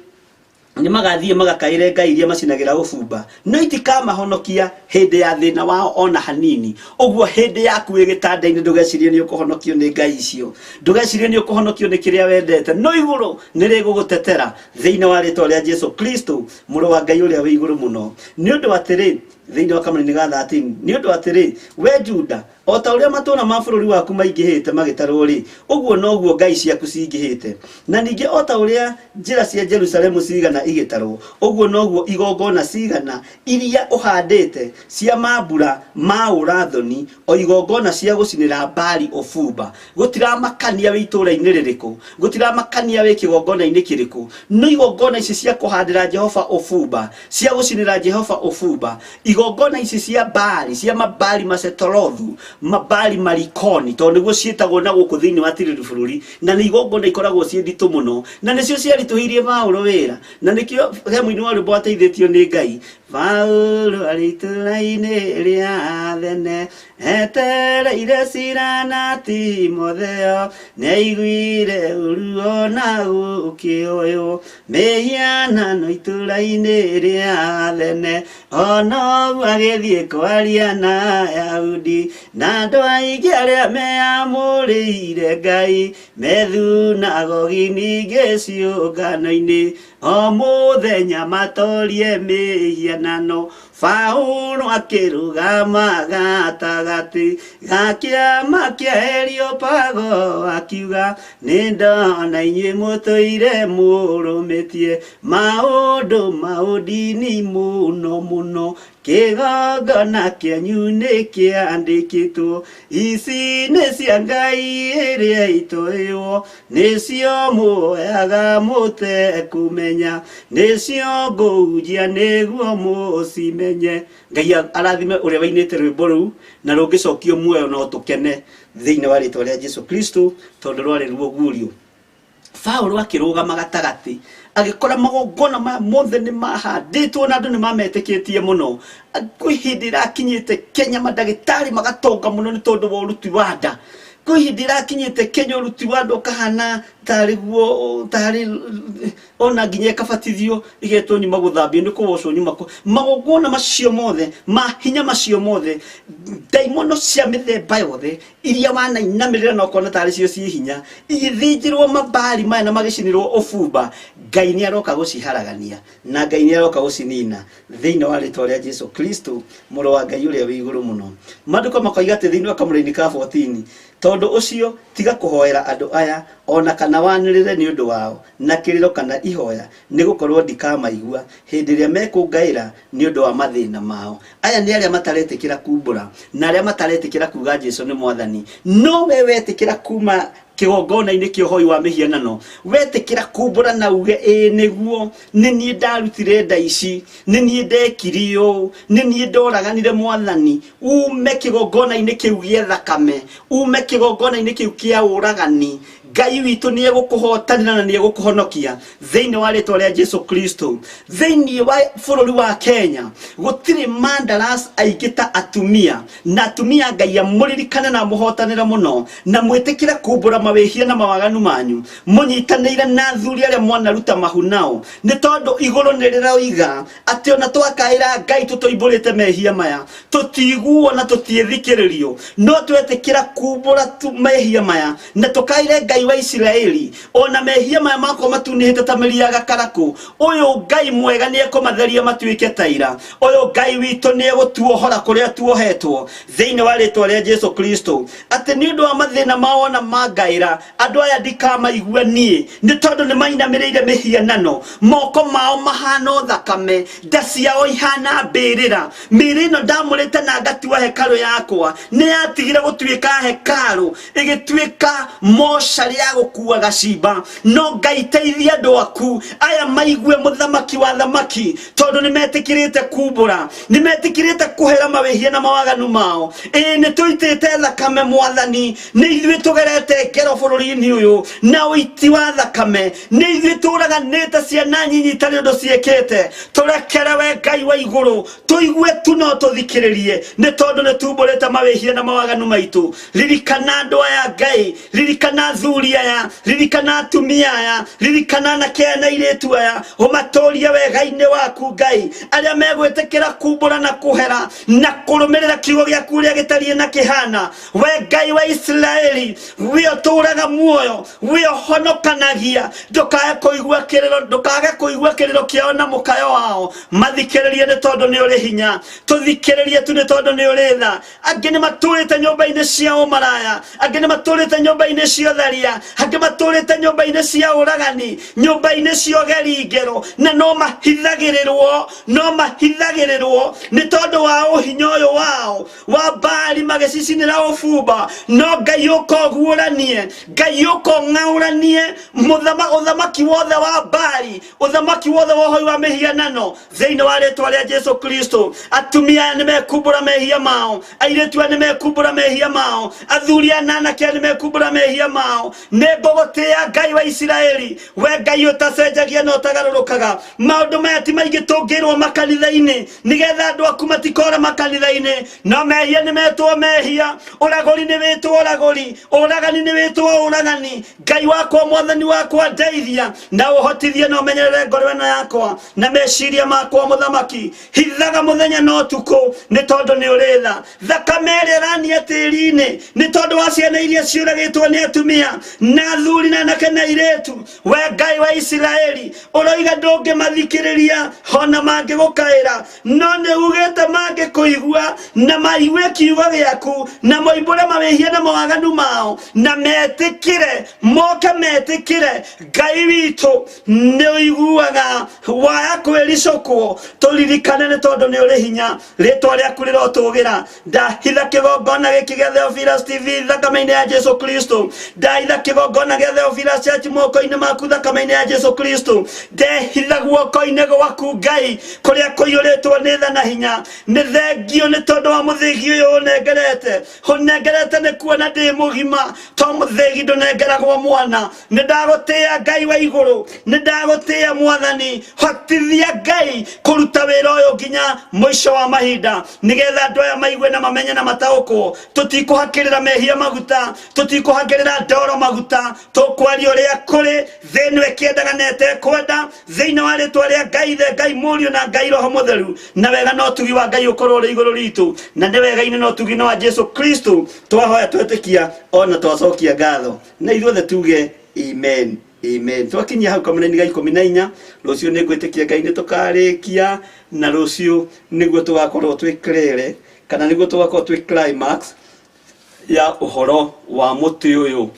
Nĩ magathiĩ magakaĩre ngai iria macinagĩra ũbumba, no itikamahonokia hĩndĩ ya thĩna wao ona hanini. Ũguo hĩndĩ yaku wĩ gĩtanda-inĩ, ndũgecirie nĩ ũkũhonokio nĩ ngai icio, ndũgecirie nĩ ũkũhonokio nĩ kĩrĩa wendete, no igũrũ nĩ rĩgũgũtetera thĩinĩ wa rĩtwa rĩa Jesu Kristo, Mũrũ wa Ngai ũrĩa wĩ igũrũ mũno. Nĩ ũndũ atĩrĩ, thĩinĩ wa kamũrainĩ ga 13, nĩ ũndũ atĩrĩ, we Juda, o ta ũrĩa matũũra ma bũrũri waku maingĩhĩte magĩtarwo-rĩ, ũguo noguo ngai ciaku cingĩhĩte. Na ningĩ o ta ũrĩa njĩra cia Jerusalemu ciigana igĩtarwo, ũguo noguo igongona ciigana iria ũhandĩte cia mambura ma ũũra-thoni, o igongona cia gũcinĩra Baali ũbumba. Gũtiramakania wĩ itũũra-inĩ rĩrĩkũ, gũtiramakania wĩ kĩgongona-inĩ kĩrĩkũ, no igongona ici cia kũhandĩra Jehova ũbumba, cia gũcinĩra Jehova ũbumba, igongona ici cia Baali, cia Mabaali Masetorothu, Mabaali Marikoni, tondũ nĩguo ciĩtagwo na gũkũ thĩinĩ wa tirĩrĩ bũrũri, na nĩ igongona ikoragwo ciĩ nditũ mũno, na nĩcio ciaritũhĩirie Paũlũ wĩra, na nĩkĩo he mũini wa rwĩmbo wateithĩtio nĩ Ngai. Paũlũ arĩ itũũra-inĩ rĩa Athene, etereire Sila na Timotheo, nĩaiguire ũru ona gũkĩoywo mĩhianano itũũra-inĩ rĩa Athene. Ona ũguo agĩthiĩ kwaria na Ayahudi na andũ aingĩ arĩa meamũrĩire Ngai me thunagogi ningĩ ciũngano-inĩ, o mũthenya matorie mĩhianano. Paulo akĩrũgama gatagatĩ ga kĩama kĩa Areopago akiuga, nĩ ndona inyuĩ mũtũire mũrũmĩtie maũndũ ma ũndini mũno mũno, kĩgongona kĩanyu nĩ kĩandĩkĩtwo, ici nĩ cia ngai ĩrĩa itoĩwo, nĩcio muoyaga mũtekũmenya, nĩcio ngũhunjia nĩguo mũcimenye. Ngai arathime ũrĩa wainĩte rwĩmbo rũu, na rũngĩcokio muoyo no tũkene thĩinĩ wa rĩtwa rĩa Jesu Kristo, tondũ rwarĩ ruo guũrio. Paulo akĩrũgama gatagatĩ, agĩkora magongona maya mothe nĩ mahandĩtwo na andũ nĩ mametĩkĩtie mũno. Kwĩ hĩndĩ ĩrakinyĩte Kenya mandagĩtarĩ magatonga mũno nĩ tondũ wa ũruti wa nda. Kwĩ hĩndĩ ĩrakinyĩte Kenya ũruti wa nda ũkahana tarĩ guo tarĩ ona nginya ĩkabatithio igetwo nyuma gũthambio nĩ kũwocwo nyuma kũ magongona macio mothe mahinya macio mothe, ndaimono cia mĩthemba yothe iria wanainamĩrĩra na ũkona tarĩ cio ciĩ hinya, igĩthĩnjĩrwo mabari maya na magĩcinĩrwo ũbumba, Ngai nĩ aroka gũciharagania na Ngai nĩ aroka gũcinina thĩinĩ wa rĩtwa rĩa Jesu Kristo, Mũrũ wa Ngai ũrĩa wĩ igũrũ mũno. Maandĩko makoiga atĩ thĩinĩ wa kamũraini ka 14, tondũ ũcio tiga kũhoera andũ aya, o na kana wanĩrĩre nĩ ũndũ wao na kĩrĩro kana ihoya, nĩ gũkorwo ndikamaigua hĩndĩ ĩrĩa mekũngaĩra nĩ ũndũ wa mathĩna mao. Aya nĩ arĩa mataretĩkĩra kumbũra na arĩa mataretĩkĩra kuga Jesu nĩ Mwathani. No we wetĩkĩra kuma kĩgongona-inĩ kĩa ũhoi wa mĩhianano, wetĩkĩra kumbũra na uge ĩĩ nĩguo, nĩ niĩ ndarutire nda ici, nĩ niĩ ndekire ũũ, nĩ niĩ ndoraganire Mwathani, ume kĩgongona-inĩ kĩu gĩa thakame, ume kĩgongona-inĩ kĩu kĩa ũragani, Ngai witũ nĩ egũkũhotanĩra na nĩ egũkũhonokia thĩinĩ wa rĩtwa rĩa Jesu Kristo. Thĩinĩ wa bũrũri wa Kenya gũtirĩ mandaras aingĩ ta atumia, na atumia Ngai amũririkane na amũhotanĩre mũno, na mwĩtĩkĩre kumbũra mawĩhia na mawaganu manyu mũnyitanĩire na athuri arĩa mwanaruta mahu nao, nĩ tondũ igũrũ nĩ rĩroiga atĩ ona twakaĩra Ngai tũtoimbũrĩte mehia maya tũtiguo na tũtiĩthikĩrĩrio, no twetĩkĩra kumbũra tu mehia maya na tũkaĩre Ngai wa Isiraeli, ona mehia maya makwa matunĩhĩte ta mĩri ya gakarakũ, ũyũ Ngai mwega nĩ ekũmatheria matuĩke ta ira. Ũyũ Ngai witũ nĩ egũtuohora kũrĩa tuohetwo thĩinĩ wa rĩtwa rĩa Jesu Kristo, atĩ nĩ ũndũ wa mathĩna mao ona mangaĩra, andũ aya ndikamaigua niĩ, nĩ tondũ nĩ mainamĩrĩire mĩhianano, moko mao mahana o thakame, nda ciao ihana mbĩrĩra. Mĩĩrĩ ĩno ndamũrĩte na ngatua hekarũ yakwa nĩ yatigire gũtuĩka hekarũ, ĩgĩtuĩka mocarĩ ya gũkuaga cimba. No Ngai teithia andũ aku aya maigue mũthamaki wa thamaki, tondũ nĩ metĩkĩrĩte kumbũra, nĩ metĩkĩrĩte kũhera mawĩhia na mawaganu mao. Ĩĩ nĩ tũitĩte thakame Mwathani, nĩ ithuĩ tũgerete ngero bũrũri-inĩ ũyũ na ũiti wa thakame, nĩ ithuĩ tũraganĩte ciana nyinyi itarĩ ũndũ ciĩkĩte. Tũrekere we Ngai wa igũrũ, tũigue tu no tũthikĩrĩrie, nĩ tondũ nĩ tumbũrĩte mawĩhia na mawaganu maitũ. Ririkana andũ aya Ngai, ririkana athuri. Athuri aya, ririkana atumia aya, ririkana anake aya na airĩtu aya, ũmatũrie wega-inĩ waku Ngai, arĩa megwĩtĩkĩra kumbũra na kũhera na kũrũmĩrĩra kiugo gĩaku ũrĩa gĩtariĩ na kĩhana. We Ngai wa Isiraeli, we ũtũũraga muoyo, we ũhonokanagia, ndũkae kũigua kĩrĩro, ndũkage kũigua kĩrĩro kĩao na mũkayo wao. Mathikĩrĩrie nĩ tondũ nĩ ũrĩ hinya, tũthikĩrĩrie tu nĩ tondũ nĩ ũrĩ tha. Angĩ nĩ matũrĩte nyũmba-inĩ cia ũmaraya, angĩ nĩ matũrĩte nyũmba-inĩ cia ũtharia, angĩ matũrĩte nyũmba-inĩ cia ũragani, nyũmba-inĩ cia ũgeri ngero, na no mahithagĩrĩrwo, no mahithagĩrĩrwo nĩ tondũ wa ũhinya ũyũ wao wa Baali magĩcicinĩra ũbumba. No Ngai ũka ũguũranie, Ngai ũka ũng'aũranie ũthamaki wothe wa Baali, ũthamaki wothe wa ũhoi wa mĩhianano thĩinĩ wa rĩtwa rĩa Jesu Kristo. Atumia aya nĩ mekumbũra mehia mao, airĩtu aya nĩ mekumbũra mehia mao, athuri aya na anake aya nĩ mekumbũra mehia mao. Nĩ ngũgũtĩĩa Ngai wa Isiraeli, we Ngai ũtacenjagia na ũtagarũrũkaga. Maũndũ maya ti maingĩ tũngĩrwo makanitha-inĩ, nĩgetha andũ aku matikore makanitha-inĩ. No mehia nĩ metwo mehia, ũragũri nĩ wĩtwo ũragũri, ũragani nĩ wĩtwo ũragani. Ngai wakwa, Mwathani wakwa, ndeithia na ũhotithie na ũmenyerere ngoro ĩno yakwa na meciria makwa. Mũthamaki, hithaga mũthenya na ũtukũ nĩ tondũ nĩ ũrĩ tha. Thakame ĩrĩa ĩrania tĩri-inĩ nĩ tondũ wa ciana iria ciũragĩtwo nĩ atumia na athuri na anake na airĩtu, we Ngai wa Isiraeli, ũroiga ndũngĩmathikĩrĩria ona mangĩgũkaĩra, no nĩ ugĩte mangĩkũigua na maigue kiugo gĩaku na moimbũre mawĩhia na mawaganu mao na metĩkĩre, moke metĩkĩre, Ngai witũ nĩ ũiguaga waya kwĩricũkwo. Tũririkane nĩ tondũ nĩ ũrĩ hinya, rĩtwa rĩaku rĩrotũgĩra. Ndahitha kĩgongona gĩkĩ gĩa Theophilus TV thakame-inĩ ya Jesu Kristo. Ndahitha kĩgongona gĩa Theophilus Church moko-inĩ maku thakame-inĩ ya Jesu Kristo. Ndehitha guoko-inĩ gwaku Ngai, kũrĩa kũiyũrĩtwo nĩ tha na hinya. Nĩ thengio nĩ tondũ wa mũthĩgi ũyũ ũnengerete, ũnengerete nĩ kuona ndĩ mũgima, to mũthĩgi ndũnengeragwo mwana. Nĩ ndagũtĩĩa Ngai wa igũrũ, nĩ ndagũtĩĩa Mwathani. Hotithia Ngai kũruta wĩra ũyũ nginya mũico wa mahinda, nĩgetha andũ aya maigue na mamenye na mataũkwo. Tũtikũhakĩrĩra mehia maguta, tũtikũhakĩrĩra ndoro maguta, tũkwaria ũrĩa kũrĩ. Thĩ ĩno ĩkĩendaga na ĩtekwenda, thĩinĩ wa rĩtwa rĩa Ngai Ithe, Ngai Mũriũ na Ngai Roho Mũtheru, na wega na ũtugi wa Ngai ũkorwo ũrĩ igũrũ ritũ, na nĩ wega-inĩ na ũtugi-inĩ wa Jesu Kristo twahoya, twetĩkia ona twacokia ngatho, na ithuothe tuge amen, amen. Twakinyia hau kamũraini ga 14, rũciũ nĩ ngwĩtĩkia Ngai nĩ tũkarĩkia, na rũciũ nĩguo tũgakorwo twĩ klere, kana nĩguo tũgakorwo twĩ climax ya ũhoro wa mũtĩ ũyũ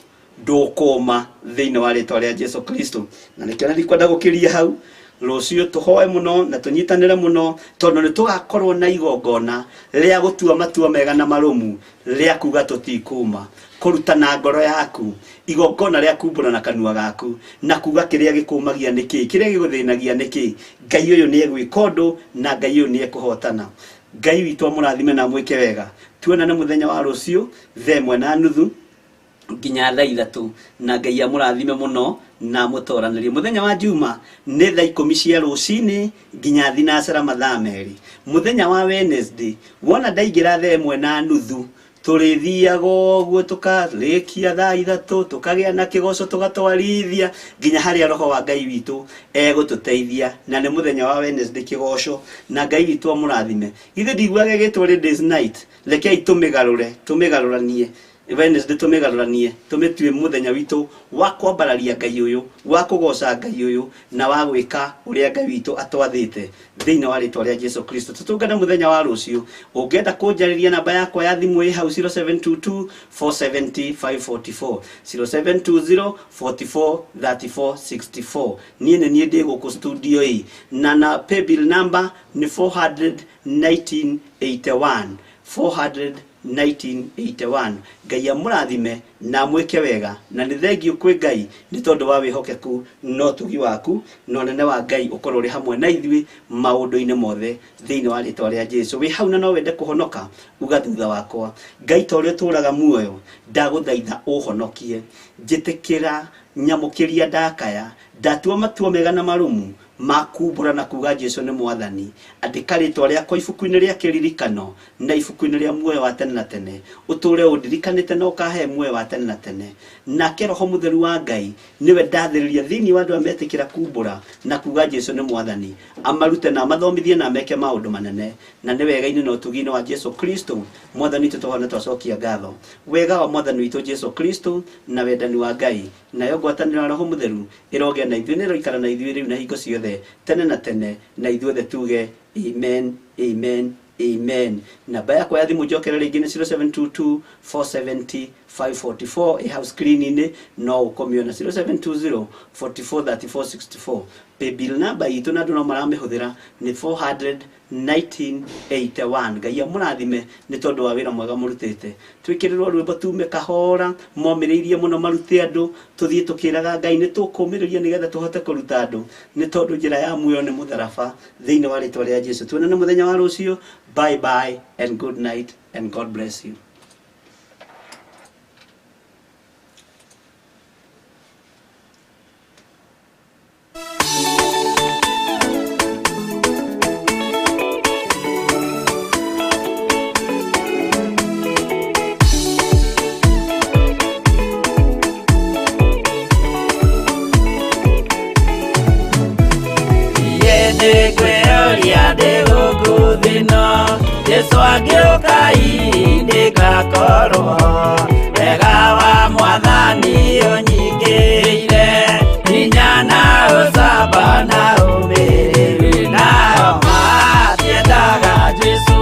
ndũkũma thĩinĩ wa rĩtwa rĩa Jesu Kristo. Na nĩkĩo na ndikwenda gũkĩria hau. Rũciũ tũhoe mũno na tũnyitanĩre mũno, tondũ nĩ tũgakorwo na igongona rĩa gũtua matua mega na marũmu rĩa kuga tũtikũma, kũruta na ngoro yaku igongona rĩa kumbũra na kanua gaku na kuga kĩrĩa gĩkũmagia nĩ kĩĩ, kĩrĩa gĩgũthĩnagia nĩ kĩĩ. Ngai ũyũ nĩ egwĩka ũndũ na Ngai ũyũ nĩ ekũhotana. Ngai witũ amũrathime na amwĩke wega. Tuonane mũthenya wa rũciũ thaa 1:30 nginya thaa 3, na Ngai amũrathime mũno na amũtoranĩrie. Mũthenya wa Juma nĩ thaa 10 cia rũcinĩ nginya thinacara mathaa 2. Mũthenya wa Wednesday, wona ndaingĩra thaa 1:30, tũrĩthiaga ũguo tũkarĩkia thaa 3, tũkagĩa na kĩgoco, tũgatwarithia nginya harĩa Roho wa Ngai witũ egũtũteithia, na nĩ mũthenya wa Wednesday kĩgoco, na Ngai witũ amũrathime. Githĩ ndiguaga ĩgĩtwo Ladies Night? Rekei tũmĩgarũre, tũmĩgarũranie Wednesday, tũmĩgarũranie tũmĩtue mũthenya witũ wa kwambararia Ngai ũyũ, wa kũgoca Ngai ũyũ, na wa gwĩka ũrĩa Ngai witũ atwathĩte thĩinĩ wa rĩtwa rĩa Jesu Kristo. Tũtũngane mũthenya wa rũciũ. Ũngĩenda kũnjarĩria, namba yakwa ya thimũ ĩ hau, 0722 470 544, 0720 44 34 64. Niĩ nĩ niĩ ndĩ gũkũ studio ĩ, na paybill number nĩ 41981, 41981. Ngai amũrathime na amwĩke wega, na nĩ thengio kwĩ Ngai nĩ tondũ wa wĩhokeku na ũtugi waku, na ũnene wa Ngai ũkorwo ũrĩ hamwe na ithuĩ maũndũ-inĩ mothe thĩinĩ wa rĩtwa rĩa Jesu. Wĩ hau na no wende kũhonoka, uga thutha wakwa: Ngai, ta ũrĩa ũtũũraga muoyo, ndagũthaitha ũhonokie. Njĩtĩkĩra, nyamũkĩria ndakaya. Ndatua matua mega na marũmu ma kumbũra na kuga Jesu nĩ mwathani. Andĩka rĩtwa rĩakwa ibuku-inĩ rĩa kĩririkano na ibuku-inĩ rĩa muoyo wa tene na tene. Ũtũũre ũndirikanĩte na ũkahe muoyo wa tene na tene. Nake Roho Mũtheru wa Ngai nĩwe ndathĩrĩria thĩinĩ wa andũ arĩa metĩkĩra kumbũra na kuga Jesu nĩ mwathani, amarute na amathomithie na ameke maũndũ manene. Na nĩ wega-inĩ na ũtugi-inĩ wa Jesu Kristo mwathani witũ tũhone twacokia ngatho. Wega wa mwathani witũ Jesu Kristo na wendani wa Ngai nayo ngwatanĩro ya Roho Mũtheru ĩrogĩa na ithuĩ na ĩroikara na ithuĩ rĩu na hingo ciothe tene na tene, na ithuothe tuge amen, amen, amen. Namba yakwa ya thimũ njokere rĩngĩ nĩ 0722 470 544 ĩ hau screen-inĩ no ũkũmĩona 0720 44 34 64. Paybill namba itũ na andũ no maramĩhũthĩra nĩ 400 1981. Ngai amũrathime nĩ tondũ wa wĩra mwega mũrutĩte. Twĩkĩrĩrwo rwĩmbo tume kahora, momĩrĩirie mũno marute andũ, tũthiĩ tũkĩraga Ngai nĩ tũkũmĩrĩria nĩgetha tũhote kũruta andũ, nĩ tondũ njĩra ya muoyo nĩ mũtharaba thĩinĩ wa rĩtwa rĩa Jesu. Tuonane mũthenya wa rũciũ. Bye bye and good night and God bless you. Nĩngwĩyũria ndĩ gũkũ thĩ ĩno, Jesũ angĩũka hihi nĩngakorwo wega wa mwathani ũnyingĩrĩire, hinya na ũcamba na ũmĩrĩru. Nao matiendaga Jesũ,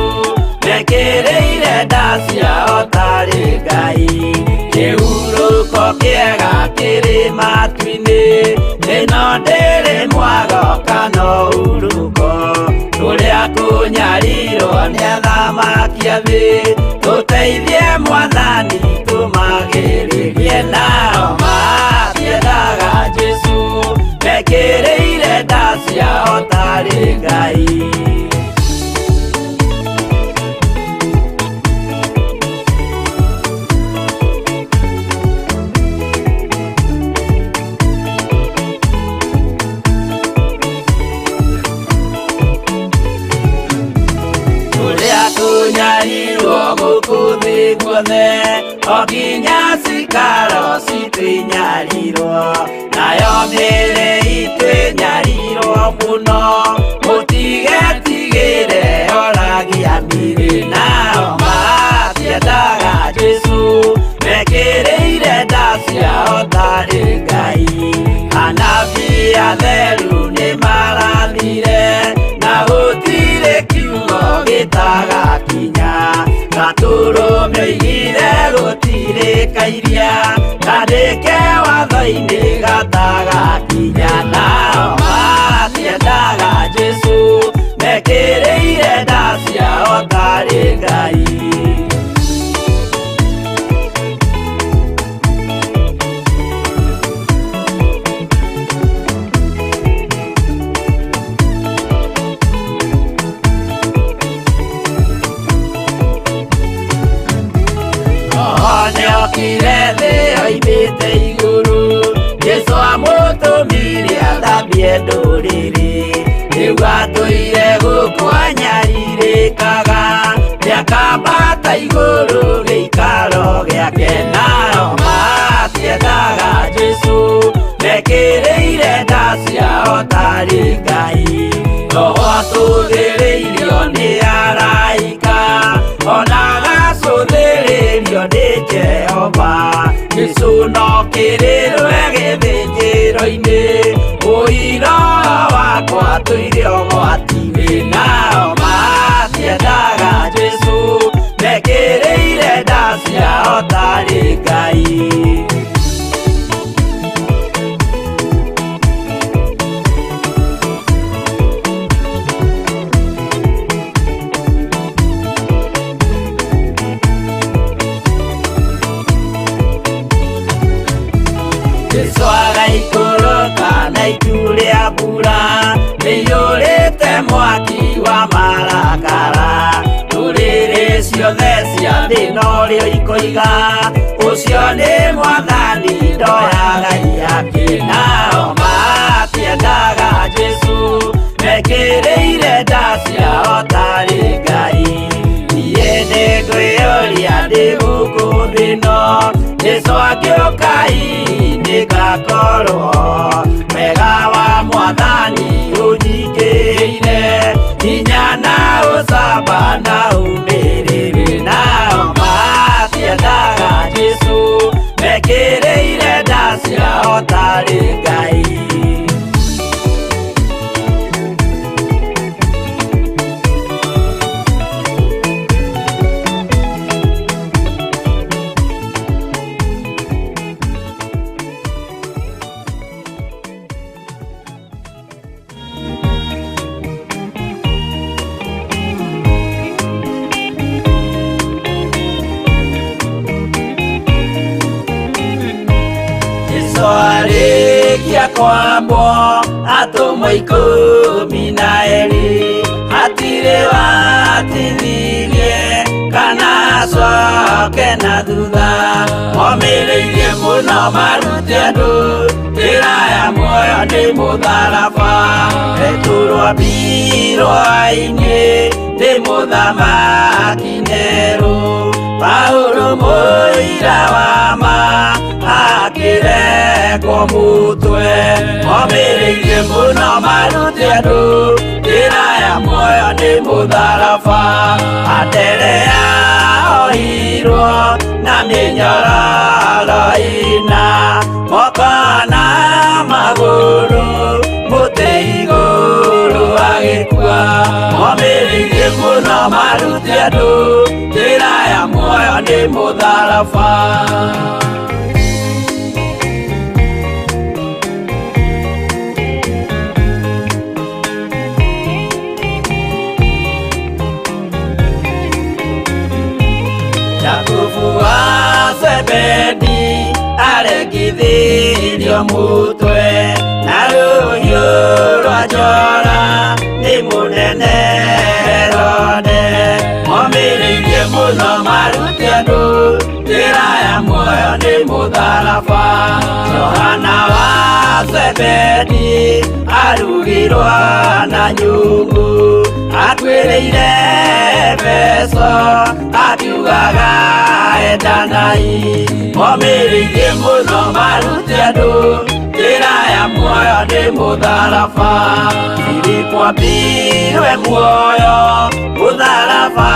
mekĩrĩire nda ciao tarĩ Ngai. Kĩhurũko kĩega kĩrĩ matu-inĩ, ĩno ndĩrĩ mwago kana ũhurũko. Kũrĩa kũnyarirwo nĩ athamaki a thĩ, tũteithie mwathani tũmagĩrĩrie. Nao matiendaga Jesũ, mekĩrĩire nda ciao tarĩ Ngai. Kũrĩa kũnyarirwo gũkũ thĩ guothe, o nginya cikaro citũ inyarirwo, nayo mĩĩrĩ itũ ĩnyarirwo mũno, mũtigetigĩre oragia mĩĩrĩ. Nao matiendaga Jesũ, mekĩrĩire nda ciao tarĩ Ngai. Anabii atheru nĩmarathire, na gũtirĩ kiugo gĩtagakinya. Gatũrũme oigire gũtirĩ kairia, kandĩke watho-inĩ gatagakinya. Nao matiendaga Jesũ, mekĩrĩire nda ciao tarĩ Ngai. Nĩokire thĩ oimĩte igũrũ, Jesũ amũtũmire athambie ndũrĩrĩ. Rĩu atũire gũkũ anyarirĩkaga, nĩakambata igũrũ gĩikaro gĩake. Nao matiendaga Jesũ, mekĩrĩire nda ciao tarĩ Ngai. Roho atũthĩrĩirio nĩ araika, ona agacũthĩrĩrio nĩ Jehova. Jesũ no kĩrĩrwe gĩthĩnjĩro-inĩ, ũira wakwa tũire ũgwati-inĩ. Nao matiendaga Jesũ, mekĩrĩire nda ciao tarĩ Ngai. Jesũ agaikũrũka na itu rĩa mbura, rĩiyũrĩte mwaki wa marakara. Ndũrĩrĩ ciothe cia thĩ norĩo ikoiga, ũcio nĩ mwathani ndoyaga iaki. Nao Kai nĩngakorwo wega wa mwathani ũnyingĩire hinya na ũcamba na ũmĩrĩru nao matiendaga Jesũ mekĩrĩire nda ciao tarĩ Ngai. Jesũ arĩkia kwambwo atũmwo 12 hatirĩ watithirie kana acoke na thutha momĩrĩirie mũno marute andũ njĩra ya muoyo nĩ mũtharaba Petero ambirwo-inĩ nĩ mũthamaki Nero Paulo mũira wa ma akĩrekwo mũtwe momĩrĩirie mũno marute andũ njĩra ya muoyo nĩ mũtharaba Anderea ohirwo na mĩnyororo ĩna moko na magũrũ mũtĩ igũrũ agĩkua momĩrĩirie mũno marute andũ njĩra ya muoyo nĩ mũtharaba. Jakubu wa Zebedi aregithirio mutwe na rũhiũ rwa njora nĩ mũnene Herode momĩrĩirie mũno marute andũ njĩra ya muoyo nĩ mũtharaba Johana wa Zebedi arugirwo na nyungu akuĩrĩire Efeso akiugaga endanai momĩrĩirie mũno marute andũ njĩra ya muoyo nĩ mũtharaba Filipo ambirwe muoyo mũtharaba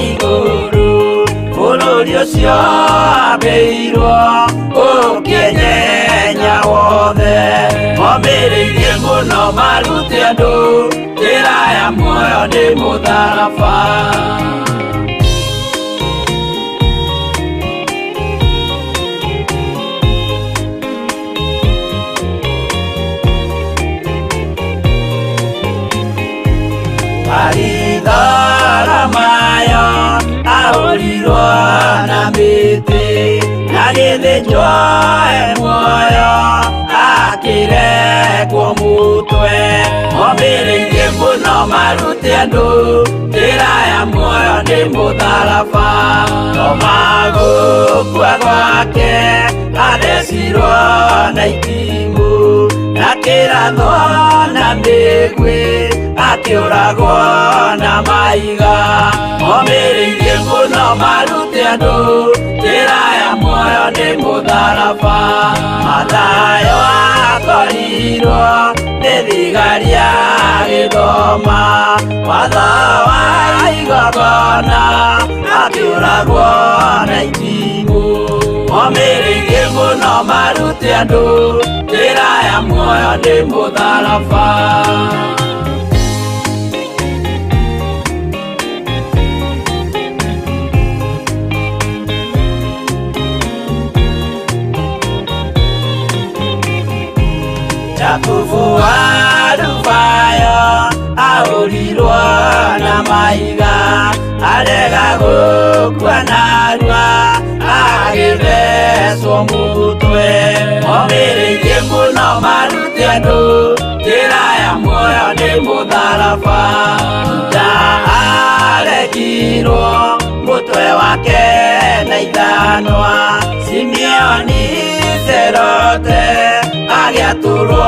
igũrũ bũrũri ũcio ambĩirwo ũkĩnyenya wothe momĩrĩirie mũno marute andũ njĩra ya muoyo nĩ mũtharaba. Baritholomayo ahũrirwo na mĩtĩ na gĩthĩnjwo e muoyo akĩrekwo mũtwe momĩrĩirie mũno marute andũ njĩra ya muoyo nĩ mũtharaba Toma gũkua gwake athecirwo na itimũ na kĩrathwo na mĩguĩ akĩũragwo na mahiga momĩrĩirie mũno marute andũ njĩra ya muoyo nĩ mũtharaba Mathayo akorirwo nĩ thigari agĩthoma watho wa igongona akĩũragwo na itimũ momĩrĩirie mũno marute andũ njĩra ya muoyo nĩ mũtharaba. Jakubu wa Alufayo ahũrirwo na mahiga arega gũkua narua agĩthecwo mũtwe momĩrĩirie mũno marute andũ njĩra ya muoyo nĩ mũtharaba Juda arekirwo mũtwe wake na ithanwa Simeoni Serote agĩatũrwo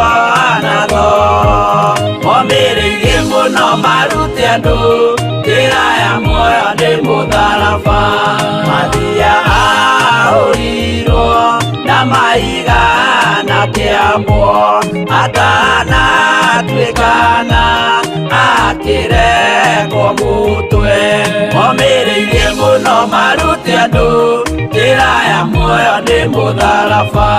na thoo momĩrĩirie mũno marute andũ njĩra ya muoyo nĩ mũtharaba Mathia ahũrirwo na maigana kĩambwo atanatuĩkana akĩrekwo mũtwe omĩrĩirie mũno marute andũ njĩra ya muoyo nĩ mũtharaba.